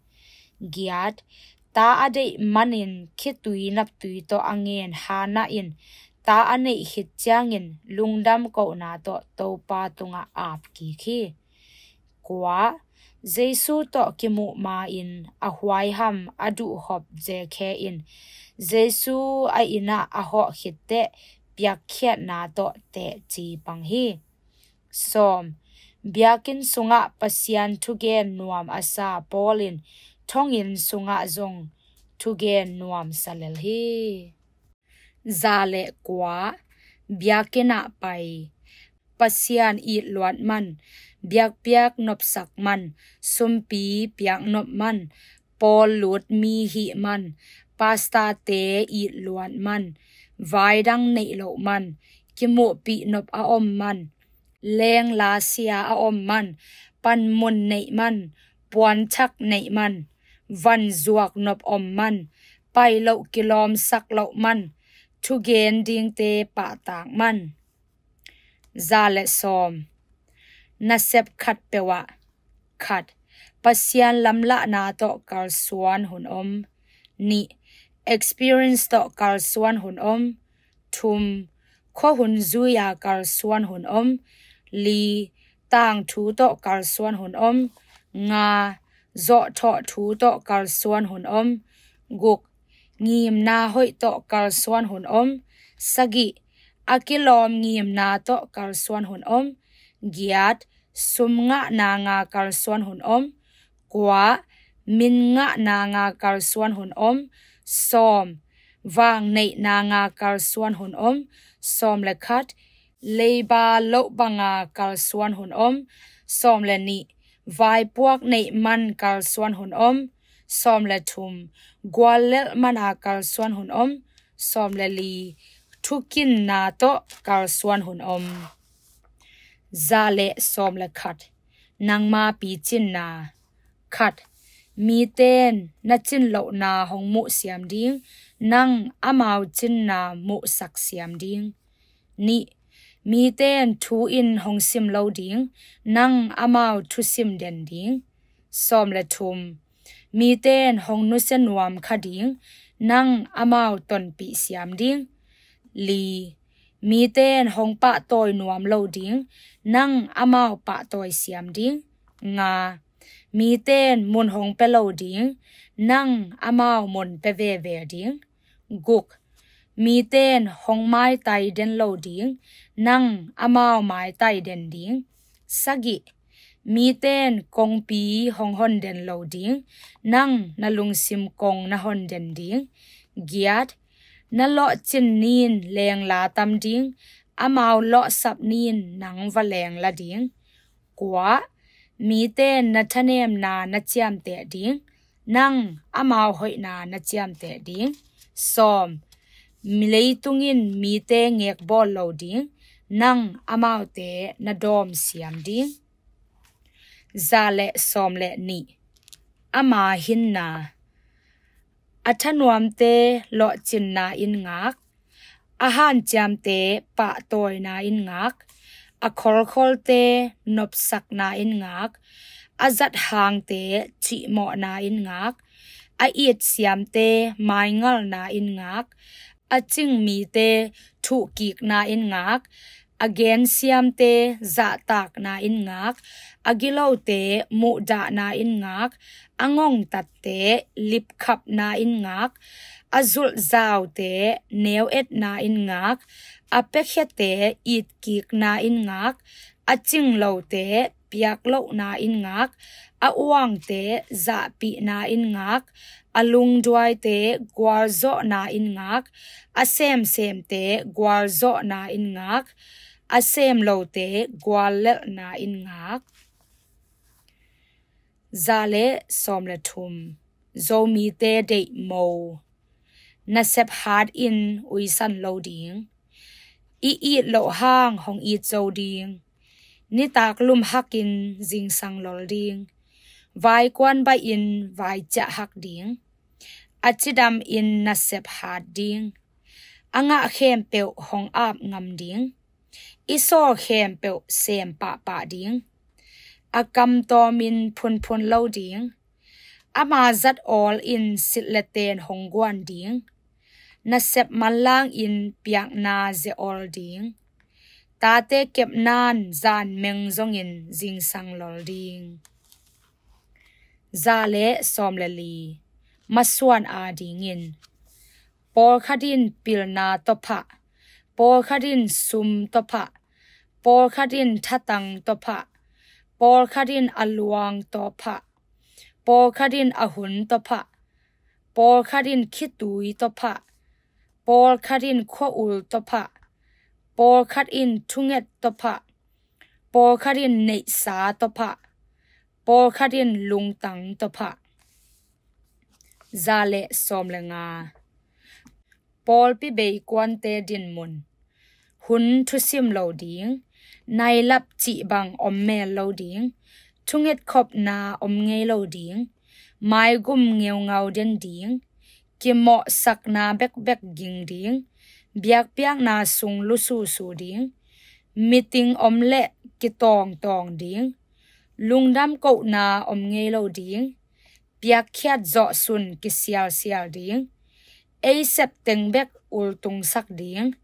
Giat, ta a deih manin khitui naptui tawh a ngen Hannah in ta a neih khit ciangin lungdam kohna tawh Topa tungah ap kik hi. Kua, Jesu tawh kimuh ma-in a huaiham a duhhop Zekhe in Jesu a innah a hawh khitteh piakkhiatna tawh tehci pang hi. Sawm, biakinn sungah Pasian thugen nuam a sa Paul in thonginn sungah zong thugen nuam sa lel hi. Za le kua, biakinn ah pai. Pasian it luat man, biakpiak nopsak man, sumpi piak nop man, pawl lut mi hih man, pastate it luat man, vai dang neih loh man, kimuhpih nop a om man, lengla sia a om man, panmun neih man, puanthak neih man, van zuak nop om man, pai loh kilawmsak loh man, thugen dingte pahtak man. Za le sawm. Nasep khat peuh ah, khat, Pasian lamlahna tawh kalsuan hun om. Nih, experience tawh kalsuan hun om. Thum, khuahun zui-a kalsuan hun om. Li, tangthu tawh kalsuan hun om. Nga, zawhthawh thu tawh kalsuan hun om. Guk, ngimna hoih tawh kalsuan hun om. Sagih, a kilawm ngimna tawh kalsuan hun om. Giat, sum ngahna nga kalsuan hun om. Kua, min ngahna nga kalsuan hun om. Sawm, vang neihna nga kalsuan hun om. Sawm le khat, leiba loh banga kalsuan hun om. Sawm le nih, vaipuak neih man kalsuan hun om. Sawm le thum, guallelh mana kalsuan hun om. Sawm le li, thukinna tawh kalsuan hun om. Za le sawm le khat. Nangma picinna. Khat, mite in na cinlohna hong muhsiam ding, nang amau cinna muhsak siam ding. Nih, mite in thu in hong sim lo ding, nang amau thusim den ding. Sawm le thum, mite in hong nusia nuam kha ding, nang amau tonpih siam ding. Li, mite in hong pahtawi nuam lo ding, nang amau pahtawi siam ding. Nga, mite in mun hong pia lo ding, nang amau mun pia veve ding. Guk, mite in hong maitai den lo ding, nang amau maitai den ding. Sagih, mite in kongpi hong hon den lo ding, nang na lungsim kong na hon den ding. Giat, na lawhcin nin lengla tam ding, amau lawhsap nin nang va lengla ding. Kua, mite in na thanemna na ciamteh ding, nang amau hoihna na ciamteh ding. Sawm, leitung in mite ngekbawl lo ding, nang amaute na dawm siam ding. Za le sawm le nih. Ama hinna. A thanuamte lawhcinna in ngak, a hanciamte pahtawina in ngak, a kholkholte nopsakna in ngak, a zathangte cihmawhna in ngak, a itsiamte maingalna in ngak, a cing mite thuhkikna in ngak, a gensiamte zahtakna in ngak, a gilote muhdahna in ngak, a ngongtatte lipkhapna in ngak, a zulhzaute neu-etna in ngak, a piakhiate itkikna in ngak, a cinglote piak lohna in ngak, a uangte zahpihna in ngak, a lungduaite gualzawhna in ngak, a semsemte gualzawhna in ngak, a semlote guallelhna in ngak. Za le sawm le thum. Zomite deih mo. Nasep hat in uisan lo ding. I it loh hang hong it zo ding. Nitak lum hakin zingsang lol ding. Vaikuan baih in vaiciah hak ding. A cidam in nasep hat ding. A ngah khempeuh hong ap ngam ding. I sawl khempeuh sem pahpah ding. A kam tawmin phunphun lo ding. Ama zat awl in sitleten hong guan ding. Nasep manlang in piakna ze awl ding. Tate kepnan zan meng zongin zingsang lol ding. Za le sawm le li. Masuan a dingin. Pawlkhat in pilna tawphah, pawlkhat in sum tawphah, pawlkhat in thatang tawphah, pawlkhat in a luang tawphah, pawlkhat in a hun tawphah, pawlkhat in khitui tawphah, pawlkhat in khua-ul tawphah, pawlkhat in thunget tawphah, pawlkhat in neihsa tawphah, pawlkhat in lungtang tawphah. Za le sawm le nga. Pawlpi beikuante dinmun. Hun thusim lo ding. Nailap cih bang om mel lo ding. Thunget khopna om ngei lo ding. Maigum ngeungau den ding. Kimawhsakna bekbek ging ding. Biakpiakna sung lususu ding. Meeting om leh kitawngtawng ding. Lungdam kohna om ngei lo ding. Piakkhiat zawhsun kisialsial ding. Ei sep teng bek ultungsak ding.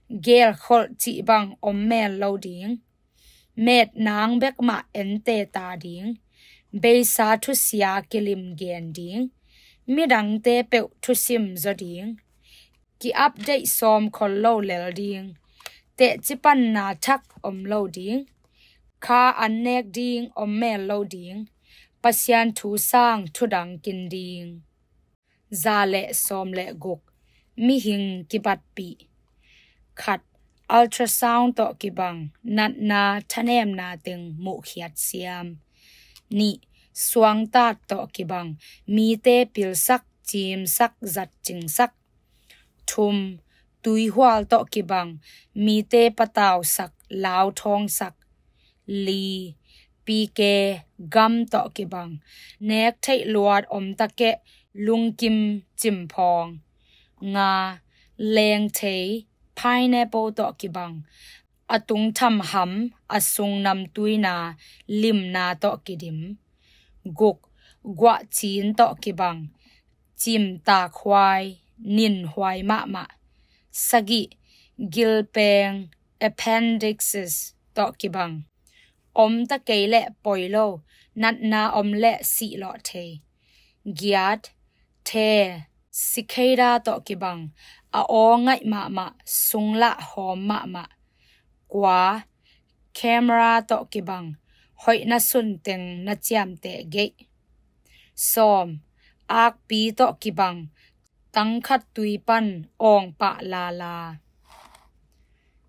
Gelkholh cih bang om mel lo ding. Metnang bek mah ente ta ding. Beisa thusia kilim gen ding. Midangte peuh thusim zaw ding. Ki-update sawm khol lo lel ding. Tehcipanna thak om lo ding. Kha an nek ding om mel lo ding. Pasian thu sang thudang kin ding. Za le sawm le guk. Mihing kibatpih. Khat, ultrasound tawh kibang natna thanemna teng muhkhiat siam. Nih, suangtat tawh kibang mite pilsak, cimsak, zatcingsak. Thum, tuihual tawh kibang mite patausak, lauthawngsak. Li, pike, gam tawh kibang nek theih luat om takeh lungkim cimphawng. Nga, lengthei, pineapple tawh kibang a tungtham ham, a sung namtuina limna tawh kidim. Guk, guahcin tawh kibang cimtakhuai, ninhuai mahmah. Sagih, gilpeng, appendixes tawh kibang om ta kei leh poi lo, natna om leh sihlawh thei. Giat, the, cicada tawh kibang a aw ngaih mahmah, sunglah hawm mahmah. Kua, camera tawh kibang hoihna sunteng na ciamteh geih. Sawm, akpi tawh kibang tangkhat tui pan awngpah lala.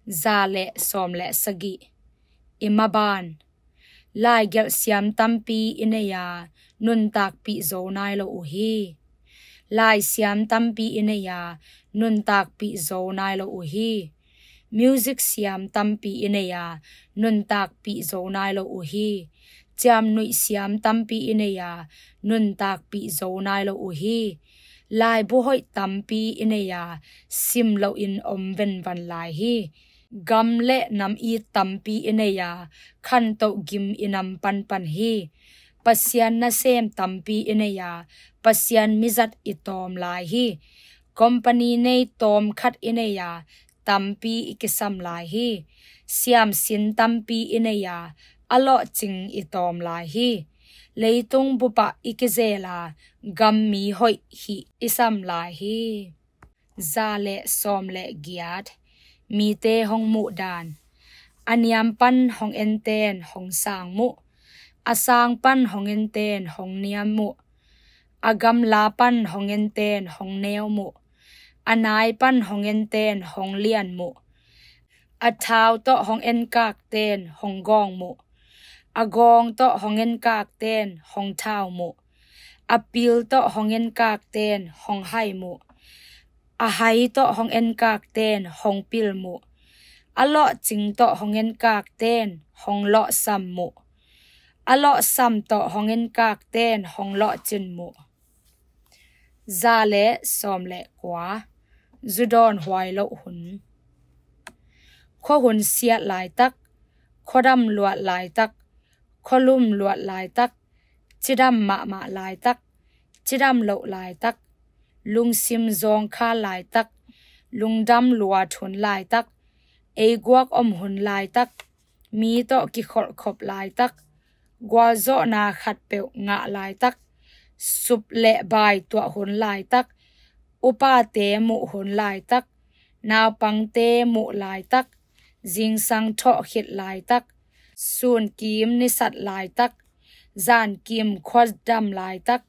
Za le sawm le sagih. I maban. Laigelh siam tampi i nei a, nuntakpih zo nai lo uh hi. Laisiam tampi i nei a, nuntakpih zo nai lo uh hi. Music siam tampi i nei a, nuntakpih zo nai lo uh hi. Ciamnuih siam tampi i nei a, nuntakpih zo nai lo uh hi. Laibu hoih tampi i nei a, sim loin om venvan lai hi. Gam le nam it tampi i nei a, khantoh gim i nam panpan hi. Pasian nasem tampi i nei a, Pasian mizat i tawm lai hi. Company nei tawm khat i nei a, tampi i kisam lai hi. Siamsin tampi i nei a, a lawhcing i tawm lai hi. Leitung bupah i kizel a, gammi hoih hih i sam lai hi. Za le sawm le giat. Mite hong muh dan. A niam pan hong enten hong sang muh. A sang pan hong enten hong niam uh. A gamla pan hong enten hong neu uh. A nai pan hong enten hong lian uh. A thau tawh hong enkakten hong gawng uh. A gawng tawh hong enkakten hong thau uh. A pil tawh hong enkakten hong hai uh. A hai tawh hong enkakten hong pil uh. A lawhcing tawh hong enkakten hong lawhsam uh. A lawhsam tawh hong enkakten hong lawhcin uh. Za le sawm le kua. Zu dawn huai loh hun. Khua hun siat laitak, khua dam luat laitak, khua lum luat laitak, cidam mahmah laitak, cidam loh laitak, lungsim zawngkhal laitak, lungdam luat hun laitak, eiguak om hun laitak, mi tawh kikholhkhop laitak, gualzawhna khatpeuh ngah laitak, sup le bai tuah hun laitak, upate muh hun laitak, naupangte muh laitak, zingsang thawh khit laitak, sunkim nisat laitak, zankim khuadam laitak,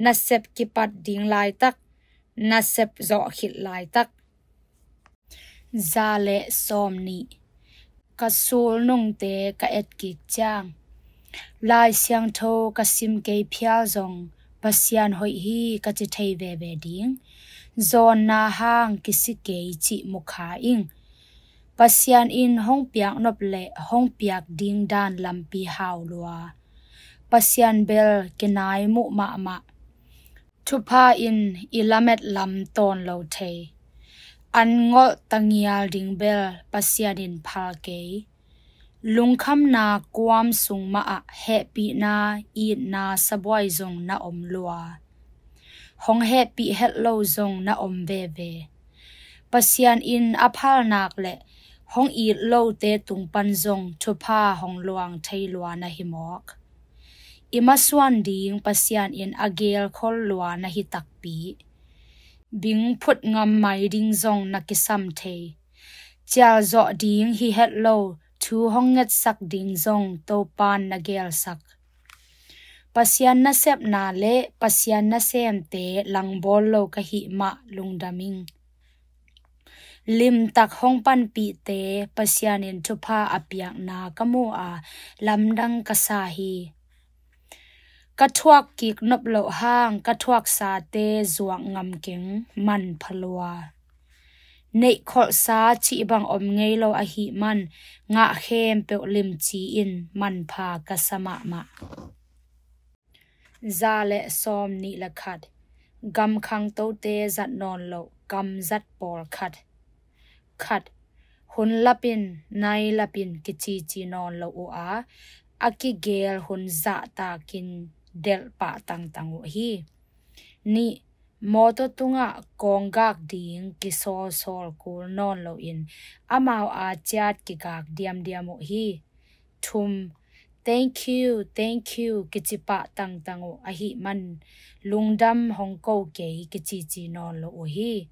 nasep kipat ding laitak, nasep zawh khit laitak. Za le sawm nih. Ka sulnungte ka etkik ciang, Lai Siangtho ka sim kei phial zong Pasian hoih hi ka ci thei veve ding. Zawnna hang kisi kei cih mu kha ing. Pasian in hong piak nop le hong piak ding dan lampi hau lua. Pasian bel kinai muh mahmah. Thupha in i lamet lam tawn lo thei. An ngolh tangial ding bel Pasian in phal kei. Lungkhamna kuam sung mah ah hehpihna itna sabuai zong na om lua. Hong hehpih het lo zong na om veve. Pasian in a phalnak le hong it lote tung pan zong thupha hong luang thei lua na hi mawk. I masuan ding Pasian in a gelkhol lua na hi takpi. Bing phut ngam mai ding zong na kisam thei. Cialzawh ding hi het lo thu hong ngetsak ding zong Topan na gelsak. Pasian nasepna le Pasian nasemte langbawl lo ka hih mah lungdam ing. Limtak hong panpihte Pasian in thupha a piakna ka mu a, lamdang ka sa hi. Ka thuak kik nop loh hang ka thuaksate zuak ngam keng, manpha lua. Neihkholhsa cih bang om ngei lo ahih man ngah khempeuh limci in manpha ka sa mahmah. Za le sawm nih le khat. Gam khangtote zat nawn loh kam zat pawlkhat. Khat. Hun lapin nai lapin kicici nawn lo uh a, a kigel hun zahtakin delh pah tangtang uh hi. Nih. Mawtaw tungah kawnggak ding kisawlsawl kul nawn loin amau a ciat kigak diamdiam uh hi. Thum. Thank you, thank you kici pah tangtang uh ahih man lungdam hong ko kei kicici nawn lo uh hi.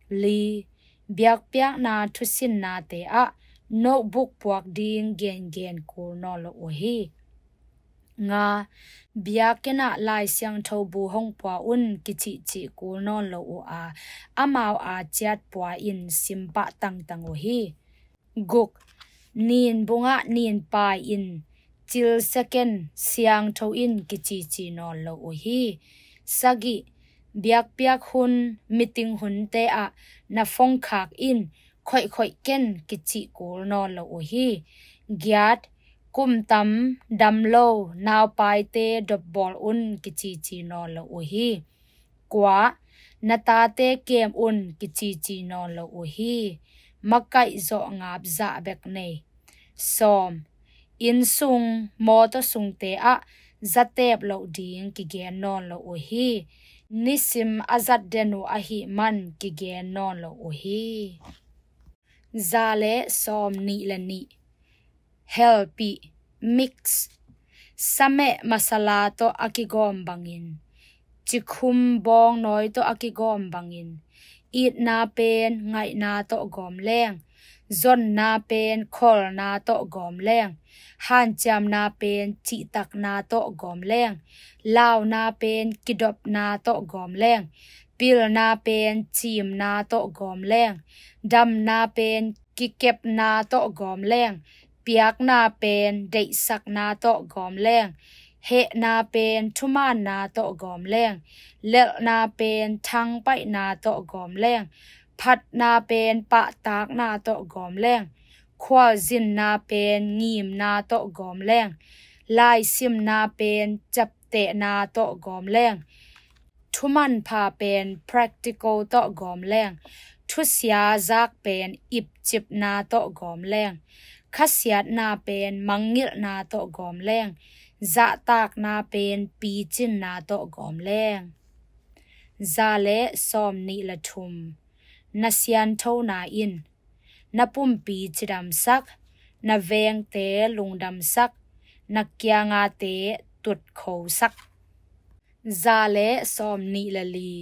Li. Biakpiakna thusinnate ah notebook puak ding gengen kul nawn lo uh hi. Nga. Biakinn ah Lai Siangtho bu hong pua un kicihcih kul nawn lo uh a, amau a ciat pua in simpah tangtang uh hi. Guk. Nin bungah nin pai in cil second siangtho in kicici nawn lo uh hi. Sagih. Biakpiak hun, meeting hunte ah na phone khak in khoihkhoih ken kicih kul nawn lo uh hi. Giat. Kum tam dam lo naupaite dopbawl un kicici nawn lo uh hi. Kua. Na tate kem un kicici nawn lo uh hi. Makaih zawh ngap zah bek nei. Sawm. Innsung mawtaw sungte ah zatep loh ding kigen nawn lo uh hi. Nisim a zat den uh ahih man kigen nawn lo uh hi. Za le sawm nih le nih. Helpih, mix. Sameh masala tawh a kigawm bangin, cikhum bawngnawi tawh a kigawm bangin, itna pen ngaihna tawh gawm leng Zonna pen kholna tawh gawm leng, hanciamna pen cihtakna tawh gawm leng, launa pen kidopna tawh gawm leng, pilna pen ciimna tawh gawm leng, damna pen kikepna tawh gawm leng, piakna pen deihsakna tawh gawm leng, hehna pen thumaanna tawh gawm leng, lelhna pen thangpaihna tawh gawm leng, phatna pen pahtakna tawh gawm leng, khualzinna pen ngimna tawh gawm leng, laisimna pen ciaptehna tawh gawm leng, thumanpha pen practical tawh gawm leng, thusia zak pen ipcipna tawh gawm leng, khasiatna pen mangngilhna tawh gawm leng, zahtakna pen picinna tawh gawm leng. Za le sawm nih le thum. Na sianthona in na pumpi cidamsak, na vengte lungdamsak, na kiangate tutkhosak. Za le sawm nih le li.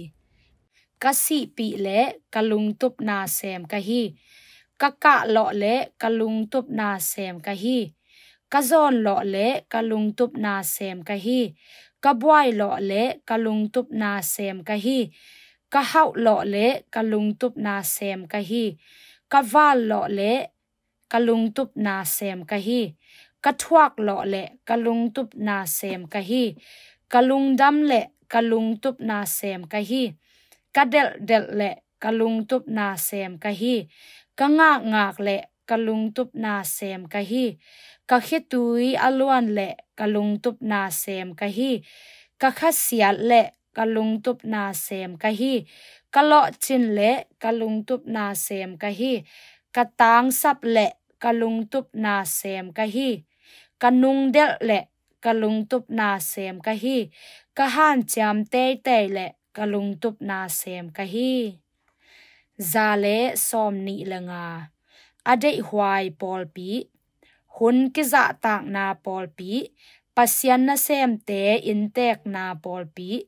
Ka sihpih le ka lungtupna sem ka hi. Ka kahlawh le ka lungtupna sem ka hi. Ka zawnlawh le ka lungtupna sem ka hi. Ka buailawh le ka lungtupna sem ka hi. Ka hauhlawh le ka lungtupna sem ka hi. Ka vallawh le ka lungtupna sem ka hi. Ka thuaklawh le ka lungtupna sem ka hi. Ka lungdam le ka lungtupna sem ka hi. Ka delhdelh le ka lungtupna sem ka hi. Ka ngakngak le ka lungtupna sem ka hi. Ka khitui a luan le ka lungtupna sem ka hi. Ka khasiat le ka lungtupna sem ka hi. Ka lawhcin le ka lungtupna sem ka hi. Ka tangsap le ka lungtupna sem ka hi. Ka nungdelh le ka lungtupna sem ka hi. Ka hanciam teitei le ka lungtupna sem ka hi. Za le sawm nih le nga. A deihhuai pawlpi, hun kizahtakna pawlpi, Pasian nasemte inntekna pawlpi,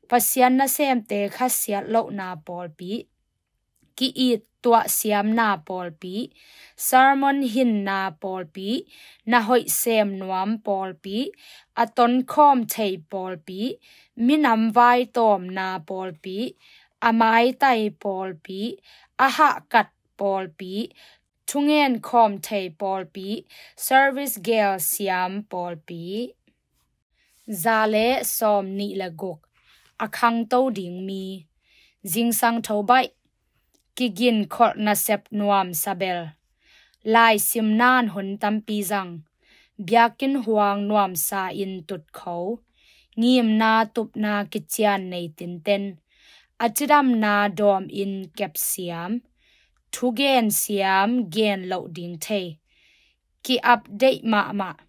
Pasian nasemte khasiat lohna pawlpi, ki-it tuahsiamna pawlpi, sermon hinna pawlpi, na hoih sem nuam pawlpi, a tonkhawm thei pawlpi, minam vaitawmna pawlpi, a maitai pawlpi, a hahkat pawlpi, thungen khawm thei pawlpi, service gel siam pawlpi. Za le sawm nih le guk. A khangto ding mi. Zingsang tho baih, kiginkholh nasep nuamsa bel, laisimna'n hun tampi zang, biakinn huang nuamsa in tutkho, ngimna tupna kician nei tinten, a cidamna dawm in kepsiam, thugen siam gen loh ding thei, ki-update mahmah,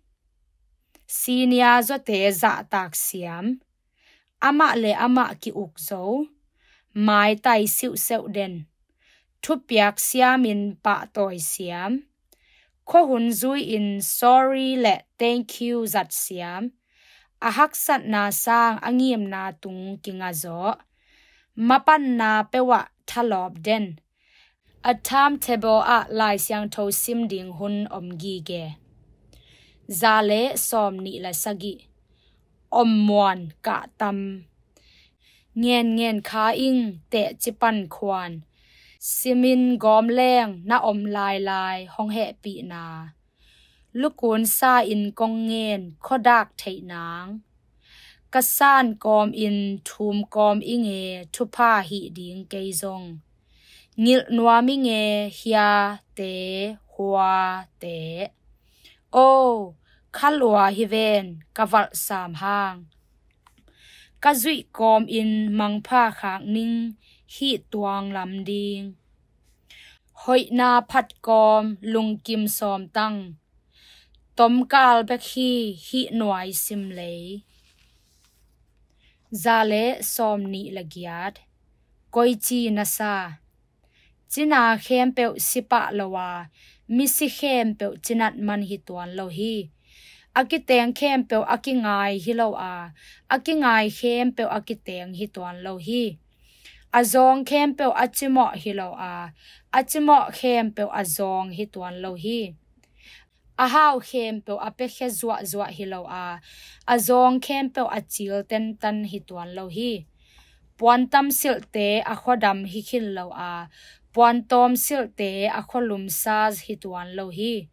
senior zawte zahtak siam, amah le amah ki-uk zo, maitai siuhseuh den, thupiak siamin pahtawi siam, khuahun zui-in sorry le thank you zat siam, a haksatna sang a ngimna tung kinga zawh, mapanna peuh ah thalawp den, a timetable ah Lai Siangtho sim ding hun om gige. Za le sawm nih le sagih. Om muan kah tam. Ngenngen kha ing tehci pan khuan, simin gawm leng na om lailai hong hehpihna, lukun sa in kong ngen khuadak theih nang, ka san kawm in thum kawm ing e thupha hih ding kei zong, ngilh nuam ing e hiate huate. O, khalua hi ven ka valhsam hang, ka zuih kawm in mangpha khak ning hih tuang lam ding, hoihna phat kawm lungkim sawm tang, tomkal bek hi hih nuai sim lei. Za le sawm nih le giat. Koici na sa. Cina khempeuh si pah lo a, misi khempeuh cinat man hi tuan lo hi. A kiteng khempeuh a kingai hi lo a, a kingai khempeuh a kiteng hi tuan lo hi. A zawng khempeuh a cimawh hi lo a, A cimawh khempeuh a zawng hi tuan lo hi. A hau khempeuh a piakhia zuahzuah hi lo a, a zawng khempeuh a cil tentan hi tuan lo hi. Puantam silhte a khuadam hi khin lo a, puantawm silhte a khualum sa hi tuan lo hi.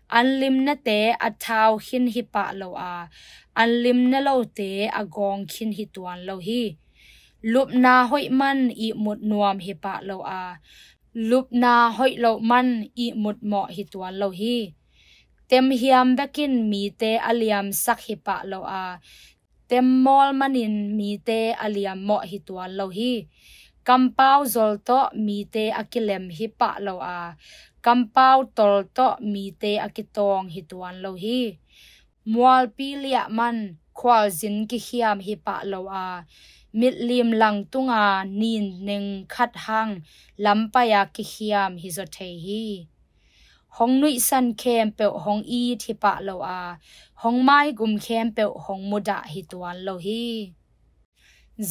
An limnate a thau khin hi pah lo a, an limne lote a gawng khin hi tuan lo hi. Lupna hoih man ihmut nuam hi pah lo a, lupna hoih loh man ihmut mawh hi tuan lo hi. Temhiam bekin mite a liamsak hi pah lo a, temmawl manin mite a liammawh hi tuan lo hi. Kampau zol tawh mite a kilem hi pah lo a, kampau tol tawh mite a kitawng hi tuan lo hi. Mualpi liah man khualzin kikhiam hi pah lo a, mitlim lang tunga nin neng khat hang lampai a kikhiam hi zaw thei hi. Hong nuihsan khempeuh hong it hi pah lo a, hong maigum khempeuh hong mudah hi tuan lo hi.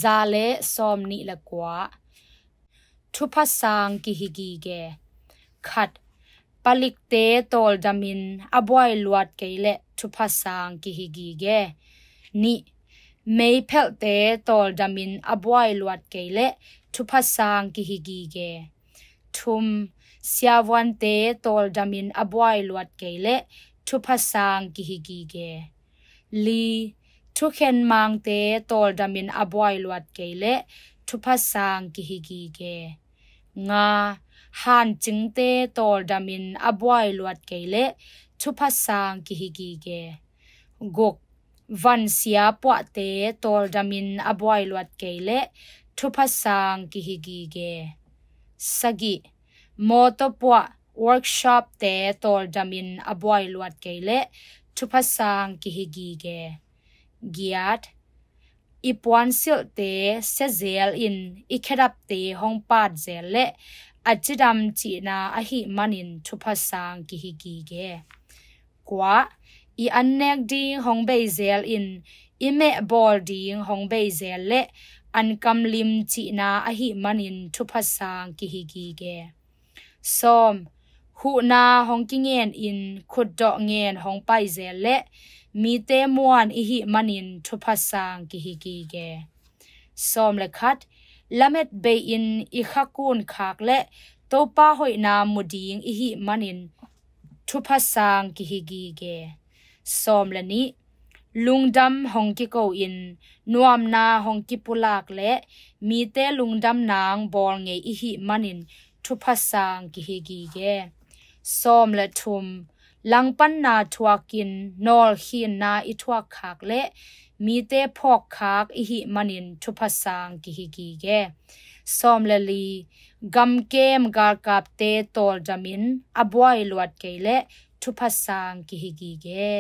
Za le sawm nih le kua. Thupha sang kihi gige. Khat, palikte tawldamin a buai luat kei leh thupha sang kihi gige. Nih, meiphelhte tawldamin a buai luat kei leh thupha sang kihi gige. Thum, siavuante tawldamin a buai luat kei leh thupha sang kihi gige. Li, thukhen mangte tawldamin a buai luat kei leh thupha sang kihi gige. Nga, hancingte tawldamin a buai luat kei leh thupha sang kihi gige. Guk, vansia puahte tawldamin a buai luat kei leh thupha sang kihi gige. Sagih, mawtaw puah workshopte tawldamin a buai luat kei leh thupha sang kihi gige. Giat, i puansilhte sia zel in i khedapte hong pat zel leh a cidam cihna ahih manin thupha sang kihi gige. Kua, i annek ding hong bei zel in i mehbawl ding hong bei zel leh an kamlim cihna ahih manin thupha sang kihi gige. Sawm, huhna hong kingen in khutdawh ngen hong pai zel leh mite muan i hih manin thupha sang kihi gige. Sawm le khat, lamet bei in i khakun khak leh Topa hoihna mu ding i hih manin thupha sang kihi gige. Sawm le nih, lungdam hong kiko in nuamna hong kipulak leh mite lungdam nang bawl ngei i hih manin thupha sang kihi gige. Sawm le thum, langpanna thuakin nawlkhinna i thuak khak leh mite phawk khak i hih manin thupha sang kihi gige. Sawm le li, gamkem galkapte tawldamin a buai luat kei leh thupha sang kihi gige.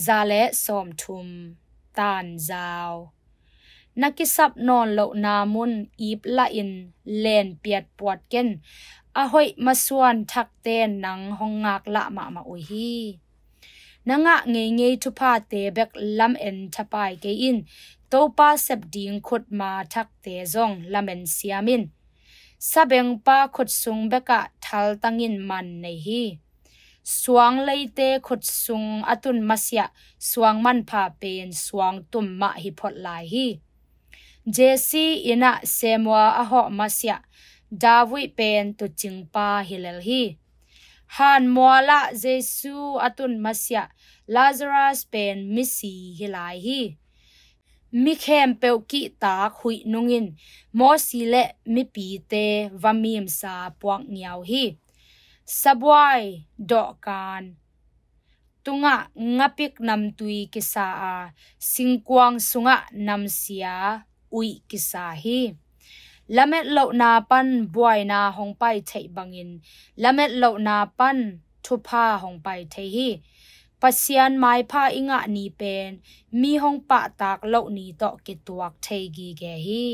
Za le sawm thum, tan zau. Na kisap nawn lohna mun ip lahin len piat puat ken, a hoih masuan thakten nang hong ngaklah mahmah uh hi. Na ngah ngeingei thuphate bek lamen thapai kei in, Topa sep ding khutma thakte zong lamen siam in. Sabengpa khutsung bekah thaltangin man nei hi. Suang leite khutsung a tun masiah suang manpha pen suang tum mah hi phot lai hi. Jesse innah Samuel a hawh masiah David pen tuucingpa hi lel hi. Han mualah Jesu a tun masiah Lazarus pen misi hi lai hi. Mi khempeuh kihtak huih nungin Mosi le mipite va mimsa puak ngiau hi. Sabuai dawhkan tungah ngapik namtui kisa a, singkuang sungah namsia uih kisa hi. Lamet lohna pan buaina hong pai theih bangin lamet lohna pan thupha hong pai thei hi. Pasian maipha i ngah ni pen mi hong pahtak loh ni tawh kituak thei gige hi.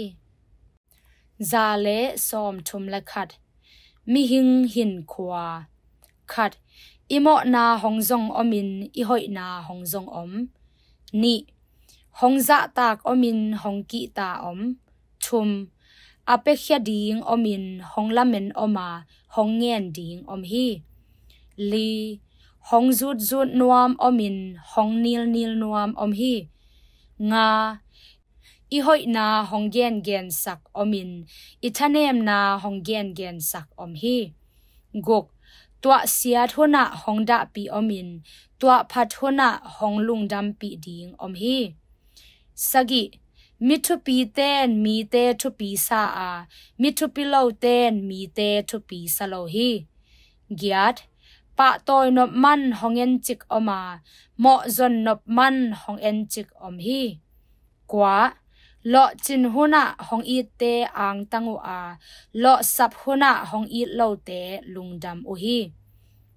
Za le sawm thum le khat. Mihing hinkhua. Khat, i mawhna hong zong omin i hoihna hong zong om. Nih, hong zahtak omin hong kihta om. Thum, a piakhia ding omin hong lamen om a, hong ngen ding om hi. Li, hong zutzut nuam omin hong nilnil nuam om hi. Nga, i hoihna hong gengensak omin i thanemna hong gengensak om hi. Guk, tuahsiat hunah hong dahpih omin tuahphat hunah hong lungdampih ding om hi. Sagih, mi thupi ten mite thupi sa a, mi thupi lo ten mite thupi sa lo hi. Giat, pahtawi nop man hong encik om a, mawhzon nop man hong encik om hi. Kua, lawhcin hunah hong itte angtang uh a, lawhsap hunah hong it lote lungdam uh hi.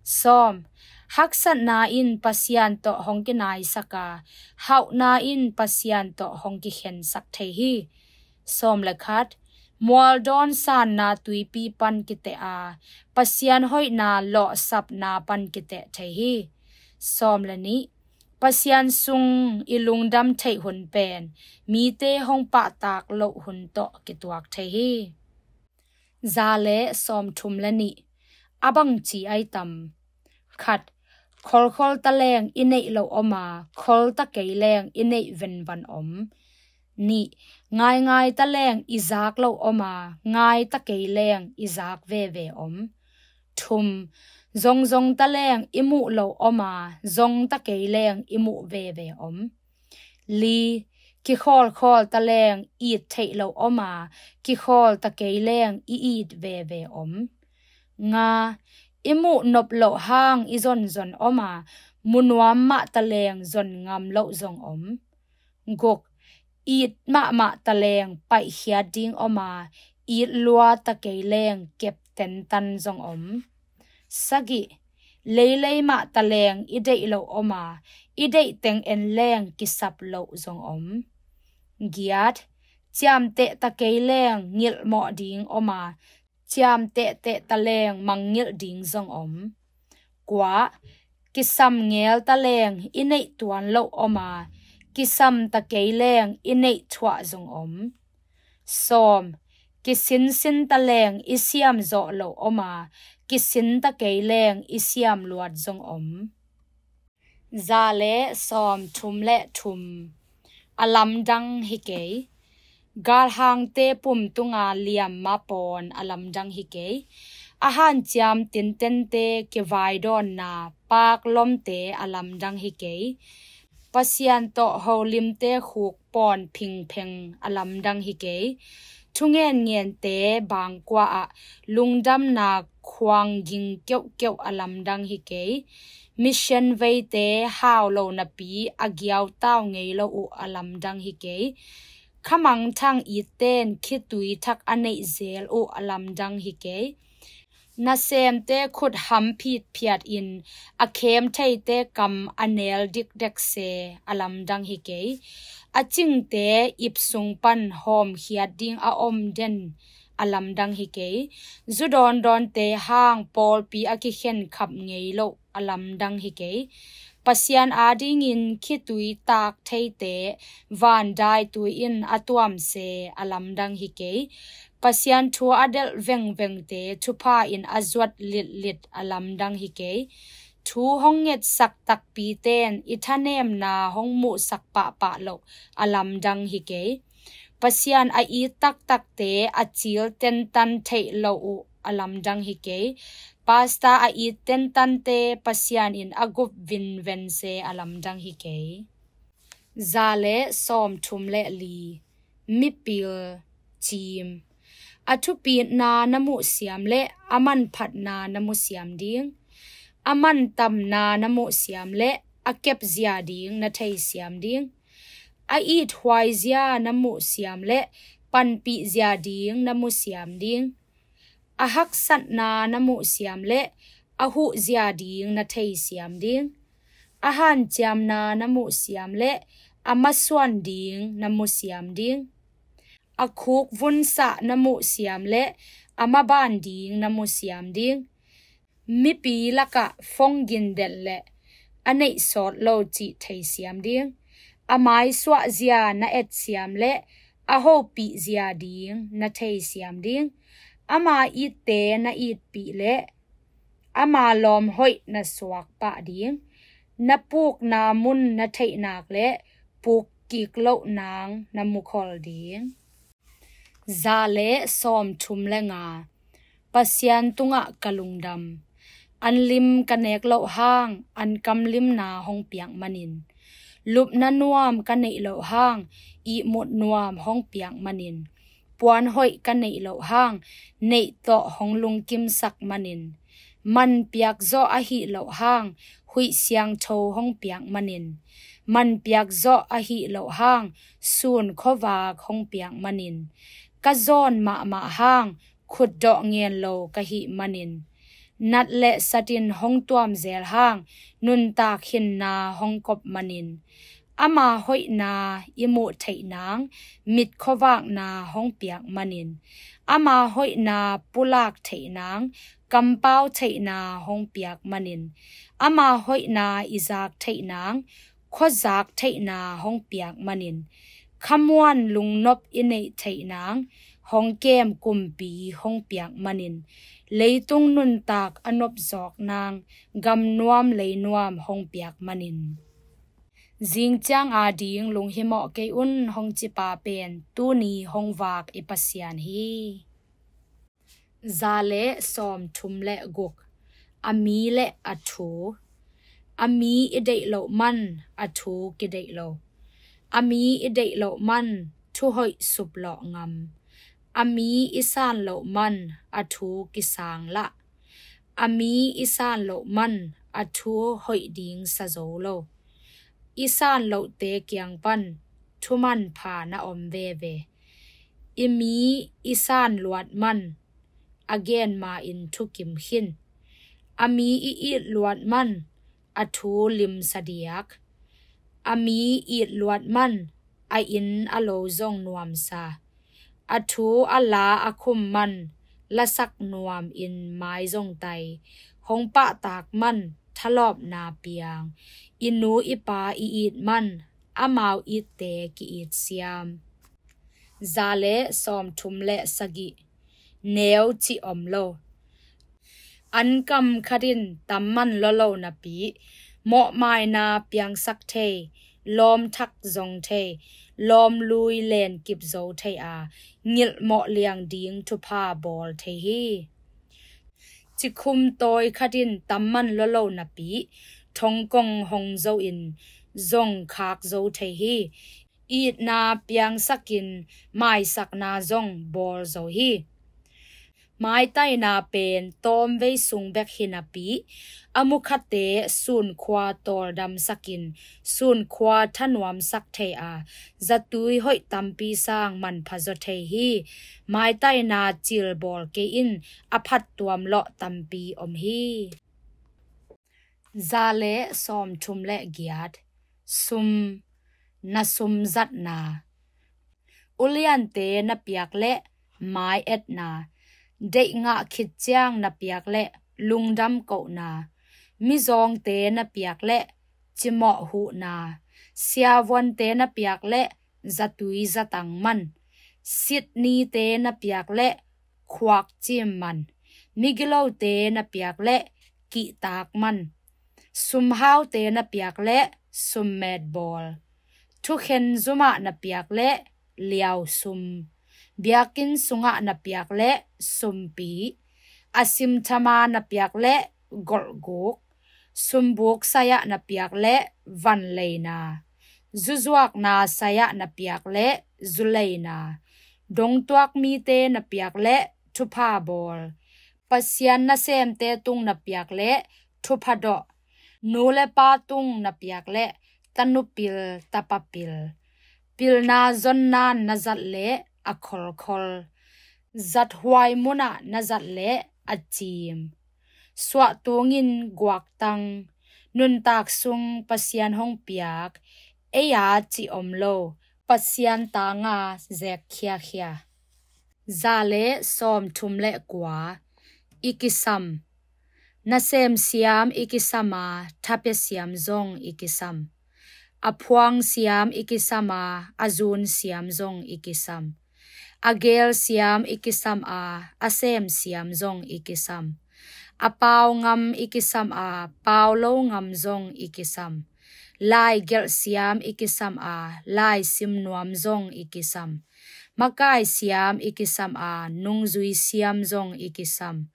Sawm, haksatna in Pasian tawh hong kinaisak a, hauhna in Pasian tawh hong kikhensak thei hi. Sawm le khat, mualdawn sanna tuipi pan kiteh a, Pasian hoihna lawhsapna pan kiteh thei hi. Sawm le nih, Pasian sung i lungdam theih hun pen mite hong pahtak loh hun tawh kituak thei hi. Za le sawmthum le nih, a bangci ai tam? Khat, kholkhol ta leng i neih lo om a, khol ta kei leng i neih venvan om. Nih, ngaingai ta leng i zak lo om a, ngai ta kei leng i zak veve om. Thum, zongzong ta leng i muh lo om a, zong ta kei leng i muh veve om. Li, kikhawlkhawl ta leng it theih lo om a, kikhawl ta kei leng i it veve om. Nga, i muh nop loh hang i zonzon om a, mu nuam mah ta leng zon ngam loh zong om. Guk, it mahmah ta leng paihkhiat ding om a, it lua ta kei leng kep tentan zong om. Sagih, leilei mah ta leng i deih lo om a, i deih teng en leng kisap loh zong om. Giat, ciamteh ta kei leng ngilhmawh ding om a, ciamtehteh ta leng mangngilh ding zong om. Kua, kisam ngel ta leng i neih tuan loh om a, kisam ta kei leng i neih thuah zong om. Sawm, kisinsin ta leng i siam zawh loh om a, kisin ta kei leng i siam luat zong om. Za le sawmthum le thum, a lamdang hi kei. Galhangte pum tunga liam ma pawn a lamdang hi kei. A hanciam tintente kivaidawnna paak lomte a lamdang hi kei. Pasian tawh holimte khuk pawn phingpheng a lamdang hi kei. Thungen ngente bangkua ah lungdamna khuang ging keuhkeuh a lamdang hi kei. Mission veite hau lo napi a giautau ngei lo uh a lamdang hi kei. Khamangthang itte in khitui thak a neih zel uh a lamdang hi kei. Nasemte khut ham phitphiat in a khem theite kam a nel dikdek se a lamdang hi kei. A cingte ip sung pan hawmkhiat ding a om den a lamdang hi kei. Zu dawndawnte hang pawlpi a kikhen khap ngei loh a lamdang hi kei. Pasian adingin khitui taak theite van daitui in a tuam se a lamdang hi kei. Pasian thu a delh vengvengte thupha in a zuat litlit a lamdang hi kei. Thu hong ngetsak takpite in i thanemna hong muhsak pahpah loh a lamdang hi kei. Pasian a it taktakte a cil tentan theih lo uh a lamdang hi kei. Pasta a it tentante Pasian in a gup vinven se a lamdang hi kei. Za le sawmthum le li, mipil, ciim. A thupitna na muhsiam le a manphatna na muhsiam ding. A mantamna na muhsiam le a kepzia ding na theisiam ding. A ithuaizia na muhsiam le panpihzia ding na muhsiam ding. A haksatna na muhsiam le a huhzia ding na theisiam ding. A hanciamna na muhsiam le a masuan ding na muhsiam ding. A khuk vunsah na muhsiam le a maban ding na muhsiam ding. Mipi lakah fong gin delh le a neih sawt lo cih theisiam ding. A maisuahzia na etsiam le a hopih zia ding na theisiam ding. Ama itte na itpih leh ama lawm hoih na suak pah ding. Na pukna mun na theih nak leh puk kik loh nang na mukhol ding. Za le sawmthum le nga. Pasian tungah ka lungdam. Anlim ka nek loh hang, ankamlimna hong piak manin. Lupna nuam ka neih loh hang, ihmut nuam hong piak manin. Puan hoih ka neih loh hang, neih tawh hong lungkimsak manin. Man piak zawh ahih loh hang, huih siangtho hong piak manin. Man piak zawh ahih loh hang, sun khuavak hong piak manin. Ka zawn mahmah hang, khutdawh ngen lo ka hih manin. Nat le satin hong tuam zel hang, nuntak hinna hong kop manin. Ama hoihna i muh theih nang, mit khuavakna hong piak manin. Ama hoihna pulak theih nang, kampau theihna hong piak manin. Ama hoihna i zak theih nang, khuazak theihna hong piak manin. Khamuan lungnop i neih theih nang, hong kem kumpi hong piak manin. Leitung nuntak a nopzawk nang, gamnuam leinuam hong piak manin. Zingciang ading lunghimawh kei un hong cipa pen tuni hong vak i Pasian hi. Za le sawmthum le guk. A mi le a thu. A mi i deih loh man, a thu kideih lo. A mi i deih loh man, thu hoih suplawh ngam. A mi i san loh man, a thu kisang lah. A mi i san loh man, a thu hoih ding sa zo lo. I san lohte kiang pan thuman pha na om veve. I mi i san luat man, a gen ma-in thukim khin. A mi i it luat man, a thu limsa diak. A mi it luat man, a inn a lo zong nuamsa. A thu a la a khum man, lasak nuamin mai zong tai. Hong pahtak man, thalawpna piang. I nu i pa i it man, amau itte ki-it siam. Za le sawmthum le sagih. Neu cih om lo. Ankam khatin tamman lolo napi, mawhmaina piangsak thei, lawm thak zong thei, lawm lui len kip zo thei a, ngilh mawh liang ding thupha bawl thei hi. Cikhum tawi khatin tamman lolo napi, thongkong hong zo in zong khak zo thei hi. Itna piangsakin maisakna zong bawl zo hi. Maitaina pen tawmvei sung bek hi napi, a mukhate sunkhua tawldamsakin sunkhua thanuamsak thei a, zatui hoih tampi sang manpha zaw thei hi. Maitaina cilbawl kei in a phattuam lawh tampi om hi. Za le sawmthum le giat. Sum, na sum zatna. Uliante na piak le mai etna, deih ngah khit ciang na piak le lungdam kohna, mizawngte na piak le cimawh huhna, siavuante na piak le zatui zatang man, sitnite na piak le khuak cim man, migilote na piak le kihtak man, sumhaute na piak le summet bawl, thukhen zumah na piak le liau sum, biakinn sungah na piak le sumpi, a simthama na piak le golhguk, sumbuk sai-ah na piak le vanleina, zuzuakna sai-ah na piak le zuleina, dongtuak mite na piak le thupha bawl, Pasian nasemte tung na piak le thupha dawh, nu le pa tung na piak le tanupil tapapil, pilna zonnan na zat le a kholkhol, zathuai munah na zat le a cim, suahtungin guaktang, nuntak sung Pasian hong piak, ei-a cih om lo, Pasian tanga zek khiakhia. Za le sawmthum le kua. I kisam. Nasem siam i kisam a, thapia siam zong i kisam. A phuang siam i kisam a, a zun siam zong i kisam. A geel siam i kisam a, a sem siam zong i kisam. A pau ngam i kisam a, pau lo ngam zong i kisam. Lai gelh siam i kisam a, lai sim nuam zong i kisam. Makai siam i kisam a, nungzui siam zong i kisam.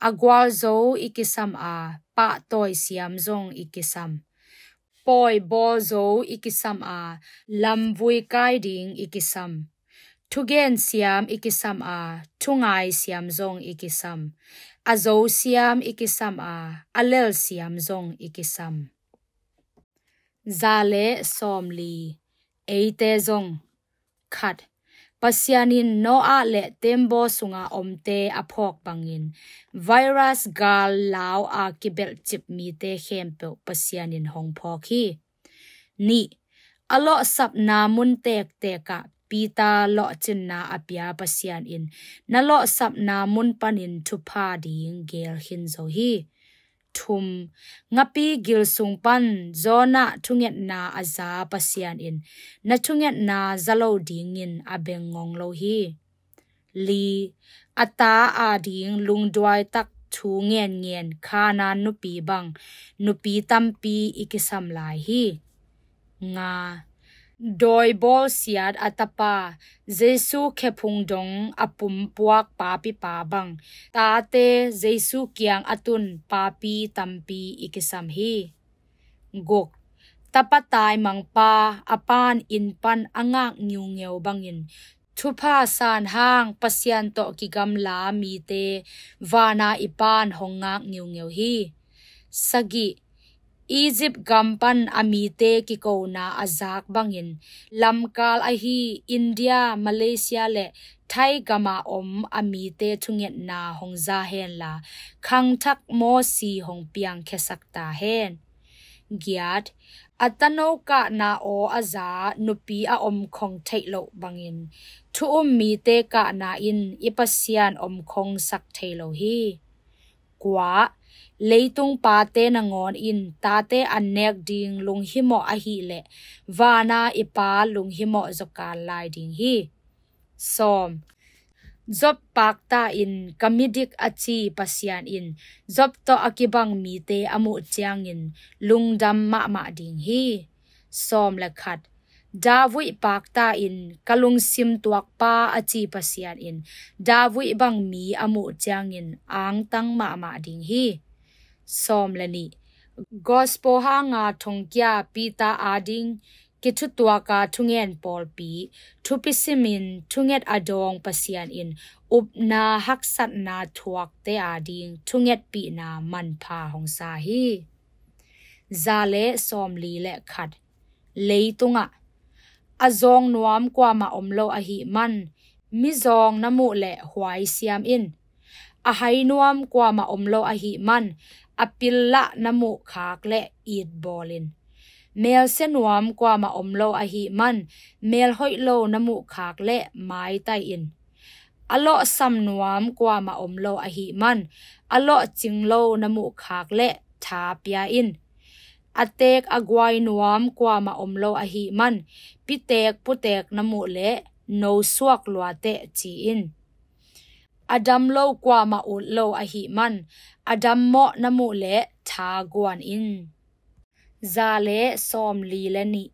A gualzo i kisam a, pahtawi siam zong i kisam. Pawi bawlzo i kisam a, lamvui kai ding i kisam. Thugen siam i kisam a, thungai siam zong i kisam. A zo siam i kisam a, a lel siam zong i kisam. Za le sawmli. Eite zong. Khat. Pasian in Noah le tembaw sunga omte a phawk bangin virus gal lau a kibelhcip mite khempeuh Pasian in hong phawk hi. Nih. A lawhsapna mun tektek ah Peter lawhcinna a pia Pasian in na lawhsapna mun panin thupha ding geel khin zo hi. Thum. Ngapi gil sung pan Jonah thungetna a za Pasian in na thungetna za lo dingin a beng ngong lo hi. Li. A ta ading lungduai tak thu ngenngen Kanaan nupi bang nupi tampi i kisam lai hi. Nga. Dawi bawlsiat a tapa Jesu khephung dong a pumpuak papipa bang tate Jesu kiang a tun papi tampi i kisam hi. Guk. Tapa taimangpa a pan inn pan a ngak ngiungeu bangin thupha san hang Pasian tawh kigamla mite vana i pan hong ngak ngiungeu hi. Sagih. Egypt gam pan a mite kikona a zak bangin lamkal ahi India, Malaysia le Thai gama om a mite thungetna hong za henla khangthak Mosi hong piangkhiasak ta hen. Giat. A tano kahna aw a za nupi a om khong theih loh bangin thu um mite kahna in i Pasian om khong sak thei lo hi. Kua. Leitung pate nangawn in tate an nek ding lunghimawh ahileh vana i Pa lunghimawh zawkal lai ding hi. Sawm. Job pakta in ka midik a ci Pasian in Job tawh a kibang mite a muh ciangin lungdam mahmah ding hi. Sawm le khat. David pakta in ka lungsim tuakpa a ci Pasian in David bang mi a muh ciangin angtang mahmah ding hi. Sawm le nih. Gospel hanga thongkia Peter ading kithutuaka thungen pawlpi thupi simin thunget a dawng Pasian in upna haksatna thuakte ading thungetpihna manpha hong sa hi. Za le sawmli le khat. Leitungah a zawng nuam kuamah om lo ahih man mizawng na muh leh huai siam in. A hai nuam kuamah om lo ahih man a pillah na muh khak leh it bawl in. Melsia nuam kuamah om lo ahih man melhoih lo na muh khak leh maitai in. A lawhsam nuam kuamah om lo ahih man a lawhcing lo na muh khak leh tha pia in. A teek a guai nuam kuamah om lo ahih man pitek putek na muh leh nosuak luateh ci in. A dam lo kuamah ut lo ahih man a dammawh na muh leh tha guan in. Za le sawmli le nih.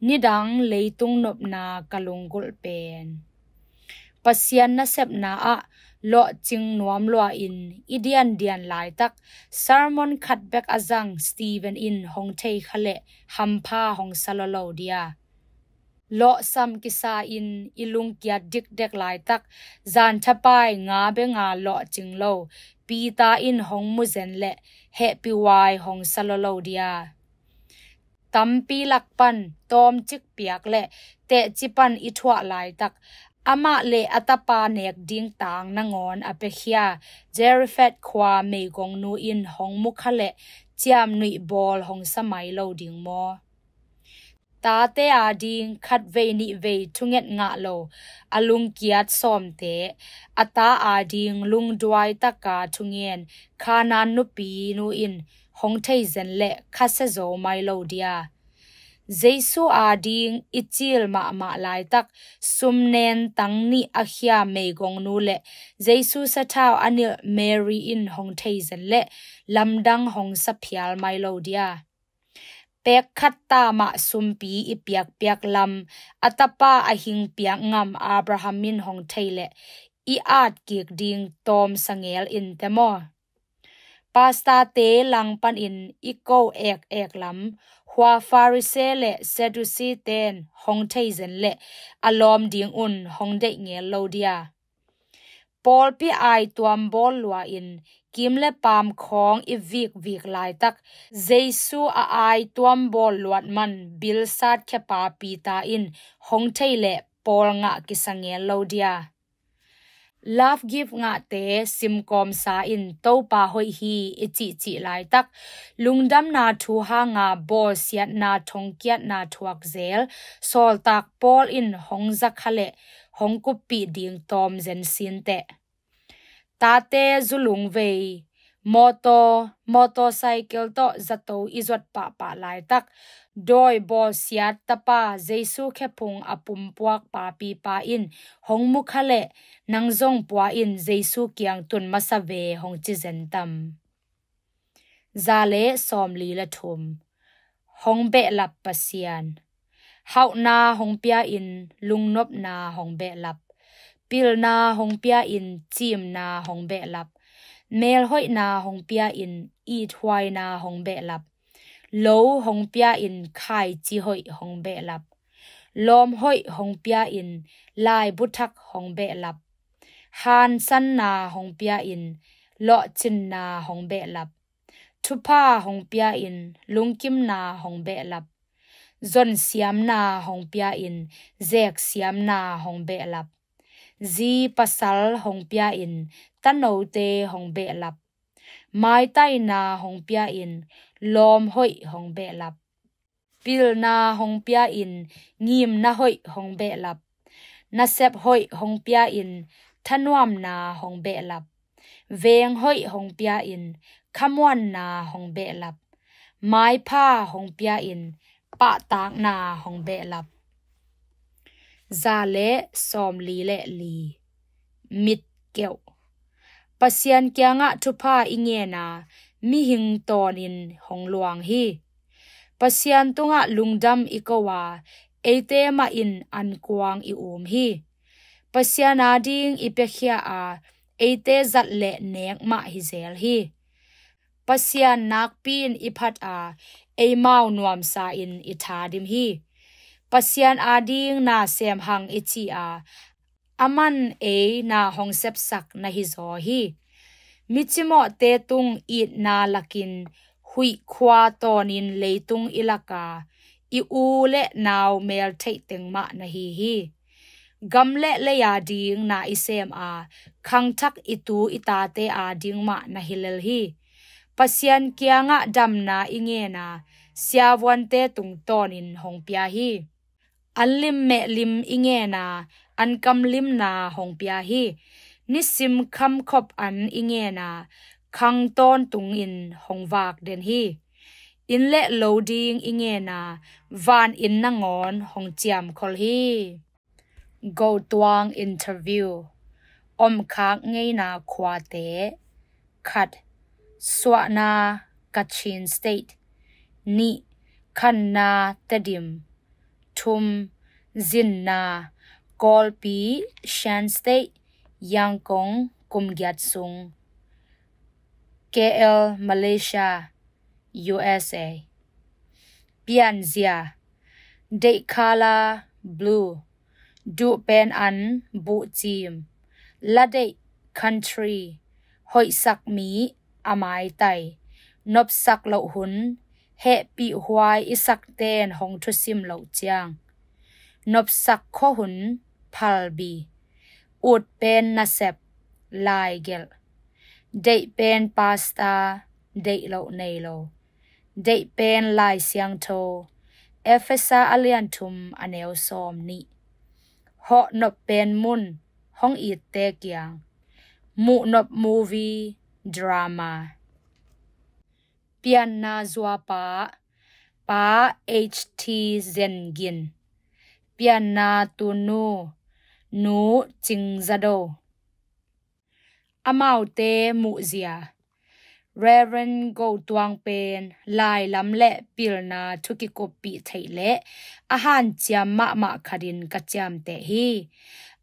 Nidang leitung nopna ka lunggulh pen. Pasian nasepna ah lawhcing nuam lua in i diandian laitak sermon khat bek a zang Stephen in hong thei kha leh hampha hong sa lolo dia. Lawhsam kisa in i lungkiat dikdek laitak zanthapai nga benga lawhcing lo Peter in hong muzen leh hehpihuai hong sa lolo dia. Tampi lak pan tawmcik piak leh tehci pan i thuah laitak amah le a tapa nek ding tang nangawn a piakhia Zarephath khua meigongnu in hong mukha leh ciamnuih bawl hong sa mai lo ding maw? Tate ading khatvei nihvei thunget ngah lo a lungkiat sawmte a ta ading lungduai taka thungen Kanaan nupi nu in hong theizen leh khasia zo mai lo dia. Jesu ading i cil mahmah laitak sumnen tang nih a khia meigongnu le Jesu sathau a nilh Mary in hong theizen le lamdang hong sa phial mai lo dia. Pek khat ta mah sumpi i piakpiak lam a tapa a hing piak ngam Abraham in hong thei le i at kik ding tawm sangel in te maw? Pastor-te lang panin i ko ek ek lam hua Pharisee le Sadducee ten hong theizen le a lawm ding un hong deih ngel lo dia. Pawlpi ai tuam bawl lua in kim le paam khawng i vikvik laitak Jesu a ai tuam bawl luat man bilsat khiapa Peter in hong thei le pawl ngah kisa ngel lo dia. Love gift ngahte simkawmsa in Topa hoih hi i cihcih laitak lungdamna thu hanga bawlsiatna thongkiatna thuak zel sawltak Paul in hong zakha le hong kuppih ding tawm zen sinteh. Tate zulung vei, mawtaw, motorcycle tawh zato i zuat pahpah laitak dawi bawlsiat tapa Jesu khephung a pumpuak papipa in hong mukha le nang zong pua in Jesu kiang tun masa ve hong ci zen tam? Za le sawmli le thum. Hong behlap Pasian. Hauhna hong pia in lungnopna hong behlap. Pilna hong pia in cimna hong behlap. Melhoihna hong pia in ithuaina hong behlap. Lo hong pia in khaici hoih hong behlap. Lawm hoih hong pia in laibu thak hong behlap. Hansanna hong pia in lawhcinna hong behlap. Thupha hong pia in lungkimna hong behlap. Zonsiamna hong pia in zeksiamna hong behlap. Zi pasal hong pia in tanote hong behlap. Maitaina hong pia in lawm hoih hong behlap. Pilna hong pia in ngimna hoih hong behlap. Nasep hoih hong pia in thanuamna hong behlap. Veng hoih hong pia in khamuanna hong behlap. Maipha hong pia in pahtakna hong behlap. Za le sawmli le li. Mit keuh. Pasian kiangah thupha i ngen a, mihing tawnin hong luang hi. Pasian tungah lungdam i ko a, eite mah in ankuang i um hi. Pasian ading i piakhia a, eite zat le nek mah hi zel hi. Pasian nakpi in i phat a, eimau nuamsa in i thadim hi. Pasian ading na sem hang i ci a, aman ei na hong sepsak na hi zaw hi. Micimawhte tung itna lakin huih khua tawnin leitung i lak a, i u le nau mel theih teng mah na hi hi. Gam le lei ading na i sem a, khangthak i tu i tate ading mah na hi lel hi. Pasian kiangah damna i ngen a, siavuante tungtawnin hong pia hi. An lim meh lim i ngen a, an kam limna hong pia hi. Nisim khamkhop an i ngen a, khang tawntungin hong vak den hi. Inn le lo ding i ngen a, van inn nangawn hong ciamkhol hi. Gotuang interview. Omkhak ngeina khuate. Khat, Suahna, Kachin State. Nih, Khanna, Tedim. Thum, Zinna, Kawlpi, Shan State, Yangon, kum giat sung. K L, Malaysia, U S A. Pianzia, deih color blue, duh pen an buhcim, la deih country, hoihsak mi a maitai, nopsak loh hun, hehpih huai i sakten hong thusim loh ciang, nopsak khuahun phalbi, ut pen nasep, laigelh, deih pen pasta, deih loh nei lo, deih pen Lai Siangtho, Efesa a lian thum a neu sawm nih, hawh nop pen mun, hong itte kiang, muh nop movie, drama. Pianna zuapa, Pa H T Zen Gin, pianna tunu Nu Cing Za Do. Amaute muhzia. Reverend Go Tuang pen lailam le pilna thu kikuppih theih le a hanciam mahmah khatin ka ciamteh hi.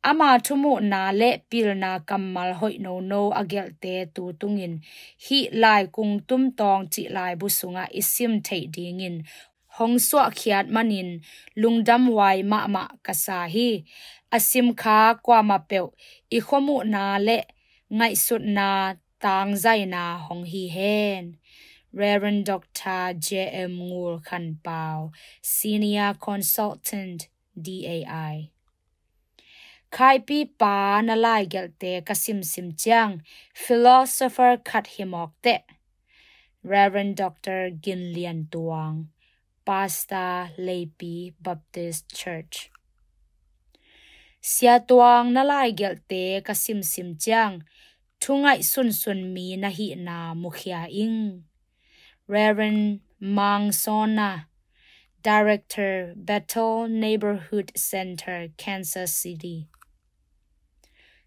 Ama thumuhna le pilna kammal hoih nono a gelhte tu tungin hih Laikung Tumtawng cih laibu sungah i sim theih dingin hong suahkhiat manin lungdamhuai mahmah ka sa hi. A simkha kuamah peuh i khuamuhna le ngaihsutna tangzaina hong hi hen. Reverend Doctor J M Ngul Khan Pau, Senior Consultant, D A I. Khaipi pa na laigelhte ka simsim ciang philosopher khat hi mawk teh. Reverend Doctor Gin Lian Tuang, Pastor, Leipi Baptist Church. Sia Tuang na laigelhte ka simsim ciang thu ngaihsun sun mi na hihna mukhia ing. Reverend Mang Sona, Director, Bethel Neighborhood Center, Kansas City.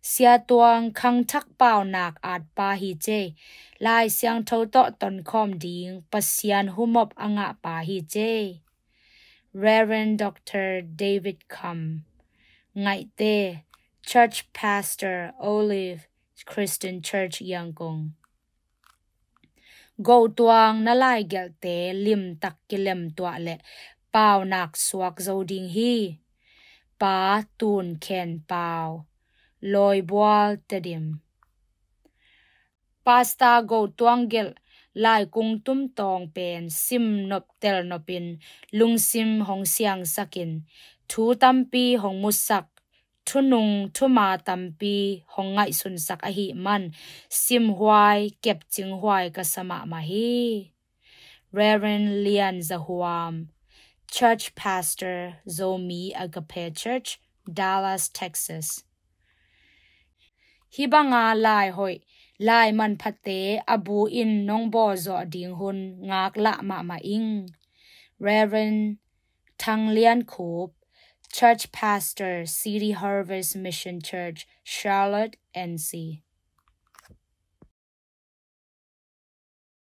Sia Tuang khangthak paunak at pa hi cei, Lai Siangtho tawh tonkhawm ding Pasian humop a ngah pa hi cei. Reverend Doctor David Kam, Ngaihte, Church Pastor, Olive Christian Church, Yangon. Go Tuang na laigelhte limtak kilemtuah le paunak suak zo ding hi. Pa Tun Khen Pau, Lawibual, Tedim. Pastor Go Tuang gelh Laikung Tumtawng pen sim nop tel nopin lungsim hong siangsakin thu tampi hong musak, thunung thuma tampi hong ngaihsunsak ahih man simhuai kepcinghuai ka sa mahmah hi. Reverend Lian Za Huam, Church Pastor, Zomi Agape Church, Dallas, Texas. Hih banga laihoih, lai manphate a bu-in nong bawlzawh ding hun ngaklah mahmah ing. Reverend Thang Lian Khup, Church Pastor, City Harvest Mission Church, Charlotte, N C.